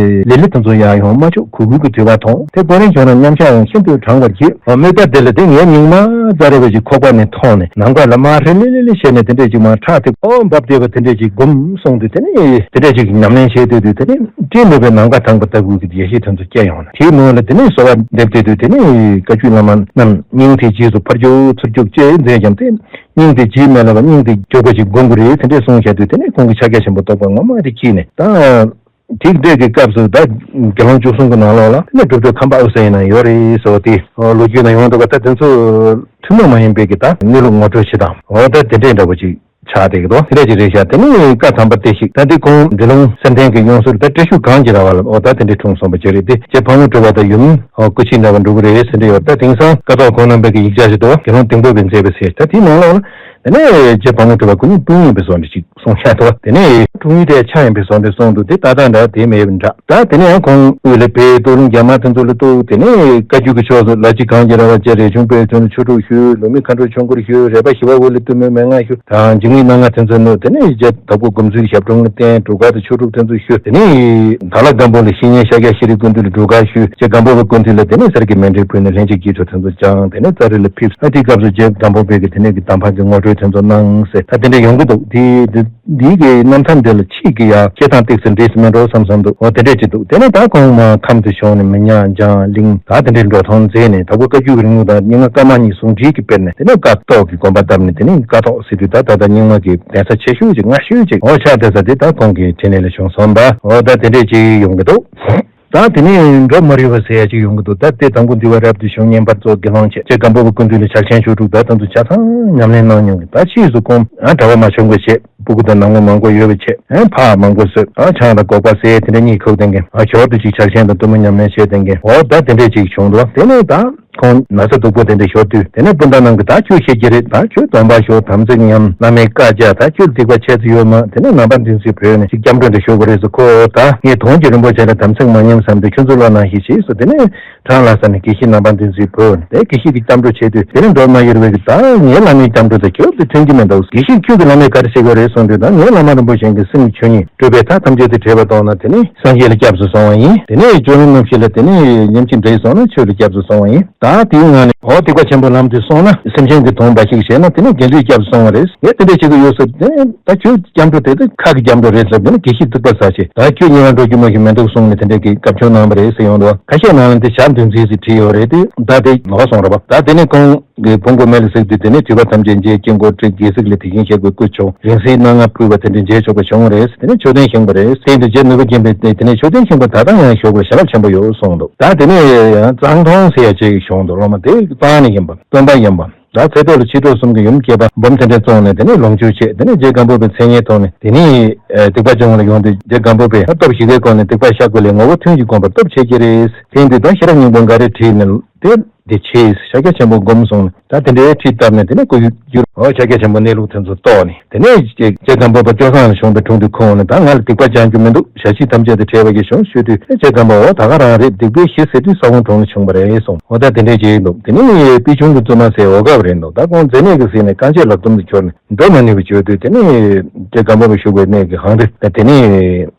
ལི་ལི་དེ་ཚོ་ཡར་ཡོང་མ་བཅུག་གུ་གུལ་གྱི་དུད་པ་མཐོང་། དེ་ཁོ་རང་ཁྱོད་རང་མཉམ་བཞག་ཡང་ཤིན་ཏུ་གྲང་བར་བགྱིད། འོ་མོས་པ་དེ་ལ་དེ་ངའི་སྙིང་མ་རྩ་ར་བ་ཞིག་ཁོག་པ་ནས་མཐོང་ནས། ནམ་མཁའ་ལ་མར་ཧྲི་ལི་ལི་ལི་བྱས་ནས་དེ་འདྲས་ཅིག་མར་ཁྲག་དེ་ཨོ་འབབ་བསྡད་པ་དེ་འདྲས་ཅིག་སྒོམ་གསུངས་དུས། དེ་ནས་དེ་འདྲས་ཅིག་ཉམས་ལེན་བྱས་བསྡད་དུས། དེ་ནས་སྤྲིན་ལུད་པའི་ནམ་མཁའ་དྭངས་པ་ལྟ་བུ་གི་ཡེ་ཤེས་དེ་ཚོ་སྐྱེ་ཡོང་ནས། དེའི་ནང་ལ་དེ་ནས་གསོལ་བ་འདེབས་བསྡད་དུས། དེ་ནས་བཀའ་བརྒྱུད་བླ་མ་རྣམས་སྙིང་དེ་རྗེས་སུ་ཕར་རྒྱུག་ཚུར་རྒྱུག་ཅེས་མཛད་ཀྱང་། དེ་སྙིང་དེ་རྗེས་མ་ལ་བ་སྙིང་དེ་མགྱོགས་པོ་ཅིག་སྒོམ་དགོས་རེད་ཟེར་འདྲས་གསུངས་བཞག་དུས། དེ་ནས་ཁོང་གི་ཕྱག་རྒྱ་ཆེན་པོ་རྟོགས་པ་ངོ་མ་དེ་སྐྱེས་ནས། ད་དེ་འདྲས་ཀྱི་སྐབས་སུ་ད་དགེ་སློང་བཅུ་གསུམ་གྱི་ནང་ལོགས་ལ་དེ་ནས་སྒྲུབ་གྲོལ་ཁམས་པ་ཨོ་ས་ཡིན་ན་ཡོད་རེད་ཟེར་བ་དེ་ལོ་རྒྱུས་ན་ཡོང་འདུག་ག་ད་དེ་ཚོ་ཐུན་མོང་མ་ཡིན་པའི་གི་ད་གནས་ལུགས་ངོ་སྤྲོད་བྱེད་སྟངས། འོ་ད་དེ་འདྲས་འདྲ་བོ་ཅིག་ཆགས་བསྡད་ཀྱི་འདུག་དེ་འདྲས་ཅིག་རེད་ཤག་དེ་ནས་བཀའ་དམ་པ་བདེ་གཤེགས། ད་དེ་ཁོང་འབྲི་ལུང་སེམས་ལྡན་གྱི་ཡོངས་སུ་ད་བཀྲ་ཤིས་སྒང་གི་ར་བ་ལ། འོ་ད་དེ་འདྲས་འཁྲུངས་སོང་བ་ཅིག་རེད་དེ། རྗེ་ཕག་མོ་གྲུ་པ་དང་ཡུམ་འོ་སྐུ་མཆེད་འདྲ་བ་འགྲོ་གི་རེད་ཟེར་འདྲས་ཡོད། ད་དེང་སང་བཀའ་ཐོག་ཁོང་རྣམ་པའི་གི་ཡིག་ཆ་ཞིག་འདུག་དགེ་སློང་སྡིངས་པོ་པའི་མཛད་པ་ཟེར། ད་དེའི་ནང་ལོགས་ལ་དེ་ནས་རྗེ་ཕག་མོ་གྲུ་པ་སྐུ་ཉིད་སྤུན་ཡིན་པའི་བཟོ་འདྲ་ཅིག་གསུངས་བཞག་འདུག་དེ་ནས་སྤུན་ཡིན་དེ་ཆ་ཡིན་པའི་བཟོ་འདྲ་གསུངས་འདུག་དེ་ཏག་ཏག་འདྲ་དེ་མེད་པ་འདྲ། ད་དེ་ནས་ཡང་ཁོང་དབུས་ལ་བོད་རྡོར་གླིང་རྒྱ་དམར་དེ་ཚོ་ལ་གཏུགས། དེ་ནས་བཀའ་བརྒྱུད་ཀྱི་ཕྱོགས་སུ་ལ་ཅི་གང་གི་ར་བ་བཅས། རས་ཆུང་དཔལ་མཚོན་ལ་ཆོས་དྲུག་ཞུས། ལུགས་མེད་མཁའ་འགྲོའི་ཆོས་འཁོར་ཞུས། རས་པ་ཞི་བ་འོད་ལ་གཏུམ་མོའི་མན་ངག་ཞུས། དང་འཇིགས་མེད་སྣང་ལྔ་དེ་ཚོ་ནོ། དེ་ནས་རྗེ་དྭགས་པོ་དགོངས་ཚུལ་ཞབས་དྲུང་ལ་བསྟན། གྲུ་ཁ་དང་ཆོས་དྲུག་དེ་ཚོ་ཞུས། དེ་ནས་དྭགས་ལྷ་སྒམ་པོ་ལ་བཤེས་གཉེན་ཤཱཀྱ་ཤྲཱི་སྐུ་མདུན་ལ་གྲུ་ཁ་ཞུས། རྗེ་སྒམ་པོ་པའི་སྐུ་མདུན་ལ་དེ་ནས་གསེར་གྱི་མཎྜལ་ཕུལ་ནས་ལྷན་ཅིག་སྐྱེས་ཆོས་དེ་ཚོ་སྦྱངས། དེ་ནས་ཙཱ་རི་ལ་ཕེབས། ཨ་དེའི་སྐབས་སུ་རྗེ་སྒམ་པོ་པའི་གི་དེ་ནས་གི་གདམས་པ་གི་ངོ་སྤྲོད་དེ་ཚོ་གནང་ཟེར། ད་དེ་འདྲ་ཡོང་གི་འདུག་དེ་དེ་འདིའི་གི་རྣམ་ཐར་འདི་ལ་ཕྱིས་ཀྱི་ཡ་བཤད་སྟངས་ཏོག་ཙམ་འདྲེས་སུ་མེད་འགྲོ་བསམ་བསམ་འདུག་འོ་དེ་འདྲས་ཅིག་འདུག་དེ་ནས་ད་ཁོང་མ་ཁམས་དུ་བྱོན་ནས་མི་ཉག་འཇང་གླིང་ད་དེ་འདྲས་འགྲོ་སྟངས་མཛད་ནས། དྭགས་པོ་བཀའ་བརྒྱུད་ཀྱི་རིང་ལུགས་དང་རྙིང་མ་ཀརྨ་གཉིས་ཟུང་འབྲེལ་གྱི་དཔེར་ན། དེ་ནས་ཀཿཐོག་གི་དགོན་པ་བཏབ་ནས། དེ་ནས་ཀཿཐོག་ཟེར་དུས་ད་ད་ལྟ་རྙིང་མ་གི་གདན་ས་ཆེ་ཤོས་ཅིག་སྔ་ཤོས་ཅིག་འོ་ཆགས་བསྡད་ས་དེ་ད་ཁོང་གི་འཕྲིན་ལས་ལ་བྱུང་སོང་པ། འོ་ད་དེ་འདྲས་ཅིག་ཡོང་གི་འདུག་ད་དེ་ནས་འགྲོ་མ་རུལ་བ་ཟེར་ཡ་ཅིག་ཡོང་གི་འདུག་ད་དེ་དང་པོ་འདུལ་བ་རབ་ཏུ་བྱུང་བསྙེན་པར་རྫོགས་དགེ་སློང་བྱས། རྗེ་སྒམ་པོ་པའི་སྐུ་མདུན་ལ་ཕྱག་ཆེན་ཞུ་དྲུག་ད་དེ་ཚོ་ཆ་ཚང་ཉམས་ལེན་གནང་མྱོང་གི། ད་ཕྱིས་སུ་ཁོང་ཨ་གྲྭ་པ་མ་བྱུང་བ་བྱས། སྤུ་གུ་དང་ནང་མི་མང་པོ་ཡོད་པ་བྱས། ཨ་ཕག་མང་པོ་གསོས། ཨ་ཆང་དང་སྒོག་པ་ཟས་དེ་འདྲ་གཉིད་ཁུག་བསྡད་མཁན། ཨ་ཞོར་དུ་ཅིག་ཕྱག་ཆེན་དང་གཏུམ་མོ་ཉམས་ལེན་བྱས་བསྡད་མཁན། འོ་ད་དེ་འདྲས་ཅིག་བྱུང་འདུག་དེ་ནས་ད་ ཁོང་ན་ཚ་སྡུག་པོ་དེ་འདྲ་ཤོར་དུས་དེ་ནས་སྤུན་ཟླ་རྣམས་ཀྱིས་ད་ཁྱོད་ཤེས་ཀྱི་རེད། ད་ཁྱོད་སྡོམ་པ་ཤོག་དམ་ཚིག་ཉམས། བླ་མའི་བཀའ་རྒྱག་ད་ཁྱོད་སྡིག་པ་ཆེ་ཙམ་ཡོད་མ་དེ་ནས་ནང་པ་འདི་ཚོའི་བོད་ནས་ཅིག་སྐྱབས་འགྲོ་འདྲ་ཤོར་དགོས་རེད་ཟེར། ཁོ་ད་ངས་དོན་གྱི་རིན་པོ་ཆེ་ལ་དམ་ཚིག་མ་ཉམས་བསམ་དུས་ཁྱོད་ཚོ་བློ་ནང་བཞིན་བྱེད་ཟེར། དེ་ནས་གྲང་ལྷ་ས་ནས་དགེ་བཤེས་ནང་པ་འདི་ཚོའི་བོད་ནས་དེ་དགེ་བཤེས་ཀྱི་སྐྱབས་འགྲོ་བྱེད་དུས་དེ་ནས་འགྲོ་མ་ཡོད་པའི་གི་ད་ངའི་བླ་མའི་སྐྱབས་འགྲོ་དང་ཁྱོད་དེ་མཐུན་གྱི་མི་འདུག་དགེ་བཤེས་ཁྱོད་ཀྱི་བླ་མས་ག་རེ་བྱེད་དགོས་རེད་གསུངས་དུས་ད་ངའི་བླ་མ་རིན་པོ་ཆེ་གིས་སེམས་ཆོས་ཉིད་སྤྲུལ་པའི་མཐའ་ཐམས་ཅད་དུ་བྲལ་བ་མཐོང་ན་དེ་ནས་སངས་རྒྱས་ལ་སྐྱབས་སུ་སོང་བ་ཡིན། དེ་ནས་སྐྱོབ་རིན་རྣམ་བཞི་ལ་དེ་ནས་ཉམས་ཀྱི་འདྲེས་སོང་ན་ཆོས་ལ་སྐྱབས་སུ་སོང་བ་ཡིན། ད་དེའི་ངང་ནས་འོ་སྡིག་པ་ཆེན་པོ་ལམ་དུ་སོང་ན་སེམས་ཅན་གྱི་དོན་འབའ་ཞིག་བྱས་ན་དེ་ནས་དགེ་འདུན་སྐྱབས་སུ་སོང་བ་རེད། ངས་དེ་འདྲ་བྱེད་ཀྱི་ཡོད་ཟེར་དེ་ནས་ད་ཁྱོད་སྐྱབས་འགྲོ་དེ་ད་ཁ་གི་སྐྱབས་འགྲོ་རེད་ཟེར་དེ་ནས་དགེ་བཤེས་ཐུག་པ་ཟ་བྱས་ད་ཁྱོད་ཉེ་བར་འགྲོ་རྒྱུ་མ་ཞིག་མི་འདུག་གསུངས་ནས་དེ་འདྲ་གི་བཀའ་ཆོས་གནང་བ་རེད་ཟེར་ཡོང་འདུག་ཁ་ཤས་ནང་ལ་འདི་ཞག་བདུན་ཚིགས་ཟིག་བྲིས་ཡོད་རེད་དེ་ད་དེ་ལོག་སོང་རེད་པ། ད་དེ་ནས་ཁོང་གི་བོང་གུ་མེ་ལ་ཟེར་དུས་དེ་ནས་དུས་པ་ཐམས་ཅད་འཇལ། དཀྱིལ་འཁོར་སྤྲུལ། དགེ་ཚིག་ལས་དེ་བཞིན་གཤེགས་པའི་སྐུ་བྱུང་། རིང་བསྲེལ་སྣ་ལྔ་ཕུལ་བ་དེ་འདྲ་མཇལ་ཆོག་པ་བྱུང་བ་རེད། དེ་ནས་མཆོད་རྟེན་བཞེངས་པ་རེད། དེ་འདྲ་རྗེ་ནོར་བུ་རྒྱན་པས་དེ་ནས་མཆོད་རྟེན་བཞེངས་པ་ད་ལྟ་ཡང་ཞོགས་པ་བྱིན་རླབས་ཆེན་པོ་ཡོད་གསུངས་འདུག་ད་དེ་ནས་ཡང་གཙང་མཐོང་ཟེར་ཡ་ཅིག་བྱུང་འདུག་སློབ་མ་དེ་གཙང་ནས་ཡིན་པ་སྟོན་པ་ཡིན་པ། ད་ཚེ་ཐོག་ལ་ཕྱི་དྲོ་གསུམ་གྱི་ཡུམ་སྐྱེས་པ་འབུམ་དེ་འདྲ་བཙོང་ནས་དེ་ནས་ལོངས་སྤྱོད་བྱེད། དེ་ནས་རྗེ་སྒམ་པོ་པའི་མཚན་སྙན་ཐོག་ནས་དེ་ནས་སྡིག་པ་སྦྱོང་ལ་ཡོང་དུས་རྗེ་སྒམ་པོ་པས་སྟོབས་ཞི་བའི་སྒོ་ནས་སྡིག་པ་བཤགས་དགོས་ལས་ངོ་བོ་ཐུན་གྱིས་བསྒོམས་པར་སྟོབས་ཆེ་གི་རེད། དེ་ཡིན་དུས་ད་ཤེས་རབ་སྙིང་པོ་འགའ་རེ་བྲིས་ནས་དེ་འདི་ཆེས་ཤཱཀྱ་ཆེན་པོ་སྒོམ་སོང་ནས་ད་དེ་འདྲའི་ཁྲིད་བཏབ་ནས་དེ་ནས་སྐུ་ཡུལ་བསྒྱུར། འོ་ཤཱཀྱ་ཆེན་པོ་གནས་ལུགས་དེ་ཚོ་རྟོགས་ནས་དེ་ནས་རྗེ་སྒམ་པོ་པ་སྐལ་བཟང་ལ་བྱུང་བའི་དྲུང་དུ་ཁོང་ནས་ད་ང་ལ་སྡིག་པ་སྦྱང་རྒྱུ་མི་འདུག་ཞལ་ཤིས་ཐམས་ཅད་དང་བྲལ་བ་ཡིན་ཞུས་དུས་རྗེ་སྒམ་པོ་འོ་ད་ག་རང་རེད། སྡིག་པའི་གཞི་ཟེར་དུས་ས་བོན་དྲུང་ལ་བྱུང་བ་རེད་གསུངས། འོ་ད་དེ་འདྲའི་རྗེས་འདུག་དེ་ནས་པི་ཆུང་གི་བཙུན་མ་ཟེར་འོ་སྐབས་རེད་འདུག་ད་ཁོང་མཛེ་ནད་ཀྱིས་གཟིར་ནས་རྐང་རྗེས་ལག་བརྡུང་དུ་གྱུར་ནས། འགྲོ་མ་ནུས་པར་གྱུར་དུས་དེ་ནས་རྗེ་སྒམ་པོ་པ་བཞུགས་པའི་གནས་ཀྱི་ཧང་རི་ལ་དེ་ནས་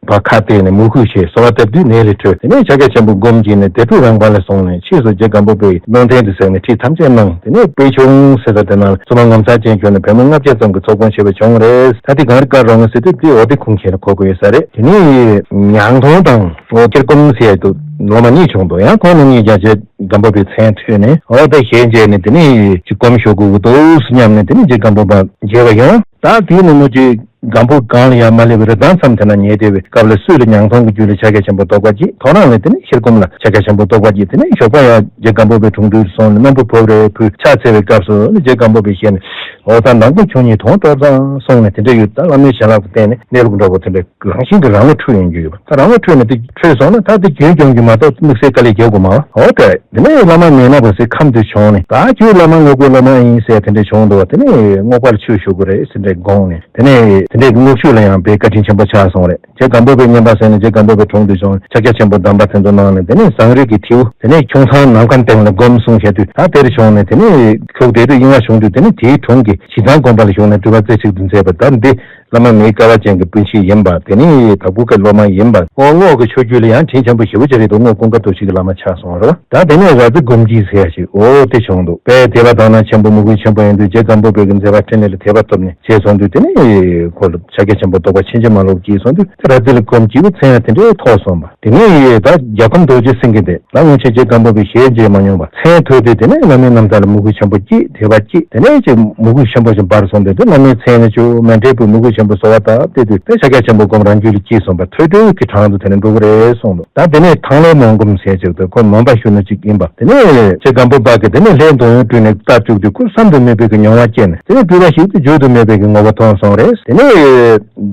བ་ཁ་གཏད་ནས་མོས་གུས་བྱས་གསོལ་བ་བཏབ་དུས་ནད་ལས་གྲོལ། དེ་ནས་ཤཱཀྱ་ཆེན་པོ་སྒོམ་བགྱིས་ནས་དལ་བུས་རང་དབང་ལ་སོང་ནས་ཕྱིས་སུ་རྗེ་སྒམ་པོ་པའི་ལུང་བསྟན་དུ་གསན་ནས་ཁྲིད་ཐམས་ཅད་གནང་། དེ་ནས་པེ་ཆུང་ཟེར་ས་དེ་ནང་ལ་བཙུན་མ་ངོ་མཚར་ཅན་བྱོན་ནས་བུ་མོ་ལྔ་བརྒྱ་ཙམ་གྱི་ཚོགས་དཔོན་བྱེད་པ་བྱུང་བ་རེད། ད་དེ་གངས་རི་དཀར་རོང་ཟེར་དུས་དེ་འོ་དེ་ཁུངས་ཁྱེད་ལ་གོ་དགོས་ཡོད་ས་རེད། དེ་ནས་ཉང་ཐོང་དང་འོ་ཁྱེར་ཀུམ་ཟེར་དུ་ལོ་མ་གཉིས་བྱུང་འདུག་ཡང་ཁོང་རྣམ་གཉིས་ཀྱང་རྗེ་སྒམ་པོ་པའི་མཚན་ཐོས་ནས་འོ་དེ་ཞལ་མཇལ་ནས་དེ་ནས་ཅིག་སྒོམ་ཞུ་དགོས་ཀྱི་འདུག་སྙམ་ནས་དེ་ནས་རྗེ་སྒམ་པོ་པ་མཇལ་བ་ཡོང་། ད་དེའི་ནུབ་མོ་ཅིག་སྒམ་པོ་གངས་ལ་ཡར་མ་སླེབས་པའི་རི་ཐང་མཚམས་དེ་ན་ཉལ་བསྡད་པའི་སྐབས་ལ་སུས་ལ་ཉང་ཐོང་གི་རྒྱུད་ལ་ཤཱཀྱ་ཆེན་པོ་རྟོགས་པ་སྐྱེས། ཐོ་རངས་ལ་དེ་ནས་ཤེལ་སྒོམ་ལ་ཤཱཀྱ་ཆེན་པོ་རྟོགས་པ་སྐྱེས། དེ་ནས་ཞོགས་པ་ཡང་རྗེ་སྒམ་པོ་པའི་དྲུང་དུ་སོང་ནས་སྣུམ་པོ་ཕོབ་རེ་ཕུལ་ཕྱག་འཚལ་བའི་སྐབས་སུ་རྗེ་སྒམ་པོ་པས་ཞལ་ནས་འོ་ད་ནང་པ་ཁྱོད་ཉིད་དོན་སྟོབས་བཟང་གསུངས་ནས་དེ་འདྲ་ཡོད། ད་བླ་མའི་བྱིན་རླབས་ཀྱི་སྟེང་ནས་གནས་ལུགས་འདྲ་པོ་དེ་འདྲ་རང་བཞིན་གྱིས་རང་ངོ་འཁྲུལ་ཡོང་རྒྱུ་ཡོད་པ། ད་རང་ངོ་འཁྲུལ་ནས་དེ་འཁྲུལ་སོང་ན་ད་དེ་རྒྱུན་སྐྱོང་རྒྱུ་མ་གཏོགས་དམིགས་བསལ་དཀའ་ལས་རྒྱག་དགོས་མ་འོ་དེ་དེ་ནས་བླ་མ་མེད་ན་བ་ཟེར་ཁམས་དུ་བྱུང་ནས་ད་ཁྱོད་བླ་མ་རྔོག་པའི་སློབ་མ་ཡིན་ཟེར་དེ་འདྲ་བྱུང་འདུག་བ། དེ་ནས་རྔོག་པར་ཆོས་ཞུ་དགོས་རེད་ཟེར་འདྲ་དགོངས་ནས་དེ་ནས་དེ་འདྲའི་རྔོག་ཆོས་ལ་ཡང་དཔེ་བཀའ་དྲིན་ཆེན་པོ་ཆགས་སོང་རེད། རྗེ་སྒམ་པོ་པས་བསྙེན་པར་གསན་ནས་རྗེ་སྒམ་པོ་པའི་དྲུང་དུ་བྱོན། ཕྱག་རྒྱ་ཆེན་པོ་གདམས་པ་དེ་ཚོ་གནང་ནས་དེ་ནས་ཟངས་རི་གི་ཐེའུ་དེ་ནས་ཁྱུང་ཚང་ནམ་མཁའ་སྟེང་ལ་སྒོམ་གསུངས་བྱས་དུས་ད་དེར་བྱུང་ནས་དེ་ནས་ཁྱུག་དེ་དུས་གཡེང་བ་བྱུང་དུས་དེ་ནས་དེའི་དྲུང་གི་བྱི་ཚང་དགོན་པ་ལ་བཞུགས་ནས་སྒྲུབ་པ་རྩེ་གཅིག་ཏུ་མཛད་པ། ད་འདི་བླ་མ་མི་དཀའ་བ་ཅན་གྱི་སྤུན་མཆེད་ཡིན་པ། དེ་ནས་དྭགས་པོ་ཀའི་སློབ་མ་ཡིན་པ། ཨོ་རྔོག་གི་ཆོས་བརྒྱུད་ལ་ཡང་དྲིན་ཆེན་པོ་ཞེ་པོ་ཅིག་རེད་འདུག་རྔོག་ཀུན་དགའ་བདེ་ཆེན་གྱི་བླ་མ་ཆགས་སོང་བ་རེད་བ། ད་དེ་ནས་ར་རྫི་སྒོམ་སྐྱིད་ཟེར་ཡ་ཞིག་འོ་དེ་བྱུང་འདུག་དཔལ་དད་པ་དག་སྣང་ཆེན་པོ་མོས་གུས་ཆེན་པོ་ཡིན་དུས་རྗེ་སྒམ་པོ་པའི་གི་མཛད་པ་འཕྲིན་ལས་ལ་དད་པ་ཐོབ་ནས་བྱས་སོང་དུས་དེ་ནས་ཁོ་ལ་ཕྱག་རྒྱ་ཆེན་པོ་རྟོགས་པ་ཕྱིན་ཅི་མ་ལོག་སྐྱེས་སོང་དུས་དེ་ར་རྫི་ལ་སྒོམ་སྐྱིད་པའི་མཚན་ཡང་དེ་འདྲའི་ཐོགས་སོང་བ། དེ་ནས་ད་རྒྱལ་ཁམས་རྡོ་རྗེ་སེང་གེ་དེ་ལ་སྔོན་ཆད་རྗེ་སྒམ་པོ་པའི་ཞལ་མཇལ་མ་མྱོང་བ་མཚན་ཐོས་དུས་དེ་ནས་བླ་མའི་རྣམ་ཐར་ལ་མོས་གུས་ཆེན་པོ་སྐྱེས་དད་པ་སྐྱེས། དེ་ནས་ཅིག་མོས་གུས་ཆེན་པོ་ཞིག་འབར་སོང་དུས་དེ་བླ་མའི་མཚན་ནས་ཅིག་མཎྜལ་ཕུལ་མོས་གུས་ཆེན་པོ་གསོལ་བ་བཏབ་སྟེ་དུས་དེ་ཤཱཀྱ་ཆེན་པོ་སྒོམ་རང་རྒྱུད་ལ་སྐྱེས་སོང་བ་ཐོས་གྲོལ་གྱི་གྲངས་སུ་དེ་ནས་འགྲོ་གི་རེད་གསུངས་འདུག་ད་དེ་ནས་ཐང་ལྷའི་མོན་སྒོམ་ཟེར་ཅིག་ཏུ་ཁོ་མོན་པ་གཞོན་ནུ་ཅིག་ཡིན་པ། དེ་ནས་རྗེ་སྒམ་པོ་པ་གིས་དེ་ནས་ལྷའི་འདོད་ཡོན་སྤྲུལ་ནས་བཀའ་བཅུག་དུས་ཁོ་བསམ་དུ་མེད་པའི་གི་མྱོང་བ་སྐྱེས་ནས་དེ་ནས་སྤྲུལ་པ་ཞིག་ཏུ་བརྗོད་དུ་མེད་པའི་གི་ངོ་བོ་མཐོང་སོང་རེད། དེ་ནས་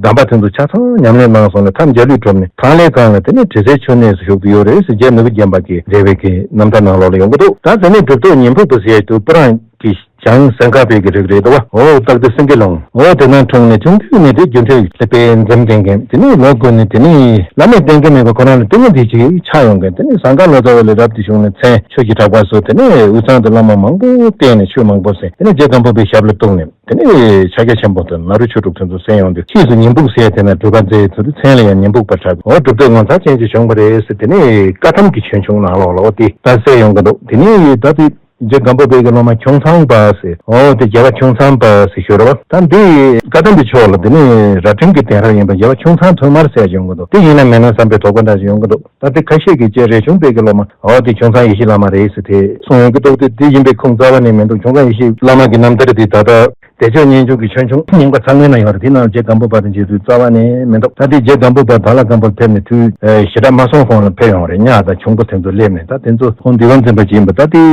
གདམས་པ་དེ་ཚོ་ཆ་ཚང་ཉམས་ལེན་གནང་སོང་ནས་ཐབས་འཇའ་ལུས་གྲུབ་ནས་ཐང་ལྷའི་སྒང་ལ་དེ་ནས་དྲི་ཟའི་མཆོད་གནས་སུ་བཞུགས་ཀྱི་ཡོད་རེད་ཟེར་རྗེ་ནོར་བུ་རྒྱན་པ་གིས་མཛད་པའི་གི་རྣམ་ཐར་ནང་ལོགས་ལ་ཡོང་གི་འདུག་ད་དེ་ནས་གྲུབ་ཐོབ་ཉི་འབུག་པ་ཟེར་ཡ་དུ་སྤུ་རངས་ཀྱི་བྱང་སེང་ག་པའི་གི་རིགས་རེད་འདུག་བ། འོ་སྟག་རྩེ་སེང་གེ་ལུང་འོ་དེ་ནང་འཁྲུངས་ནས་ཆུང་དུས་ནས་དེ་རྒྱུ་འབྲས་ལ་དཔེ་འཛེམ་ལྡན་མཁན། དེ་ནས་ལོ་རྒུད་ནས་དེ་ནས་བླ་མས་བསྟེན་གི་མེད་པ་ཁོ་རང་ལ་ལྟད་མོ་འདི་ཅིག་ཆགས་ཡོང་མཁན། དེ་ནས་ཟངས་དཀར་ལོ་ཙཱ་བ་ལས་རབ་ཏུ་བྱུང་ནས་མཚན་ཆོས་ཀྱི་གྲགས་པ་སོགས་དེ་ནས་དབུས་གཙང་དུ་བླ་མ་མང་པོ་བསྟེན་ནས་ཆོས་མང་པོ་གསན། དེ་ནས་རྗེ་སྒམ་པོ་པའི་ཞབས་ལ་གཏུགས་ནས་དེ་ནས་ཕྱག་རྒྱ་ཆེན་པོ་དང་ནཱ་རོ་ཆོས་དྲུག་དེ་ཚོ་གསན་ཡོང་དུས་ཕྱིས་སུ་ཉི་འབུག་ཟེར་དེ་ན་གྲུབ་པ་མཛད་ཚུལ་མཚན་ལ་ཡང་ཉི་འབུག་པ་གྲགས། འོ་གྲུབ་ཐོབ་ངོ་མཚར་ཅན་ཅིག་བྱུང་བ་རེད་ཟེར། དེ་ནས་བཀའ་ཐམ་གྱི་ཆོས་འབྱུང་ནང་ལོགས་ལ་འོ་དེ་ད་གསལ་ཡོང་གི་འདུག་དེ་ནས་ད་དེ། རྗེ་སྒམ་པོ་པའི་གི་སློབ་མ་ཁྱུང་ཚང་པ་ཟེར། འོ་དེ་རྒྱལ་བ་ཁྱུང་ཚང་པ་ཟེར་ཞུ་རེད་བ། ད་འདི་བཀའ་གདམས་པའི་ཕྱོགས་ལ་དེ་ནས་རྭ་སྒྲེང་གི་གདན་རབས་ཡིན་པ་རྒྱལ་བ་ཁྱུང་ཚང་ཐོན་མར་ཟེར་ཡོང་གི་འདུག་དེ་ཡིན་ན་མིན་ན་བསམ་པའི་དོགས་པ་འདྲ་ཞིག་ཡོང་གི་འདུག་ད་དེ་ཁ་ཤས་ཀྱིས་རྗེ་རས་ཆུང་པའི་གི་སློབ་མ་འོ་དེ་ཁྱུང་ཚང་ཡེ་ཤེས་བླ་མ་རེད་ཟེར་དེ་གསུང་ཡོང་གི་འདུག་དེ་དེ་ཡིན་པའི་ཁུངས་རྩ་བ་ནས་མི་འདུག་ཁྱུང་ཚང་ཡེ་ཤེས་བླ་མ་གི་རྣམ་ཐར་དེ་ད་ལྟ། བདེ་མཆོག་སྙན་བརྒྱུད་ཀྱི་ཆོས་འབྱུང་རྙིང་པ་ཚང་མའི་ནང་ཡོད་རེད། དེ་ནང་རྗེ་སྒམ་པོ་པ་དང་རྗེ་བཙུན་རྩ་བ་ནས་མི་འདུག་ད་ལྟའི་རྗེ་སྒམ་པོ་པ་དྭགས་ལྷ་སྒམ་པོར་ཕེབས་ནས་དུས་ཞེ་དྲག་མ་སོང་གོང་ལ་ཕེབས་ཡོང་རེད། ཉ་དང་ཁྱུང་པོ་དེ་ཚོ་སླེབས་ནས་ད་དེ་ཚོ་ཁོང་འདུལ་བ་འཛིན་པ་ཅིག་ཡིན་པ། ད་དེ་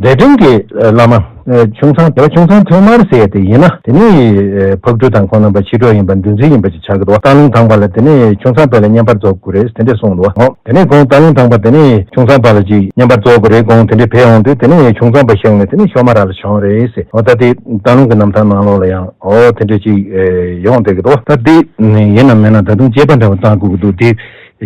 རྭ་སྒྲེང་གི་བླ་མ་ ཆུང་ཚང་དེ་ཆུང་ཚང་ཐོན་མར་ཟེར་ཏེ་ཡིན་ན་དེ་ནི་ཕག་གྲུ་དང་ཁོང་རྣམ་པ་ཕྱི་དྲོ་ཡིན་པ་འདུ་འཛི་ཡིན་པ་ཅིག་ཆགས་ཀྱི་འདུག་སྟག་ལུང་དང་པ་ལ་དེ་ནི་ཆུང་ཚང་པ་ལ་བརྙན་པར་རྫོགས་དགོས་རེད་དེ་འདྲས་གསུངས་འདུག་བ། དེ་ནས་ཁོང་སྟག་ལུང་དང་པ་དེ་ནས་ཆུང་ཚང་པ་ལ་ཅིག་བརྙན་པར་རྫོགས་དགོས་རེད་དགོངས་དེ་འདྲས་ཕེབས་ཡོང་དུས་དེ་ནས་ཆུང་ཚང་པ་བཞག་ནས་དེ་ནས་ཤོ་མ་ར་ལ་བྱོན་རེད་ཟེར། འོ་ད་དེ་སྟག་ལུང་གི་རྣམ་ཐར་ནང་ལོགས་ལ་ཡང་འོ་དེ་འདྲས་ཅིག་ཡོང་བསྡད་ཀྱི་འདུག་ད་དེ་ཡིན་ན་མིན་ན་ད་དུང་དཔྱད་པ་འདྲ་བོ་བཏང་དགོས་ཀྱི་འདུག་དེ།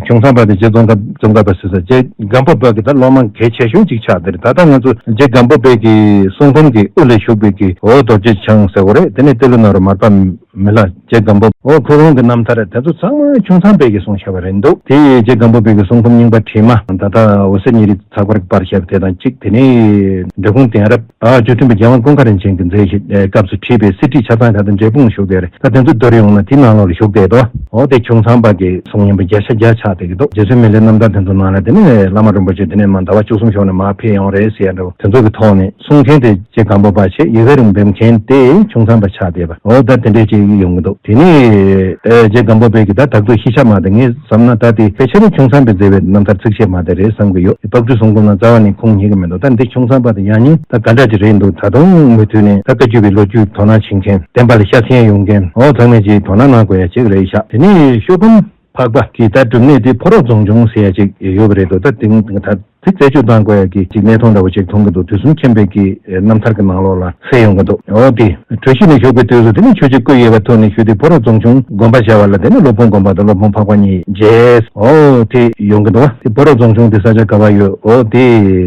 ཆུང་ཚང་པ་དང་རྗེ་ཙོང་ཁ་ཙོང་ཁ་པ་ཟེར་ས་རྗེ་སྒམ་པོ་པ་གི་ད་སློབ་མ་གལ་ཆེ་ཤོས་ཅིག་ཆགས་དེ་རེད། ད་ལྟ་ང་ཚོ་རྗེ་སྒམ་པོ་པའི་གི་གསུང་འབུམ་གི་དབུ་ལ་བཞུགས་པའི་གི་འོ་རྡོ་རྗེ་འཆང་ཟེར་བ་རེད། དེ་ནས་ཏེ་ལོ་ན་རོ་མར་པ་མི་ལ་རྗེ་སྒམ་པོ་འོ་ཁོ་རང་གི་རྣམ་ཐར་དེ་ཚོ་ཚང་མ་ཆུང་ཚང་པའི་གི་གསུང་བྱ་བ་རེད་འདུག་དེ་རྗེ་སྒམ་པོ་པའི་གི་གསུང་འབུམ་རྙིང་པ་བྲིས་མ་ད་ལྟ་འོད་གསལ་ཉེ་རིགས་ཚགས་པར་གྱི་པར་བཞག་པ་དེ་དང་གཅིག་དེ་ནས་འབྲི་གུང་གདན་རབས། ཨ་བཅུ་བདུན་པ་རྒྱལ་དབང་ཀུན་དགའ་རིན་ཆེན་གྱི་མཛད་ཞིག་སྐབས་སུ་བྲིས་པའི་གསེར་བྲིས་ཆ་ཚང་ཁག་དང་འབྲས་སྤུངས་བཞུགས་དེར་ད་དེ་ཚོ་བསྡུར་ཡོང་ན་དེ་ནང་ལོགས་ལ་བཞུགས་བསྡད་དོ། འོ་དེ་ཆུང་ཚང་པ་གི་གསུང་ཡིན་པ་བརྒྱ་ཆ་བརྒྱ་ཆགས་བསྡད་ཀྱི་འདུག་རྗེ་བཙུན་མི་ལའི་རྣམ་ཐར་དེ་ཚོ་ནང་ལ་དེ་ནས་བླ་མ་རིན་པོ་ཆེ་དེ་ནས་མ་ཟླ་བ་བཅུ་གསུམ་ཞོགས་ནས་མར་ཕེབས་ཡོང་རེད་ཟེར་ཡ་འདྲ་བོ་དེ་ཚོ་གི་ཐོག་ནས་གསུང་མཁན་དེ་རྗེ་སྒམ་པོ་པ་བྱས། ཡི་གེ་རིང་འབེབས་མཁན་དེ་ཆུང་ཚང་པ་ཆགས་བསྡད་པ། འོ་ད་དེ་འདྲས་ཅིག་ཡོང་གི་འདུག་དེ་ནས་ཨེ་རྗེ་སྒམ་པོ་པའི་གི་ད་དག་ཐོ་ཤི་ཆ་མ་དེ་ངས་བསམ་ན་ད་དེ་ཕལ་ཆེར་ཆུང་ཚང་པའི་མཛད་པའི་རྣམ་ཐར་ཚིགས་བཅད་མ་དེ་རེད་བསམ་གི་ཡོད། དེ་ཕག་གྲུ་གསུང་འབུམ་ལ་རྩ་བ་ནས་ཁུངས་སྙེག་གི་མི་འདུག་ད་འདི་ཆུང་ཚང་པ་དེ་ཡང་སྙིང་ད་ག་འདྲ་ཅིག་རེད་འདུག་ད་དུང་མུ་མཐུད་ནས་ད་བཀའ་བརྒྱུད་པའི་ལོ་རྒྱུས་དོ་སྣང་བྱེད་མཁན་བསྟན་པ་ལ་ཤ་ཚན་ཡོང་མཁན་འོ་ཚང་མས་ཅིག་དོ་སྣང་གནང་དགོས་ཡ་ཅིག་རེད་ཤག་དེ་ནས་ཤོ་སྒོམ་འཕགས་པ་གི་ད་སྒྲུབ་གནས་དེ་ཕོ་རོག་རྫོང་ཆུང་ཟེར་ཡ་ཅིག་ཡོད་པ་རེད་འདུག་ད་དེང་ད། དེ་རྩད་གཅོད་བཏང་དགོས་ཡ་གི་ཅིག་གནས་སྟངས་འདྲ་བོ་ཅིག་མཐོང་གི་འདུག་དུས་གསུམ་མཁྱེན་པའི་གི་རྣམ་ཐར་གི་ནང་ལོགས་ལ་གསལ་ཡོང་གི་འདུག་འོ་དེ་གྲོ་ཞིབ་ནས་ཞུགས་པའི་དུས་སུ་དེ་ནི་ཆོས་རྗེ་ཀོ་ཡེ་བ་ཐུག་ནས་ཞུ་དེ་ཕོ་རོག་རྫོང་ཆུང་དགོན་པ་བྱ་བ་ལ་དེ་ནི་སློབ་དཔོན་དགོན་པ་དང་སློབ་དཔོན་འཕགས་པ་གཉིས་མཇལ། འོ་དེ་ཡོང་གི་འདུག་དེ་ཕོ་རོག་རྫོང་ཆུང་དེ་ས་ཆ་ག་བ་ཡོད། འོ་དེ་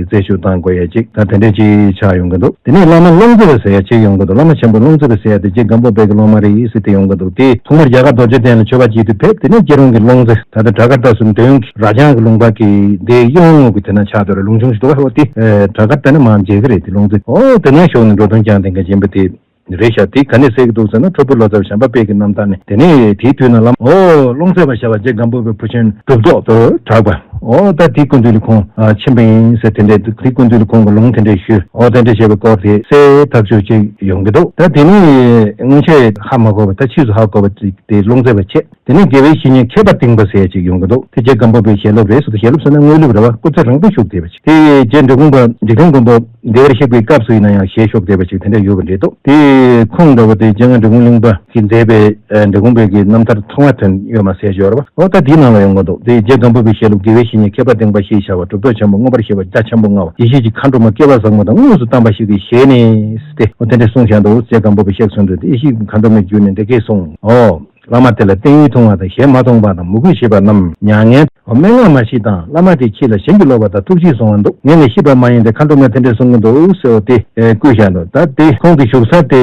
རྩད་ཞུ་བཏང་དགོས་ཡ་ཅིག་ད་དེ་འདྲས་ཅིག་ཆགས་ཡོང་གི་འདུག་དེ་ནས་བླ་མ་ཀློང་རྩེ་བ་ཟེར་ཡ་ཅིག་ཡོང་གི་འདུག་བླ་མ་ཆེན་པོ་ཀློང་རྩེ་བ་ཟེར་ཡ་དེ་རྗེ་སྒམ་པོ་པའི་གི་སློབ་མ་རེད་ཟེར་དེ་ཡོང་གི་འདུག་དེ་ཐོག་མར་རྒྱ་གར་རྡོ་རྗེ་གདན་ལ་མཆོད་པ་བགྱིས་དུས་ཕེབས། དེ་ནས་སྐྱིད་རོང་གི་ཀློང་རྩེ་ད་ལྟ་བྲག་དཀར་རྟ་སུམ་འདོན་གྱི་རྭ་ལྗང་གི་ལུང་པ་གི་དེ་གཡོན་ངོས་ཀྱི་དེ་ན་ཆགས་འདུག་རེད། ལུང་ཆུང་ཞིག་འདུག་བ། འོ་དེ་བྲག་དཀར་ད་ནི་མར་མཇལ་གི་རེད། དེ་ཀློང་རྩེ་འོ་དེ་ན་ཞོགས་ནས་འགྲོ་དོན་བསྐྱངས་ཏེ་འགའ་ཡིན་པ་དེ་རེད་ཤག་དེ་ག་ནས་གསལ་གི་འདུག་ཟེར་ན་ཁྲོ་ཕུ་ལོ་ཙཱ་བ་བྱམས་པ་དཔལ་གྱི་རྣམ་ཐར་ནས་དེ་ནས་དེའི་དུས་ན་བླ་མ་འོ་ཀློང་རྩེ་བ་ཞབས་པ་རྗེ་སྒམ་པོ་པའི་བུ་ཆེན་གྲུབ་ཐོབ་ཏུ་གྲགས་པ། འོ་ད་དེའི་སྐུ་མདུན་ལ་ཁོང་ཨ་ཕྱིན་པ་ཡིན་ཟེར་དེ་འདྲས་འདུག་དེའི་སྐུ་མདུན་ལ་ཁོང་གི་ལུང་དེ་འདྲས་ཞུས། འོ་དེ་འདྲས་བྱས་པའི་སྐོར་དེ་གསལ་ཐག་ཆོད་ཅིག་ཡོང་གི་འདུག་ད་དེ་ནི་སྔོན་ཆད་ཧ་མ་གོ་བ་ད་ཕྱིས་སུ་ཧ་གོ་བ་ཅིག་དེ་ཀློང་རྩེ་བ་བྱས། དེ་ནས་དགེ་བའི་བཤེས་གཉེན་མཁས་པ་ལྡིང་པ་ཟེར་ཡ་ཅིག་ཡོང་གི་འདུག་དེ་རྗེ་སྒམ་པོ་པའི་ཞལ་སློབ་རེད་ཟེར་དུས་ཞལ་སློབ་ཟེར་ན་དངོས་སློབ་རེད་བ། སྐུ་ཚེ་རིང་པོ་བཞུགས་བསྡད་པ་ཅིག་དེ་རྗེ་འབྲི་གུང་པ་འཇིག་རྟེན་མགོན་པོ་བདེ་བར་གཤེགས་པའི་སྐབས་སུ་ཡིན་ན་ཡང་ཞལ་བཞུགས་བསྡད་པ་ཅིག་དེ་འདྲ་ཡོད་པ་འདྲ་འདུག་དེ་ཁོང་འདྲ་བོ་དེ་སྤྱན་སྔ་འབྲི་གུང་གླིང་པ་གིས་མཛད་པའི་ཨ་འབྲི་གུང་པའི་གི་རྣམ་ཐར་ཐོག་མ་དོན་ཡོད་མ་ཟེར་ཞོར་བ། འོ་ད་དེའི་ནང་ལ་ཡོང་གི་འདུག་དེ་རྗེ་སྒམ་པོ་པའི་ཞལ་སློབ་དགེ་བའི་བཤེས་གཉེན་མཁས་པ་ལྡིང་པ་ཞེས་བྱ་བ་གྲུབ་ཐོབ་ཆེན་པོ་མངོན་པར་ཤེས་པ་རྒྱ་ཆེན་པོ་མངའ་བ་ཡེ་ཤེས་ཀྱི་མཁའ་འགྲོ་མ་སྐལ་བ་བཟང་པོ་དང་དངོས་སུ་བལྟམས་པ་ཞིག་གི་ཞལ་ནས་ཏེ། འོ་དེ་འདྲ་གསུངས་བཞག་འདུག་རྗེ་སྒམ་པོ་པའི་གཤེགས་གསོལ་འདུག་དེ་ཡེ་ཤེས་ཀྱི་མཁའ་འགྲོ་མའི་རྒྱུད་ནས་འདི་སྐད་གསུངས། འོ། བླ་མ་དེ་ལ་བསྟན་ཡུལ་མཐོང་བ་དང་གཞན་མ་མཐོང་བ་དང་མོས་གུས་བྱེད་པ་རྣམས་མྱ་ངན་འོ་སྨྲེ་སྔགས་མ་བཞེས་དང་བླ་མ་དེ་ཁྱེད་ལ་གཞན་གྱིས་སློབ་པ་དང་ཐུགས་རྗེས་བཟུང་བ་འདུག་ངས་ནི་ཤེས་པ་མ་ཡིན་ཏེ་མཁའ་འགྲོ་མས་དེ་འདྲ་གསུང་གི་འདུག་ཟེར་བ་དེ་བཀོད་བཞག་འདུག་ད་དེ་ཁོང་གི་བཞུགས་ས་དེ་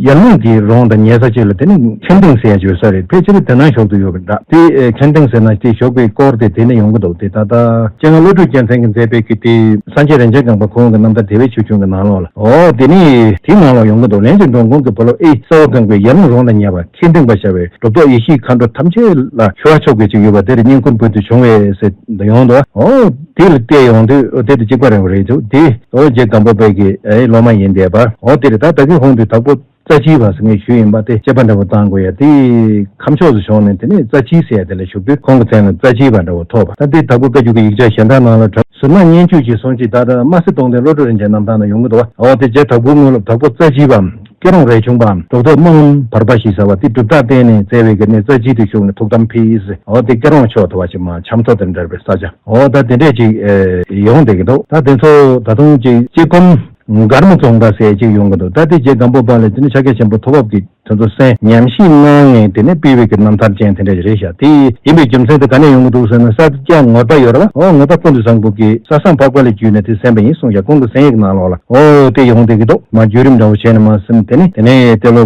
ཡར་ཀླུང་གི་རོང་དང་ཉེ་ས་ཅིག་ལ་དེ་ནི་མཁན་ལྡིང་ཟེར་ཡ་ཅིག་ཡོད་ས་རེད། ཕལ་ཆེར་དེ་ན་བཞུགས་ཏུ་ཡོད་པ་འདྲ། དེ་མཁན་ལྡིང་ཟེར་ན་དེ་བཞུགས་པའི་སྐོར་དེ་དེ་ནས་ཡོང་གི་འདུག་དེ་ད་ལྟ་སྤྱན་སྔ་བློ་གྲོས་རྒྱལ་མཚན་གྱིས་མཛད་པའི་གི་དེ་སངས་རྒྱས་རིན་ཆེན་སྒང་པ་ཁོང་གི་རྣམ་ཐར་དེ་བའི་ཆོས་འབྱུང་གི་ནང་ལོགས་ལ། འོ་དེ་ནི་དེའི་ནང་ལ་ཡོང་གི་འདུག་ལན་ཅིག་འགྲོ་མགོན་གྱི་བུ་སློབ་ཨེ་གསལ་བ་སྒང་པའི་ཡར་ཀླུང་རོང་དང་ཉེ་བ་མཁན་ལྡིང་པ་ཞབས་པའི་གྲུབ་ཐོབ་ཡེ་ཤེས་མཁའ་འགྲོ་ཐམས་ཅད་ལ་ཞུ་བ་ཆོག་གི་ཅིག་ཡོད་པ་དེར་བསྙེན་བཀུར་འབུལ་དུ་བྱུང་བས་ཟེར་འདི་ཡོང་འདུག་འོ་དེ་ལ་བལྟས་ཡོང་དུས་འོ་དེ་དེ་གཅིག་པ་རེད་པ་རེད་འདུག་དེ་འོ་རྗེ་སྒམ་པོ་པའི་གི་ཨེ་སློབ་མ་ཡིན་བསྡད་པ། འོ་དེ་རེད། ད་ད་གིན་ཧོང་དུས་དྭགས་པོ་རྩ་ཆེའི་བ་ཟེར་ངས་ཞུས་ཡིན་པ་དེ་དཔྱད་པ་འདྲ་པོ་བཏང་དགོས་ཡ་དེ་ཁམས་ཕྱོགས་སུ་བྱུང་ནས་དེ་ནས་རྩ་ཆེའི་ཟེར་ཡ་དེ་ལ་ཞུགས་དུས་ཁོང་གི་མཚན་ལ་རྩ་ཆེའི་བ་འདྲ་པོ་ཐོབ་པ། ད་དེ་དྭགས་པོ་བཀའ་བརྒྱུད་ཀྱི་ཡིག་ཆ་གཞན་དག་ནང་ལ་གྲགས། ཟུར་ན་སྙན་བརྒྱུད་ཀྱི་གསུང་ཅིག་ད་ལྟ་དམར་སེར་སྟོང་ལྡན་བློ་གྲོས་རིན་ཆེན་རྣམ་ཐར་ན་ཡོང་གི་འདུག་འོ་དེ་རྗེ་དྭགས་པོའི་དངོས་སློབ་དྭགས་པོ་རྩ་ཆེའི་བ་སྐྱེ་རོང་རས་ཆུང་པའམ་གྲུབ་ཐོབ་དམངས་བར་པ་ཞེས་བྱ་བ་དེ་གྲུབ་རྟགས་བསྟན་ནས་བཙལ་བའི་གི་གནས་རྩ་ཆེའི་དུ་ཞུགས་ནས་ཐུགས་དམ་ཕེབས། འོ་དེ་སྐྱེ་རོང་ཕྱོགས་དུ་བ་ཞིག་མ་ཆམ་ཐོག་དང་འདྲ་བའི་ས་ཆ་འོ་ད་དེ་འདྲས་ཅིག་ཡོང་བསྡད་ཀྱི་འདུག་ད་དེ་ཚོ་ད་དུང་ཅིག་གཅིག་གོམ། མགར་མོ་རྫོང་དགའ་ཟེར་ཅིག་ཡོང་གི་འདུག་ད་དེ་རྗེ་སྒམ་པོ་པ་ལ་དེ་ནི་ཕྱག་རྒྱ་ཆེན་པོ་ཐུགས་འཕགས་ཀྱིས་དེ་ཚོ་གསན་ཉམས་ཞིབ་གནང་ནས་དེ་ནས་སྤེལ་བའི་གི་རྣམ་ཐར་ཅན་དེ་འདྲ་ཞིག་རེད་ཤག་དེ་ཡིན་པའི་རྒྱུ་མཚན་དེ་ག་ནས་ཡོང་གི་འདུག་ཟེར་ན་ས་སྐྱ་ངོར་པ་ཡོད་རེད་བ། འོ་ངོར་པ་ཀུན་ཏུ་བཟང་པོ་གིས་ས་བཟང་འཕགས་པ་ལ་བརྒྱུད་ནས་དེ་གསན་པ་ཡིན་གསུངས་ཤག་ཁོང་གི་གསན་ཡིག་ནང་ལོགས་ལ་འོ་དེ་ཡོང་བསྡད་ཀྱི་འདུག་མ་བརྒྱུད་རིམ་འདྲ་བོ་བྱས་ནས་མ་ཟིན་དེ་ནས་དེ་ནས་ཏེ་ལོ་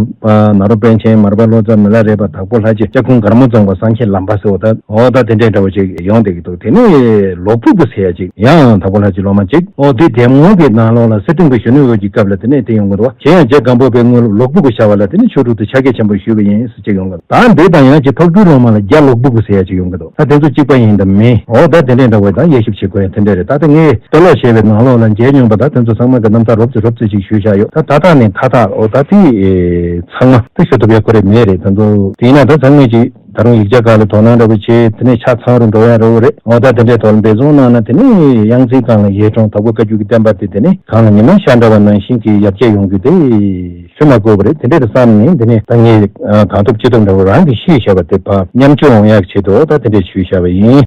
ནཱ་རོ་པཎ་ཆེན་མར་པ་ལོ་ཙཱ་མི་ལ་རས་པ་དྭགས་པོ་ལྷ་རྗེ་སྐྱབས་ཁུངས་མགར་མོ་རྫོང་པ་སངས་རྒྱས་ལམ་པ་ཟེར་བ་ད་འོ་ད་དེ་འདྲས་འདྲ་བོ་ཅིག་ཡོང་བསྡད་ཀྱི་འདུག་དེ་ནས་ལོག་ཕུག་པ་ཟེར་ཡ་ཅིག་ཡང་དྭགས་པོ་ལྷ་རྗེ་སློབ་མ་གཅིག་འོ་དེ་འདེམས་ངོ་གི་ནང་ལོགས་ལ་གསེར་ལྡུམ་པའི་གཞོན་ནུ་འོད་ཀྱི་སྐབས་ལ་དེ་ནས་དེ་ཡོང་གི་འདུག་གཞན་ཡང་རྗེ་སྒམ་པོ་པའི་དངོས་སློབ་ལོག་ཕུག་གི་བྱ་བ་ལ་དེ་ནས་ཆོས་དྲུག་ཏུ་ཕྱག་རྒྱ་ཆེན་པོ་ཞུས་པ་ཡིན་ཟེར་གཅིག་ཡོང་གི་འདུག་ད་འདི་དང་ཡང་གཅིག་ཕག་གྲུ་རོང་མ་ལ་རྒྱ་ལོག་ཕུག་གི་ཟེར་ཡ་གཅིག་ཡོང་གི་འདུག་ད་དེ་ཚོ་གཅིག་པ་ཡིན་དང་མིན་འོ་ད་དེ་འདྲས་འདྲ་བོ་ད་དབྱེ་ཞིབ་བྱེད་དགོས་ཡ་དེ་འདྲས་རེད། ད་ལྟ་ངས་ལྟ་ཀློག་བྱས་པའི་ནང་ལོགས་ལ་མཇལ་མྱོང་པ་ད་དེ་ཚོ་ཚང་མ་གི་རྣམ་ཐར་རོབ་ཙམ་རོབ་ཙམ་ཅིག་ཞུས་བཞག་ཡོད། ད་ད་ལྟ་ནས་ད་ལྟ་འོ་ད་དེ་ཚང་མ་དེ་ཞུ་ཐུབ་ཡ་ཁོ་རེ་མེད་རེད། དེ་ཚོ་དེ་ཡིན་ན་ད་ཚང་མས་ཅིག་ད་རུང་ཡིག་ཆ་སྒང་ལ་དོ་སྣང་འདྲ་པོ་བྱས། དེ་ནས་ཆ་ཚང་རུ་འགྲོ་ཡ་འདྲ་པོ་རེད། འོ་ད་དེ་འདྲའི་ཐོག་ལ་འབད་བརྩོན་གནང་ན། དེ་ནས་གཡང་རྩེའི་སྒང་ལ་ཡིད་འོང་དྭགས་པོ་བཀའ་བརྒྱུད་ཀྱི་བསྟན་པ་དེ་དེ་ནས་གང་ལ་ཉི་མ་ཤར་འདྲ་བ་ནང་བཞིན་གྱི་ཡར་རྒྱས་ཡོང་རྒྱུ་དེ་ཞུ་མ་དགོས་པ་རེད། དེ་འདྲ་རེད་བསམ་ནས། དེ་ནས་ད་ངས་གང་ཐུབ་ཅི་ཐུབ་འདྲ་པོ་རང་གིས་ཤེས་བཞག་པ་དེ་ཕར་མཉམ་སྤྱོད་འོང་ཡག་ཆེད་དུ། ད་དེ་འདྲ་ཞུས་བཞག་པ་ཡིན།